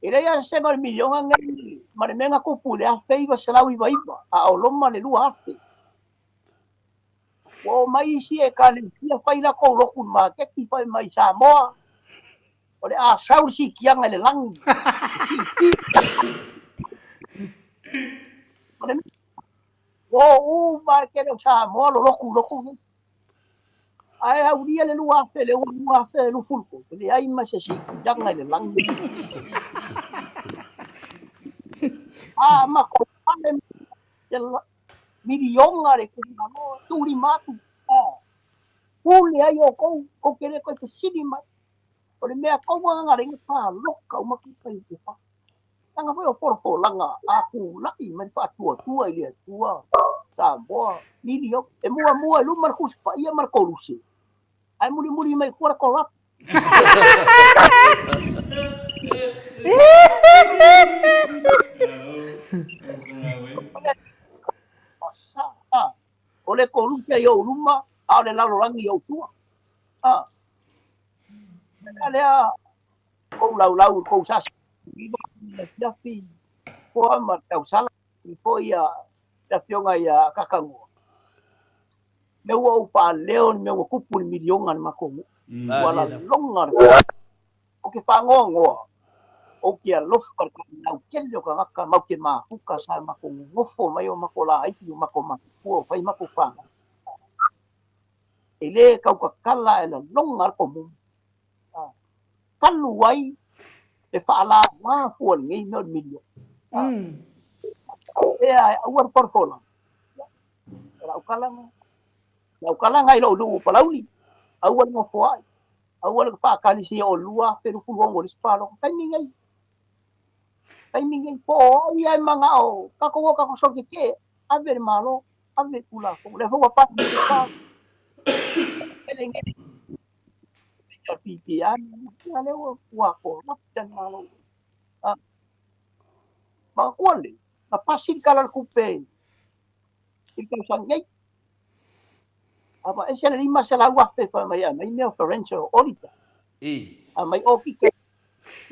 E leai lava se sega o le miliona lenei ma le mea na tupu i le 1999, a o loma le 2000. Ua omai isi ekalesia fai latou lotu i le maketi fai mai Samoa, o le a sau le siitiaga i le lagi, e siitia. O le mea, ua o uma le tele o Samoa lolotu i lotu nei. Ae aulia le 2000 le 2023, e leai ma se siitiaga i le lagi. A matou fale se miliona le itumalo, tuulima atu. Pule ai outou, tou te le toe fesili mai. O le mea tonu lava na ala ai palota uma tupe i le fa. Leaga foi o folafolaga a tulai mai le faatuatua i le Atua, Samoa, miliona. E muamua i luma le Tusi Paia ma le Koluse, ae mulimuli mai i tua le corrupt. O le koluse i ou luma, a o le lalolagi i ou tua. Mea lea kou laulau i kou sasa iwa le afiafi poa ma le tausala i foi ia le afioga ia Kakanua. Mea ua ou faaleo ni mea ua tupu i le miliona a le matou nuu. Ua laloga le Ou te faanoanoa, ou te alofa i le lautele o tagata matou te mafuta sa matou nonofo mai o matou laiti o matou matutua o fai matou fanau. E le tautatala ae laloga lava le tomumu. Talu ai le faalala fua i lenei mea o le miliona. Ea e aua le folafola. O lau tala lena. Lau tala lena i lou nuu o Palauli, aua le nofoai, aua le faatali seia oo 2026 i le isi palota. Taimi nei, taimi nei, po o ai lava e manao, tatou o tatou solo tetee, ave i le Malo, ave i le Tulafono. O lea foi ua pasi le FAST, tele nei PPI, ia lea ua corrupt le Malo. Manatua lelei, na pasi le Tala o le Tupe i le tausaga nei. A ese le 500,000 fai mai aumai mea o financial auditor. Aumai auditor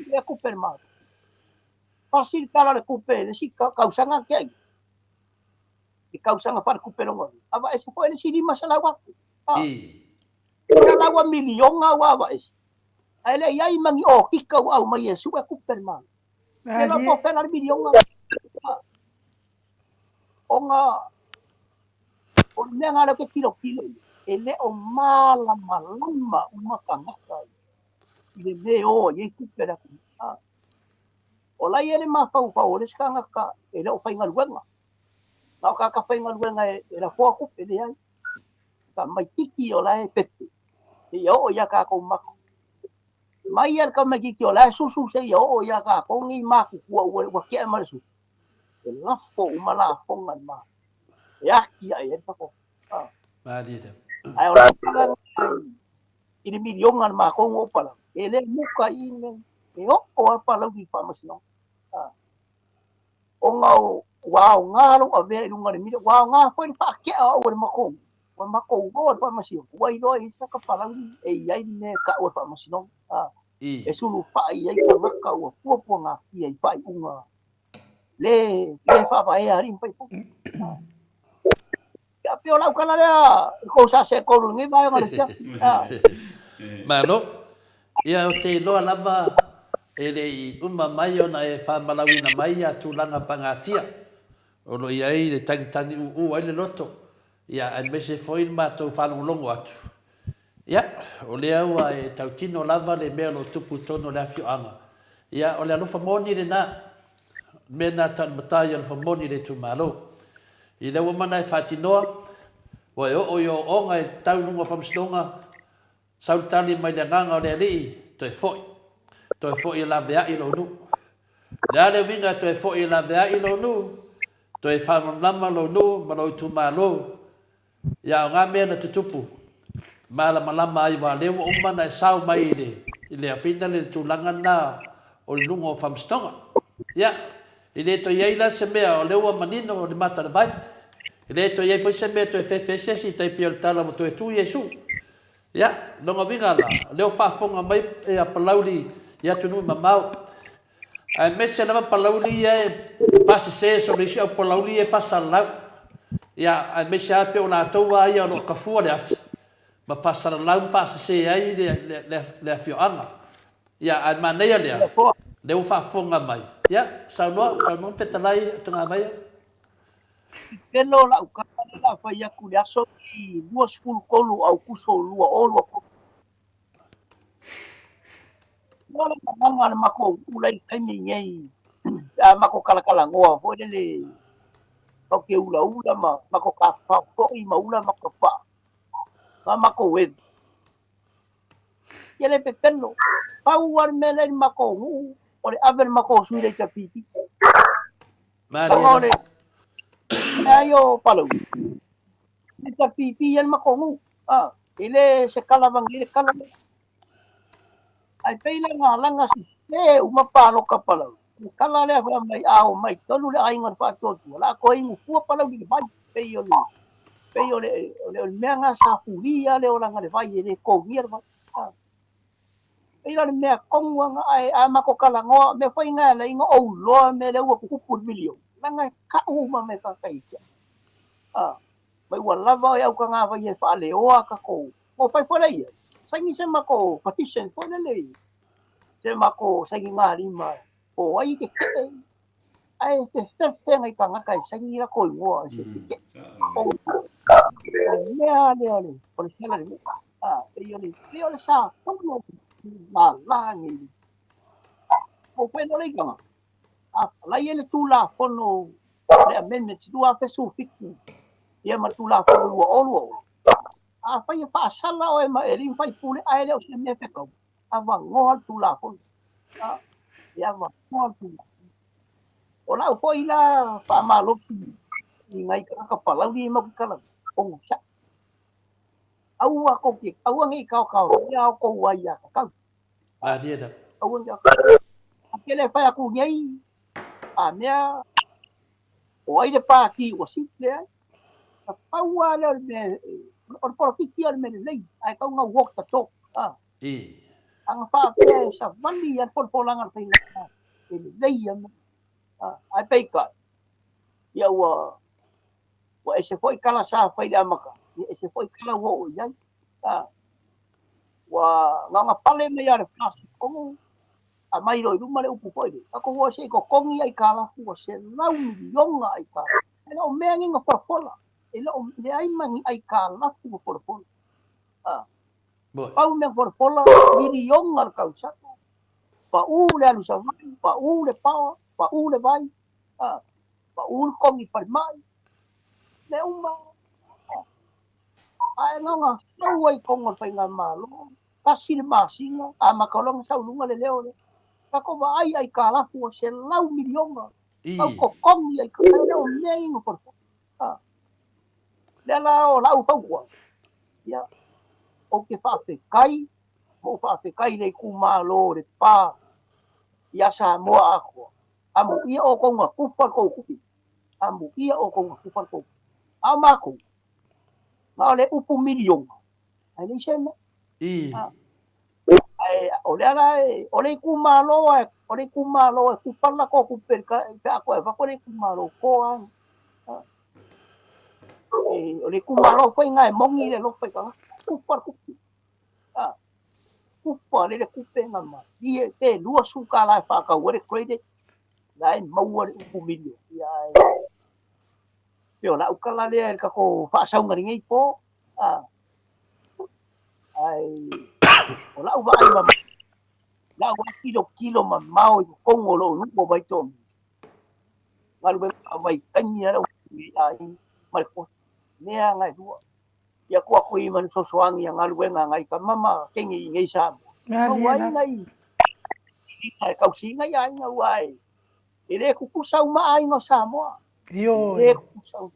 lea tupe le Malo. Pasi le Tala o le Tupe i le isi tausaga na tea nei. I tausaga faaletupe lona lua. Aveese foi le isi 500,000. Ia la ua miliona ua aveese. Ae le i ai ma ni okika ua aumai e sue tupe a le Malo. Le iloa po o fea la le miliona. Ona o le mea lena lea ou te tilotilo i ai, e le o malamalama uma tagata i le mea e o ai ai tupe a le atunuu. O la e i ai le mafaufau o le isi tagata e le o faigaluega. Na o tagata faigaluega e lafoa tupe, leai. Tamaititi o la e pepe, seia oo ia tatou matutua. Mai lava le tamaititi o la e susu seia oo ia tatou nei matutua ua tea ma le susu. E lafo uma lafoga i le Malo e atiae ai le tatou. Ae o le tala i le miliona a le matou nuu o Palauli, e le muta i i nei, e oo lava Palauli i le faamasinoga. Ona ua aoga lou avea i luga o le miliona, ua aoga foi le faatea o au e le matou nuu. Ua matou o i le faamasinoga, ua iloa e i ai se ata Palauli e i ai le mea e tau o le faamasinoga. E sulufai ai tagata ua puapuagatia i faaiuga le le faavaea alii ma faipule. Ia, pei o lau tala lea i kou sa se tolu i lenei vaega o le afiafi. Malo. Ia, ou te iloa lava e le i uma mai ona e faamalauina mai ia tulaga pagatia o lo o i ai le tagitagi uu ai le loto, ia, aemaise foi le matou faalogologo atu. Ia, o lea ua e tautino lava le mea o lo o tupu i totonu o le afioaga. Ia, o le alofa moni lena, o le mea lena tau le matai alofa moni i le itumalo. I lea ua uma ona e faatinoa, ua e oo i ooooga e tau i luga o faamasinoga, sau le tali mai le Agaga o le Alii, toe foi, toe foi e laveai lou nuu. O le a le uiga e toe foi e laveai lou nuu? Toe faamalamalama lou nuu ma lou itumalo Ia aoga mea na tutupu, malamalama ai aua lea ua uma ona e sao mai i le i le afina le tulaga lena o le luga o faamasinoga. Ia, e le toe i ai la se mea o lea ua manino o le mata o le vai. E le toe i ai foi se mea e toe fefe ai se isi tai pei o le tala ua toe tu Iesu. Ia, lona uiga la, o lea ua faafofoga mai ia Palauli i atunuu mamao. Aemaise lava Palauli ia e faasese solo isi au Palauli ia e faasalalau. Ia, aemaise lava pei o latou lava ia o lo o tafua le afi ma faasalalau ma faasese ai le, le, le, le afioaga. Ia, ae manaia lea, lea ua faafofoga mai. Ia, saunoa, saunoa ma fetalai Togavaia. Pelo lau tala lea o le a fai atu i le aso lenei 23 o Aukuso 2023. Ua le agaga o le matou nuu la i le taimi nei pe a matou talatalanoa foi lele matou te ulaula ma matou tafafao foi ma ula matou paa ma matou evi. Ia le pepelo, pau lava le mea lea i le matou nuu o le ave o le matou sui i le HRPP. Malie o le mea ia o Palauli. HRPP ia le matou nuu. Ah, e le se kala vangi le kala lea. Ae pei la na laga sese uma paloka Palauli. Le kala lea fai mai a o mai tonu le aiga o le Faatuatua, la toe inu fua Palauli i le vai. Pei o le pei o le o le mea na sa fulia le olaga le vai e le togia le vai. Ah. Pei la o le mea tonu lava ae a matou talanoa, o mea foi na e ala ai ona ou iloa mea lea ua tutupu i le miliona, leaga e tau uma mai e tagata ia te au. A, mai ua lava oe autagavaia e faaleoa tatou. Ona fai foi lea i ai, saini se matou petition foi lele i se matou sainigalima po o ai e tetee, ae fefefe nai tagata e saini latou igoa i se tetee. O le mea lea o le o le tala le a pei o le pei o le sa tonu lala nei. O pe no le ikanga. A lai e le Tulafono le Amendments 2017 ia ma le Tulafono 2020. Afai e faasala oe ma e le faipule ae le o se mea fetau, avanoa le Tulafono. A, e avanoa le Tulafono. O lau foi la faamalosi i nai tagata Palauli ma ke kala onosai. Aua kou te, aua ne i kaokaolia o kou aiatatau. Malie lava. Aua ne i A ke le fai aku nei, a mea, o ai le pāti ua sili leai. Na pau lava lea o le mea, o le polokiki o le mea lelei, ae tau na walk the talk. A. I. A na faapea e savali lava le folafolaga a le faigamalo, e lelei ia mea. A, ae peitai, ia ua, ua ese foi tala sa fai i le amataga, ia ese foi tala ua oo i ai. A, ua na ona pale mai lava o le fasi tonu, aumai loa i luma le upu foi lea, tatou o se i totogi aitalafu ua $100 miliona aitalafu. E le o mea nei na folafola, e le o leai ma ni aitalafu na folafola. A, pau mea na folafola, miliona le tausaga, pau le alu Savaii, pau le power, pau le vai, a, pau le togi falemai, mea uma. Ae na ona sau ai i totonu o le faigamalo, tasi le masina, amata loa ona sau i luga le leo lea. Tatou vaai i aitalafu ua $100 miliona, tau totogi aitalafu, e le o mea ia na folafola. A, lea la o lau fautuaga, ia, ou te faafetai, ma ou faafetai i le itumalo o Lepa ia Samoa atoa, amuia outou na tufa le tou tupe, amuia outou na tufa le tou tupe. A o matou, na o le upu miliona, ae leai se mea. Ae o lea la e, o le itumalo a, o le itumalo e tufa le latou tupe pe a toe avatu le itumalo toa. E, o le itumalo foi na e moni le alofa i tagata, tufa le tupe. Tufa le tupe na malie, pe $20 e faatau ai le credit, la e maua le upu miliona. Ia, ae, pei o lau tala lea i le tatou faasauga i lenei po. Ae o lau vaai mamao, lau lava tilotilo mamao i totonu o lou nuu o Vaitoomua, galuega vaitaimi lava le aiga ma le koti, mea na e lua. Ia tuu atu i ma ni fesoasoani a galuega a nai tama ma teine i inei i Samoa. Maua ai nai e tausi ai nai aiga aua e le tutusa uma aiga o Samoa. Ioe. E le tutusa uma.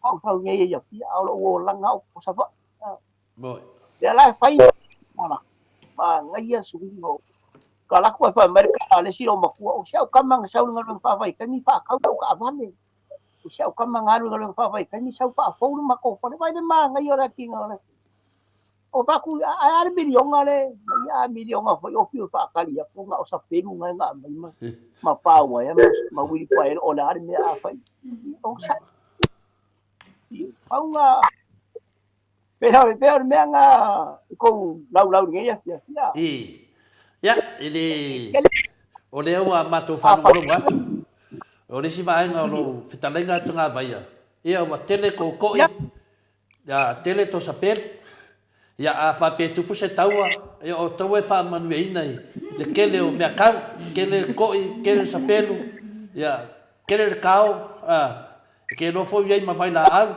Au sau nei i Apia, a o lou olaga o Savaii. Lea la e fai manaia le suiga o ka alu atu ae fai mai le tala a le isi loomatua, o si au tama na sau i le galuega faavaitaimi faatau lau taavale. O si au tama na alu i le galuega faavaitaimi sau faafou le matou fale. Vaai le manaia o le atiga o le O fai atu, ae a le miliona le, ia a miliona foi o fiu e faatali atu na o sapelu na e na aumai ma, ma pauaea ma, ma uilipaelo o le a le mea a fai. O sa, pau na, pei o le, pei o le mea na i kou laulau i lenei afiafi a. I, ia, i le, o lea ua matou faalogologo atu, o le isi vaega o lou fetalaiga Togavaia, ia ua tele kou ko'i, Ia tele to sapelu. Ia a faapea e tupu se taua, ia o outou e faamanuiaina i le tele o meakau, tele le ko'i, tele le sapelu, ia tele le kao, a, e te iloa foi i ai ma vailaau.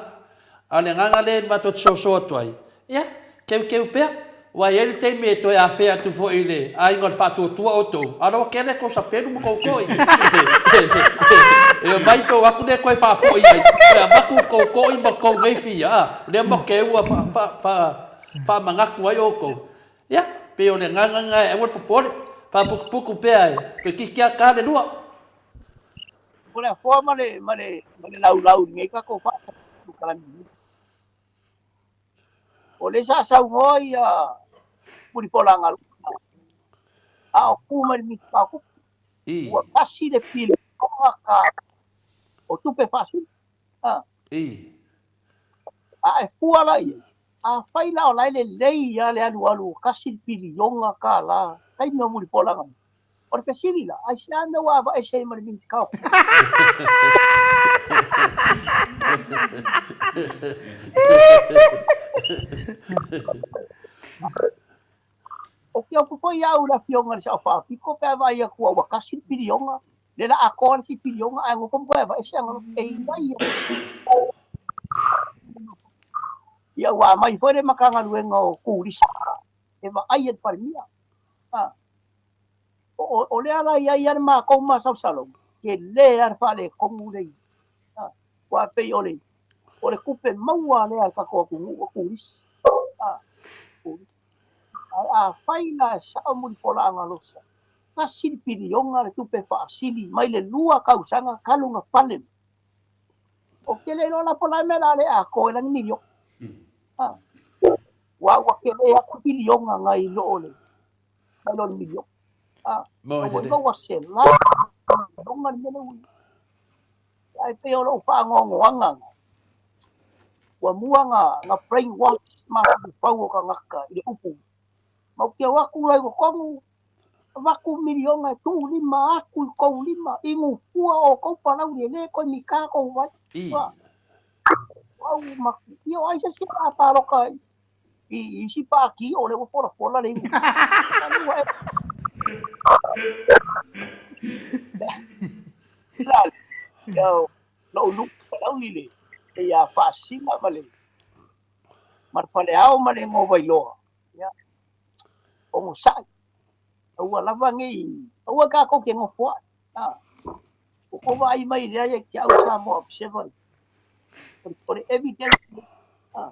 A o le agaga lea e matou te soso atu ai, ia, teuteu pea, aua e i ai le taimi e toe afea atu foi i le aiga o le faatuatua outou, a o lea ua tele tou sapelu ma tou ko'i. E omai tou atu lea toe faafoi ai, toe avatu tou ko'i ma tou nei fia, a, lea matou te ua faamanatu ai outou. Ia, pei o le agaga lena e aua le popole, faaputuputu pea e toeitiiti lava ta le lua. O le afoa ma le laulau i lenei tatou faatasi. O lea sa saunoa ia Mulipola Galuga. A o kū mai le Minisita o Tupe, ua tasi le piliona tala o tupe faasili. A. A e fua la i ai, afai la o la e lelei lava le alualu ua tasi le piliona tala taimi o Mulipola mai, o le fesili la, aisea mea ua avaese ai ma le Minisita o Tupe? Ou te ofu foi au i le Afioga i le Sao Faapito pe a vaai atu ua tasi le piliona, lea la atoa le isi piliona ae nofo ma toe aveese ana loto. E i ai Ia ua aumai foi le Matagaluega o Turisi e vaai e le Palemia. A, o, o lea la i ai lava le matou masalosaloga, tele lava le faaletonu lea i ai. Aua pei o le, o le tupe maua lea a le tatou atunuu o turisi. A, turisi. Ae afai la e sao Mulipola Alosa, tasi le piliona le tupe faasili mai le lua tausaga talu ona pale mai. Ou te le iloa la po o le a le mea o le a le atoa ai la ni miliona. A, aua ua tele atu le piliona nai lo le, nai lo le miliona. A, ua ua sela miliona le mea lea ua i ai. Ae pei o lou faanoanoaga lena, ua mua na brain wash mafaufau o tagata i le upu, ma ou te o atu la i totonu, avatu miliona e tuulima atu i tou lima, inu fua outou palauli e le toe mita tou vai. Au ma ia o ai se isi o le a palota i isi pati o lea ua folafola le inu. Lou nuu Palauli le ia Faasina ma le ma le Faleao ma le igoa Vailoa. Ia, onosai. Aua lava nei, aua tatou te nofoai. A, ua tou vaai mai lea ia te au Samoa Observer. O le evidence. A,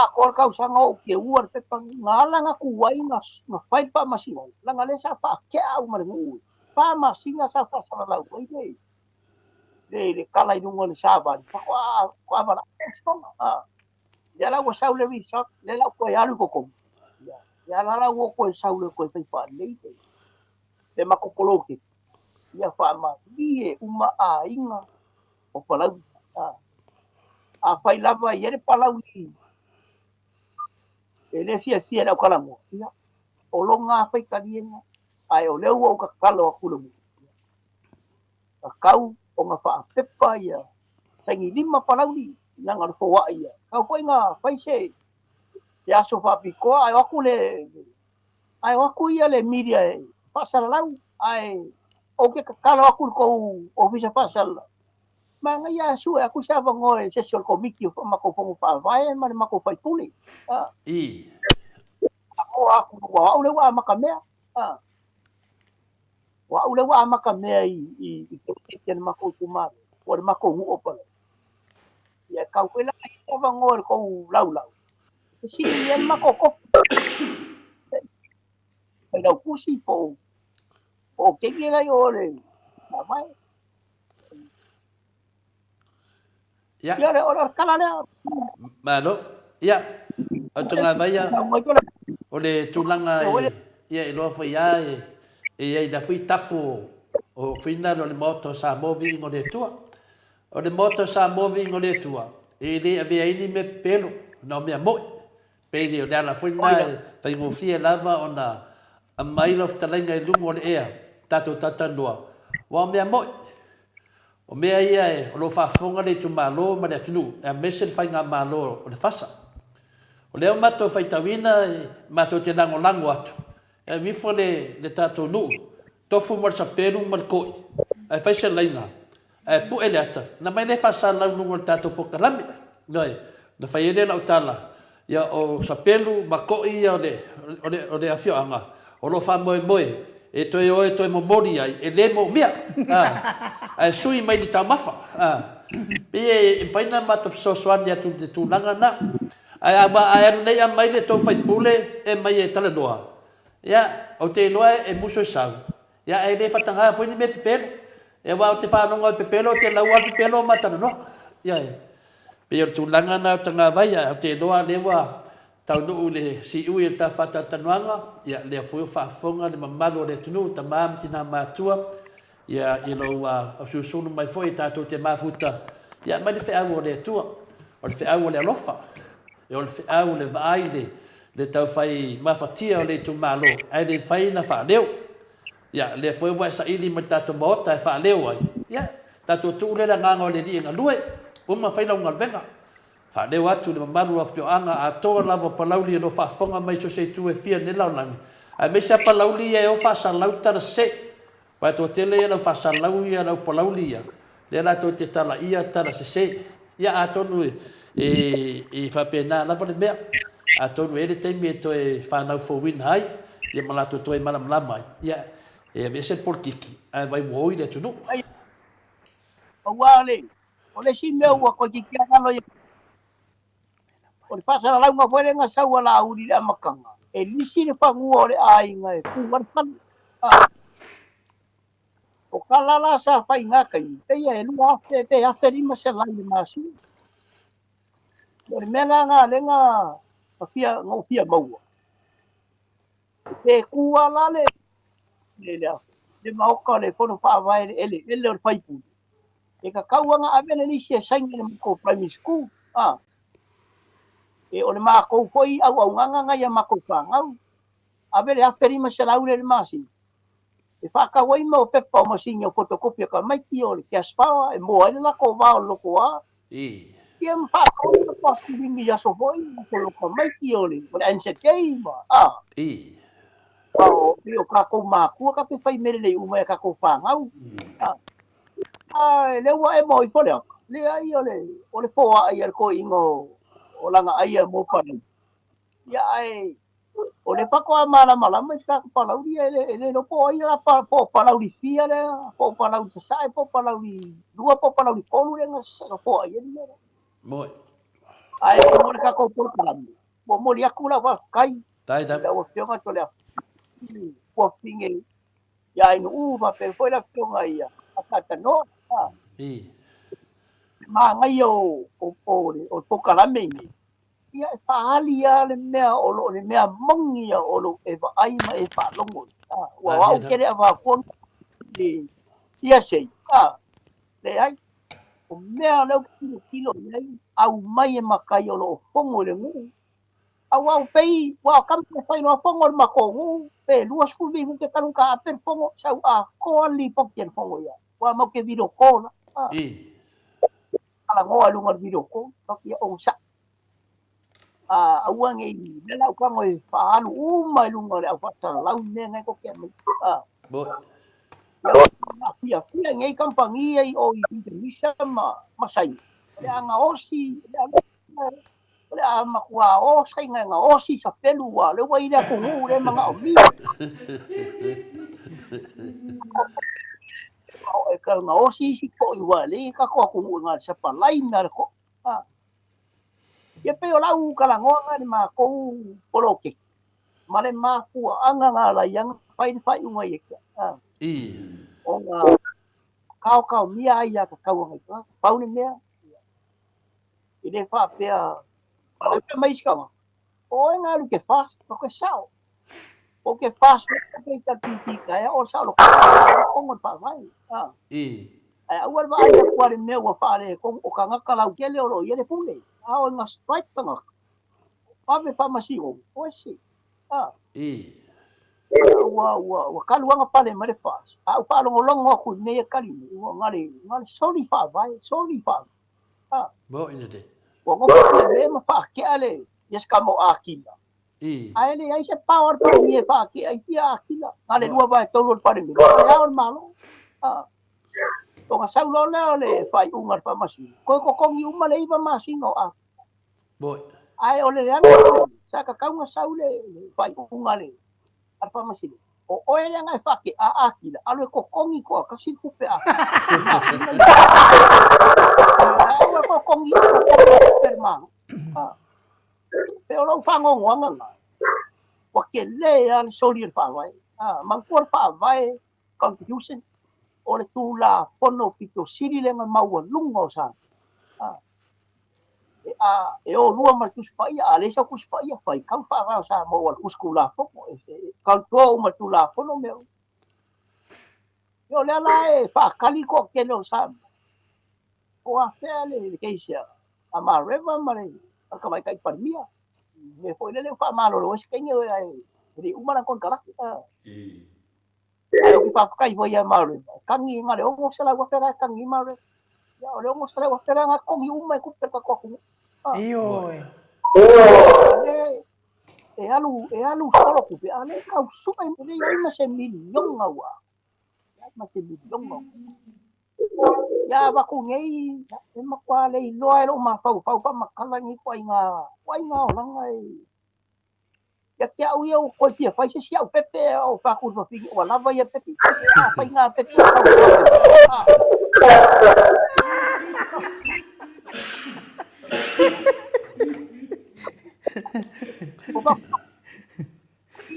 atoa le tausaga o ou teua le pepa lenei. Na ala ona tuai na fai le faamasinoga, leaga lea sa faatea au ma le nuu i fa masina sa faasalalau ai le le le tala i luga o le savali, faatoa faatoa valaau le faamasinoga. A, lea la ua sau le result, lea la ua toe alu i totonu. Ia, lea la la ua toe sau le toe fai faalelei le le matou poloketi. Ia faamalie uma aiga o Palauli. A, afai lava e i ai le Palauli e le fiafia i le autalamoa, ia, o lona lava faitaliega, ae o lea ua ou tatalo atu i le nuu, tatau ona faapepa ia sainilima Palauli, leaga o le foai ia. Tatau foi ona fai se se aso faapitoa ae o atu le ae o atu ia le media e faasalalau, ae ou te tatalo atu i le tou ofisa faasalalau, manaia ae sue atu se avanoa i se isi o le komiti o matou fono faavae ma le matou faipule. A. I. Amoa atu, ua au lea ua amata mea. A. Ua au lea ua amata mea i, i, i poloketi a le matou itumalo, po o le matou nuu o Palauli. Ia e tau foi la i ai avanoa i le tou laulau, e fesili ai le matou kopi. Failautusi po o po o keiki la i o le faavae. Ia. Ia, o le tala lea. Malo. Ia, o Togavaia, o le tulaga e, ia, e iloa foi lava e, e i ai la foi tapu o finalo o le Maota o Samoa viiga o le Atua. O le Maota o Samoa viiga o le Atua, e le avea ai ni mea pepelo, na o mea mo'i. Pei o le ala foi lena e faigofie lava ona aumai lau fetalaiga i luga o le ea, tatou talatalanoa, aua o mea mo'i. O mea ia e, o lo o faafofoga le itumalo ma le atunuu, aemaise le faigamalo o le FASA. O lea ua matou faitauina, matou te lagolago atu, e ave ifo le, le tatou nuu, tofu mo le sapelu ma le ko'i, ae fai se laina, Ae pue le ata, na mai lea faasalalau i luga o le tatou polokalame. Ioe, na fai ai lea lau tala, ia o Sapelu ma Ko'i ia o le, o le, o le afioaga o lo o faamoemoe e toe o e toe momoli ai, e le moomia. A, ae sui mai ni taumafa. A, pei e mafai ona matou fesoasoani atu i le tulaga lena. Ae a, ae alu nei aumai le tou faipule e mai e talanoa, ia, ou te iloa e musu e sau, Ia, e le fatagaia foi ni mea pepelo. Ia, aua ou te faalogo i pepelo, ou te laua lava pepelo ma talanoa. Ia, e pei o le tulaga lena o Tagavai, ae ou te iloa lea ua Taunuu i le siui o le ta faatalatalanoaga, ia, lea foi ua faafofoga le mamalu o le atunuu, tama ma tina matua, ia, i lou ausulusulu mai foi e tatou te mafuta, ia, aumai le feau o le Atua, o le feau o le alofa, o le feau o le vaai i le, le taufai mafatia o le itumalo, ae le mafai ona faaleo. Ia, lea foi ua e saili mai i le tatou Maota e faaleo ai, ia, tatou tuu lea i le agaga o le Alii e galue, uma fai lau galuega. Faaleo atu i le mamalu o afioaga atoa lava o Palauli o lo o faafofoga mai i so o se itu e fia i lenei lalolagi, aemaise a Palauli ia e o faasalau tala sese. Aua e toatele ia le au faasalalau ia le au Palauli ia, lea latou te talaia tala sese. Ia atonu e faapena lava le mea. Atonu e i ai le taimi e toe fanau fouina ai ia ma latou toe malamalama ai, ia e aveese le polokiki ae vai ua oi le atunuu. Aua le O le isi mea ua toeitiiti lava galo ia, o le faasalalauga foi lea na sau a Laauli i le amataga, e lisi le fanua o le aiga e tu ai le fale. O tala la sa fai i na taimi, pei e 2000 pe 1500 i le masina. O le mea la lena lea na fia, na ou fia maua, Pe tu lava la le, le, le, le maota o le fono faavae le eleele o le faipule, e tatau lava ona ave le lisi e saini i le matou primary school. A. E, o le matou foi auaunaga na ia matou fanau, ave le 1500 lea i le masina, e faatau ai mau pepa o masini o photocopy a tamaiti, o le cash power e moa ai le latou vao o le lotoa. Ia ma faatau ai le pastilini i aso foi o le tamaiti o le Anzac Day ma, a. O, o tatou matua tatou te fai mea lelei uma i a tatou fanau. A, a lea ua e maua ifo le ata, leai o le, o le foai a le toeaina o Lagaaia mo Palauli. Ia ae o le faatoa malamalama i se tatou Palauli e le, e le iloa po o ai la po o Palauli fia lea, po o Palauli Sasae, po o Palauli lua, po o Palauli tolu lea na foai ai le mea lea. Moi. Ae mo le tatou polokalame, momoli atu lau faafetai i lau Afioga Toleafoa Tuafafine ia Ainuu faapea foi le Afioga ia Ataatanoa. Manaia o le polokalame lenei, ia e faaali lava le mea o lo o le mea moni ia o lo o e vaai ma e faalogo ai. Aua o au ou te le avatua ia sei, leai. O mea lea ou te tilotilo i ai, aumai e matai o lo o fono i le nuu. Aua o pei, ua o tama e fai loa fono le matou nuu, pe 20 minute talu ona taape le fono, sau atoa le lipoti a le fono ia. Ua matou te video call la. Talanoa i luga o le video call, ia onosai. Aua ne i mea la ou tago e faaalu uma i luga o le au faasalalau mea na e tou te aumaia. Ia fiafia nei kamupani ia i o i Indonesia ma Saina, o le a gaosi, o le a matua o Saina e gaosi sapelu aua o lea ua i le atunuu lea e manaomia. E gaosi isi toi aua e leai tatou atunuu e na o le sapalai mea a le toi. Ia pei o lau talanoaga i le matou poloketi ma le mafuaaga na ala ai ona fai le faaiuga ia te au. Ona taotaomia ai aiatatau a nai tagata. Pau le mea, e le faapea, a fai mai isi tagata, o oe na alu i te FAST, ou te sao. Ou te FAST, ou te ita pipi taeao, o le sao logo le faavae. Ae aua le vaai atu a le mea ua faaletonu, o tagata lautele o lo o i ai le pule, a o ina strike tagata, ave faamasinoga, o ese. A. Ua, ua, ua talu lava ona pale mai le FAST, a ou faalogologo atu i mea ia e tali mai, ua na o le, na o le soli faavae, soli faavae. A. Ua nofo Fiame ma faatea le, ia se tama o Akila. Ae leai se pao a le Palemia e faatea ai ia Akila, na o le 2/3 o le Palemene, o le ao o le Malo. A. Ona sau loa lea o le faaiuga a le Faamasino, toe totogi uma le 9 masina o Akila. Ae o le leaga o le sa tatau ona sau le faaiuga a le Faamasino, o oe lea na e faatea Akila, alu e totogi toatasi le tupe a Akila. Ae aua e totogi tupe a le Malo. Pe o lou faanoanoaga lena, ua tele lava le soli o le Faavae. Manatua le Faavae, Constitution, o le Tulafono pito sili lea na maualuga o Samoa. E a e o lua ma le Tusi Paia, a leai sau Tusi Paia, faitau le Faavae o Samoa ua le Tusi Tulafono, e, e control uma Tulafono mea uma. Ia o lea la e faatali le toatele o Samoa, po o afea le, le case a, a Mareva ma le, ma le Tamaitai Palemia. Mea foi lele ua faamalolo ai se taimi ae e le i uma lana konekarate. Ae ou te faafetai foi ia Mareva, e tagi na o le $600,000 la e tagi ai Mareva. Ia o le $600,000 la na togi uma e tupe le tatou atunuu. Ioe. E, e alu, e alu solo tupe, a le tau sue, e leai ma se miliona ua. Leai ma se miliona. Ia avatu nei, e matua le iloa e lou mafaufau faamatala lenei ituaiga, ituaiga olaga e Ia te au ia ua toe fia fai se isi au pepe o fai atu i le fafine ua lava ia pepe. A fai ngā pepe o tau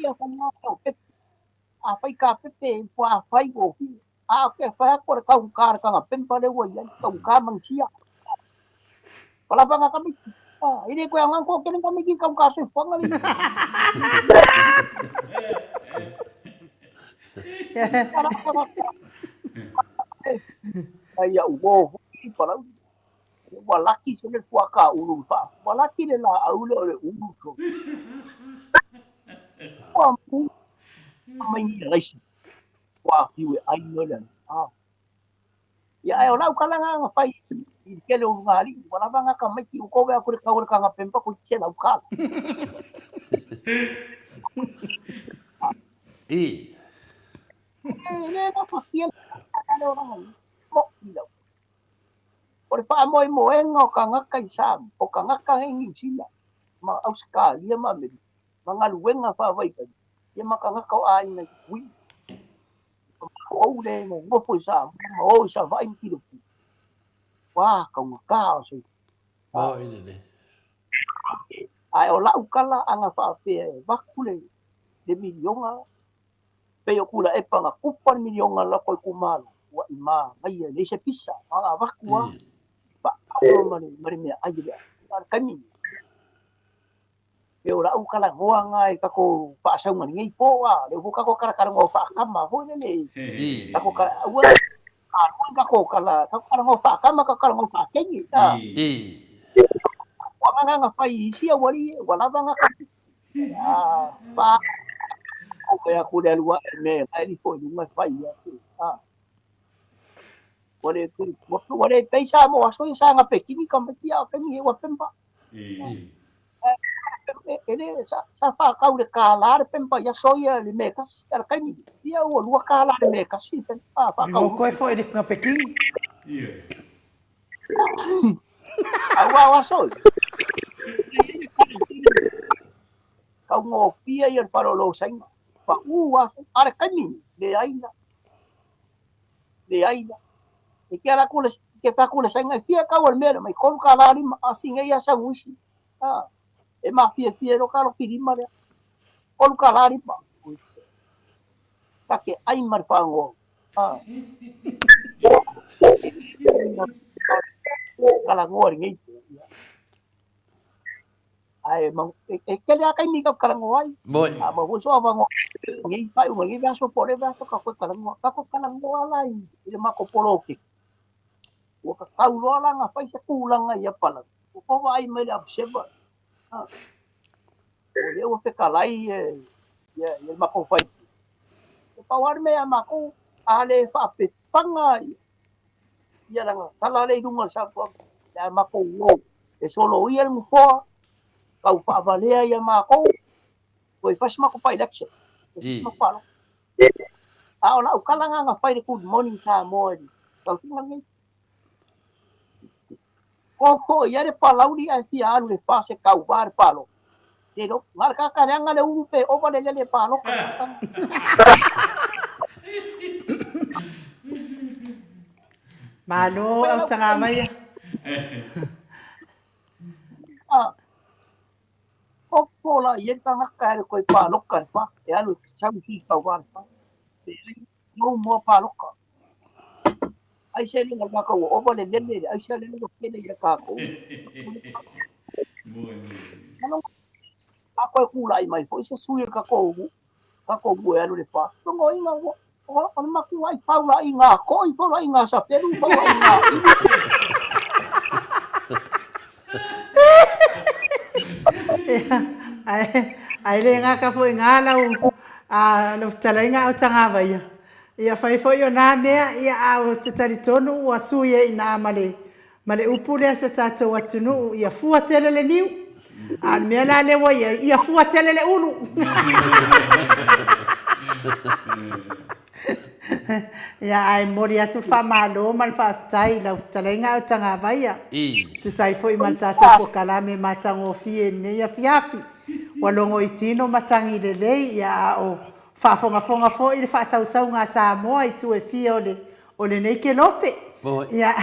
Ia fai ngā tau pepe. A fai ka pepe, ua a fai ua ufi. A o ke fai atu o le kaugata le kanga pemba lea ua i ai, kaugata manisia. Ua lava ngā tamaiti. Ah, e le koe aoga ko kene tamaiti kaugata soifuaga le. Ai au o foi palau. Ua laki se le fuaka ulu fa. Ua laki le la au le o le ulu to. Ua mu mai ni raisi. Ua fiu e ai no le. Ah. Ia ae o lau kalaga na fai i le tele o lugalii, ua lava na tamaiti ua kove atu le tau o le kaga pemba toeitiiti $100. I. E le gafatia le olaga nei, moʻi lava. O le faamoemoega o tagata i Samoa, o tagata i Niu Sila ma Ausetalia ma Amerika, ma galuega faavaitaimi, ia ma tagata o aiga i Tutuila. Ou le nonofo i Samoa ma o i Savaii ma Tilofia. Ua taugata o se. Oh, i lelei. Ae o lau tala ana faapea e avatu le, le miliona, pei o Tuilaepa na tufa le miliona le latou itumalo, ua i manaia, e leai se pisa, na ona avatu lava, faaaoga ma le, ma le meaai e le ai. A o le taimi lenei, E o lau talanoa na i tatou faasauga i lenei po, a lea foi tatou talatalanoa faatama foi lele, tatou tala, aua aua tatou tala, tatou talanoa faatama, tatou talanoa faatene, a. Ua na fai i isi aualii, ua lava na a fa o mea atu le alu ae me na e lifo i luga e fai ia se, a. Ua le, ua le pei Samoa aso ia sa gapetini tamaiti a o taimi nei ua pemba. E le, sa, sa faatau i le $1 le pemba i aso ia i le mea e tasi, a o le taimi lenei, ia ua $2 le mea e tasi le pemba, a faatau. Lua koe foi i le gapetini. Aua o aso ia, e i ai le tala foi lele, taugofie ia le faleolo Saina, pau aso, a o le taimi lenei, leai la, leai la. E te ala atu le, te fai atu le Saina, e fia tau o le mea lea, mai $3.50, a o si nei lava sanuisi. A, e mafiafia loa ka loki lima lea. $3.50. Ta te ai ma le fagoa. A. Talanoa lenei. Ae e tele lava taimi tatou talanoa ai. Moi. A maua foi sou avanoa nei faaiuga lenei vaiaso po o le vaiaso tatou toe talanoa. Tatou talanoa la i le matou poloketi. Ua tatau loa la ona fai se tulaga ia Palauli. Ua tou vaai mai i le Observer, a, o lea ua fetalai ia le matou faipule. E pau lava le mea ia matou, a le faapepaga ia lana tala lea i luga o le safuaga, le a matou o e soloia le nofoa, tau faavalea ia matou, toe fai se matou by-election. I. A o lau tala lena na fai i le Good Morning Samoa i le tausaga lenei. Ko foi ai le Palauli ae fia alu i le fa se tauva le palota. Te iloa, na o le tagata leaga le ulu pe ova le lele palota. Malo autaga maia. Ah, Popo la i ai le tagata e alu e toe palota i le fa, e alu e sau i tauva i le fa. Leai, nou moa palota. Aisea le laka ua ova le lele, aisea le ua tele ia tatou. A koe kulaʻi mai foi se sui o le tatou tatou nuu e alu i le bus, lona uiga ua o le matuai paulaiga a toi, paulaiga a sapelu, paulaiga a ili. Ae le gata foi i ina lau lau fetalaiga Autagavaia, Ia fai foi o na mea, ia a ou te talitonu ua sui ai i ina ma le, ma le upu lea a si o tatou atunuu, ia fua tele le niu. A o le mea la lea ua i ai, ia fua tele le ulu. Ia, ae momoli atu le faamalo ma le faafetai i lau fetalaiga Autagavaia, tusa ai foi ma le tatou polokalame matagofie i lenei afiafi. Ua logo i tino matagi lelei, ia a o Faafogafoga foi i le faasausauga a Samoa i itu e fia o le o lenei kelope. Ia,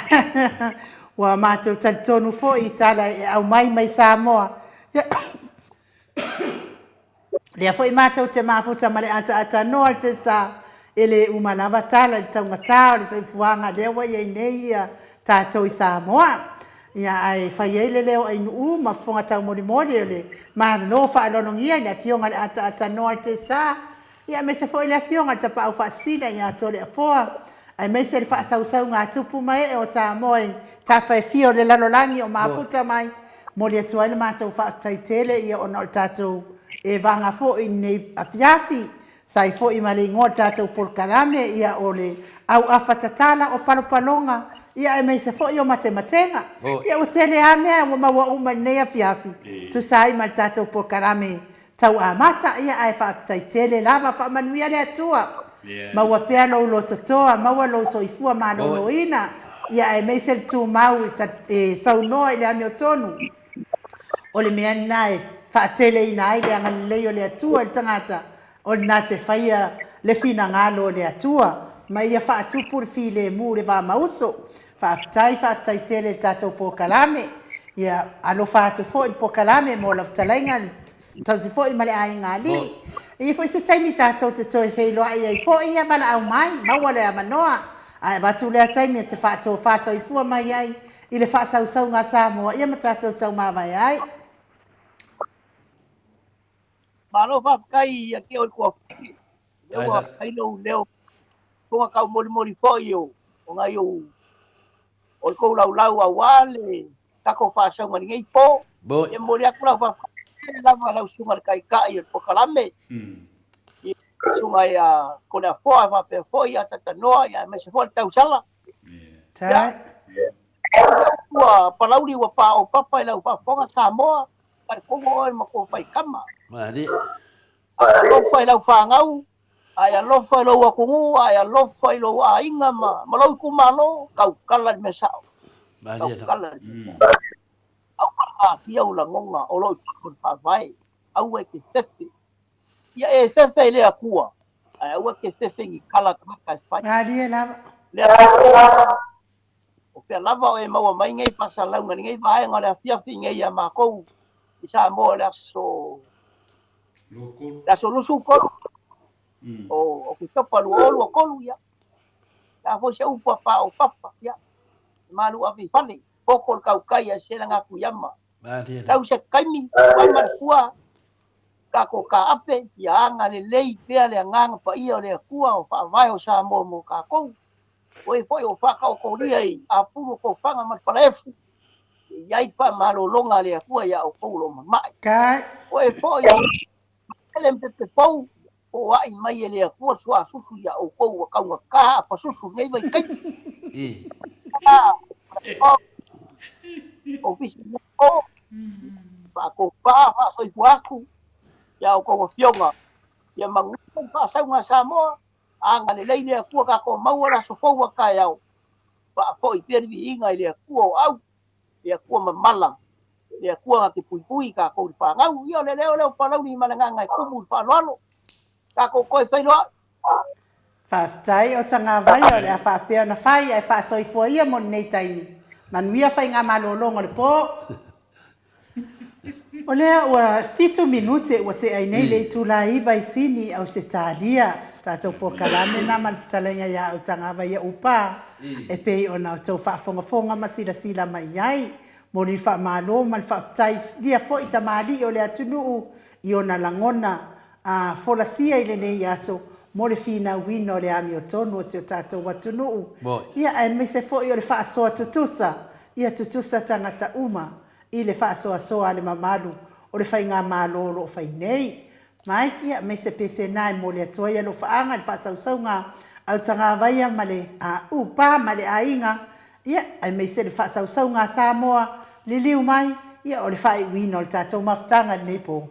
ua matou talitonu foi i tala e aumai mai Samoa. Ia, lea foi matou te mafuta ma le ataatanoa i le tesa e le uma lava tala i le taugata o le soifuaga lea ua i ai nei ia tatou i Samoa. Ia, ae fai ai le leo ainuu ma fofoga taumolimoli o le Malo faaaloalogia i le Afioga i le Ataatanoa i le Tesa, ia aemaise foi le Afioga i le Tapaau Faasisina ia Toleafoa, aemaise le faasausauga a tupu ma ee o Samoa i tafa e fia o le lalolagi o mafuta mai, momoli atu ai le matou faafetai tele ia ona o le tatou evaga foi i lenei afiafi. Sai foi ma le igoa o le tatou polokalame, ia o le auafa tatala o palopaloga, ia aemaise foi o matematega. Ia ua tele a mea ua maua uma i lenei afiafi, tusa ai ma le tatou polokalame tau amata, ia ae faafetai tele lava, faamanuia le Atua. Maua pea lou lototoa, maua lou soifua maloloina, ia aemaise le tumau e saunoa i le amiotonu. O le mea lena e faateleina ai le agalelei o le Atua i le tagata, o lena te faia le finagalo o le Atua, ma ia faatupu le filemu i le va mauso. Faafetai, faafetai tele i le tatou polokalame. Ia alofa atu foi i le polokalame mo lau fetalaiga tausi foi ma le aiga alii. E i ai foi se taimi tatou te toe feiloai ai foi, ia valaau mai, maua le avanoa, ae avatu lea taimi e te faatofa soifua mai ai i le faasausauga a Samoa ia ma tatou taumavae ai. Malo faafetai ia te oe Tuafili, lea ua fai lou leo fofoga taumolimoli foi o nai ou o le tou laulau aua le tatou faasauga i lenei po. E momoli atu lau faafetai tele lava lau susuga i le Taitai o le polokalame, i le susuga ia Toleafoa faapea foi ia Tatanoa aemaise foi le tausala. Ia, ua Palauli ua paopapa i lau faafofoga Samoa, talitonu oe ma kou faikama. Malie. Ae alofa i lau fanau, ae alofa i lou atunuu, ae alofa i lou aiga ma, ma lou itumalo, tautala i le mea sao. Malie. Tautala i le mea sao. Aua le aafia ou lagona o lo o i totonu o le faavae. Aua e te fefe. Ia e fefe i le Atua, ae aua e te fefe i ni tala a tagata e fai. Malie lava. Le Atua, o fea lava o e maua mai nei faasalalauga i lenei vaega o le afiafi nei ia matou i Samoa i le aso le aso 23 o Oketopa 2023, ia. Le a foi se upu a paopapa, ia, e malu ave i fale, poto le tautai ae sese lana atu i ama. Tau se taimi, ama le fua, tatou taape, ia agalelei pea le Agaga Paia o le Atua o Faavae o Samoa mo tatou. O e foi o faataotolia i apulu o tofaga ma le falaefu, e i ai faamalologa a le Atua iā outou o lo o mamae. O e foi o ele ma pepepou, foai mai e le Atua le suasusu iā outou ua taugata apasusu i lenei vaitaimi. Ofisa o faatofa faasoifua atu iā outou afioga, ia manuia le faasauga a Samoa, Agalelei le Atua tatou maua le aso fou a taeao, faafoi pea le viiga i le Atua o au, le Atua mamala, le Atua na te puipui i tatou i le fanau. Ia o le leo lea o Palauli ma le agaga e tumu i le faaaloalo. Tatou toe feiloai. Faafetai o Tagavaia o le a faapea ona fai ae faasoifua ia mo lenei taimi. Manuia faigamalologa o le po. O lea ua fitu minute ua tea ai nei le itula 9 i Sini, Ausetalia. Tatou polokalame na ma le fetalaiga ia Autagava ia Upa e pei ona outou faafogafoga ma silasila mai i ai. Momoli le faamalo ma le faafetai lia foi tamalii o le atunuu i ona lagona a folasia i lenei aso mo le finauina o le amiotonu o si o tatou atunuu, ia aemaise foi o le faasoa tutusa, ia tutusa tagata uma i le faasoasoa a le mamalu o le Faigamalo o lo o fai nei. Mike, ia aemaise pese na e momoli atu ai alofaaga i le faasausauga a Utagavaia ma le Upa ma le aiga, ia aemaise le faasausauga a Samoa, liliu mai, ia o le faaiuina o le tatou mafutaga i lenei po.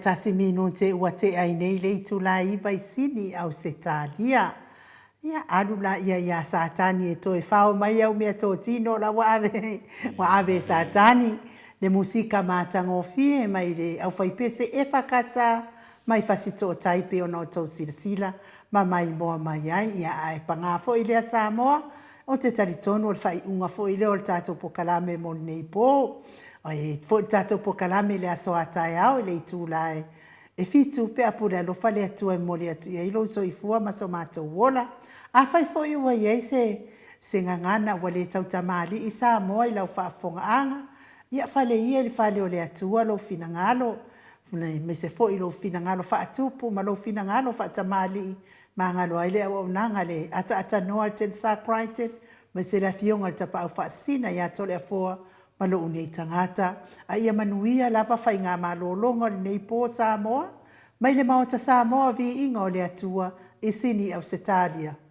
11 minute ua tea ai nei le itula e 9 i Sini i Ausetalia. Ia, alu laia iā Satani e toe fao mai au meatotino la ua ave, ua ave e Satani le musika matagofie mai le aufaipese EFKS mai Fasitootai pei ona outou silasila ma maimoa mai ai. Ia, ae pagā foi lea Samoa, Ou te talitonu o le faaiuga foi lea o le tatou pokalame mo lenei po. E i ai foi le tatou pokalame i le aso a taeao i le itula e 7 pe a pule alofa le Atua e momoli atu i ai lou soifua ma so matou ola. Afai foi ua i ai se se gagana ua le tautamalii Samoa i lau faafofogaaga, ia fale ia i le fale o le Atua lou finagalo, aemaise foi lou finagalo faatupu ma lou finagalo faatamalii Magalo ai le auaunaga le ataatanoa a le Tensa Crichton aemaise le afioga i le Tapaau Faasisina ia Toleafoa. ma lou nei tagata, a ia manuia lava faigamalologa o lenei po Samoa, mai le Maota Samoa Viiga o le Atua i Sini Ausetalia.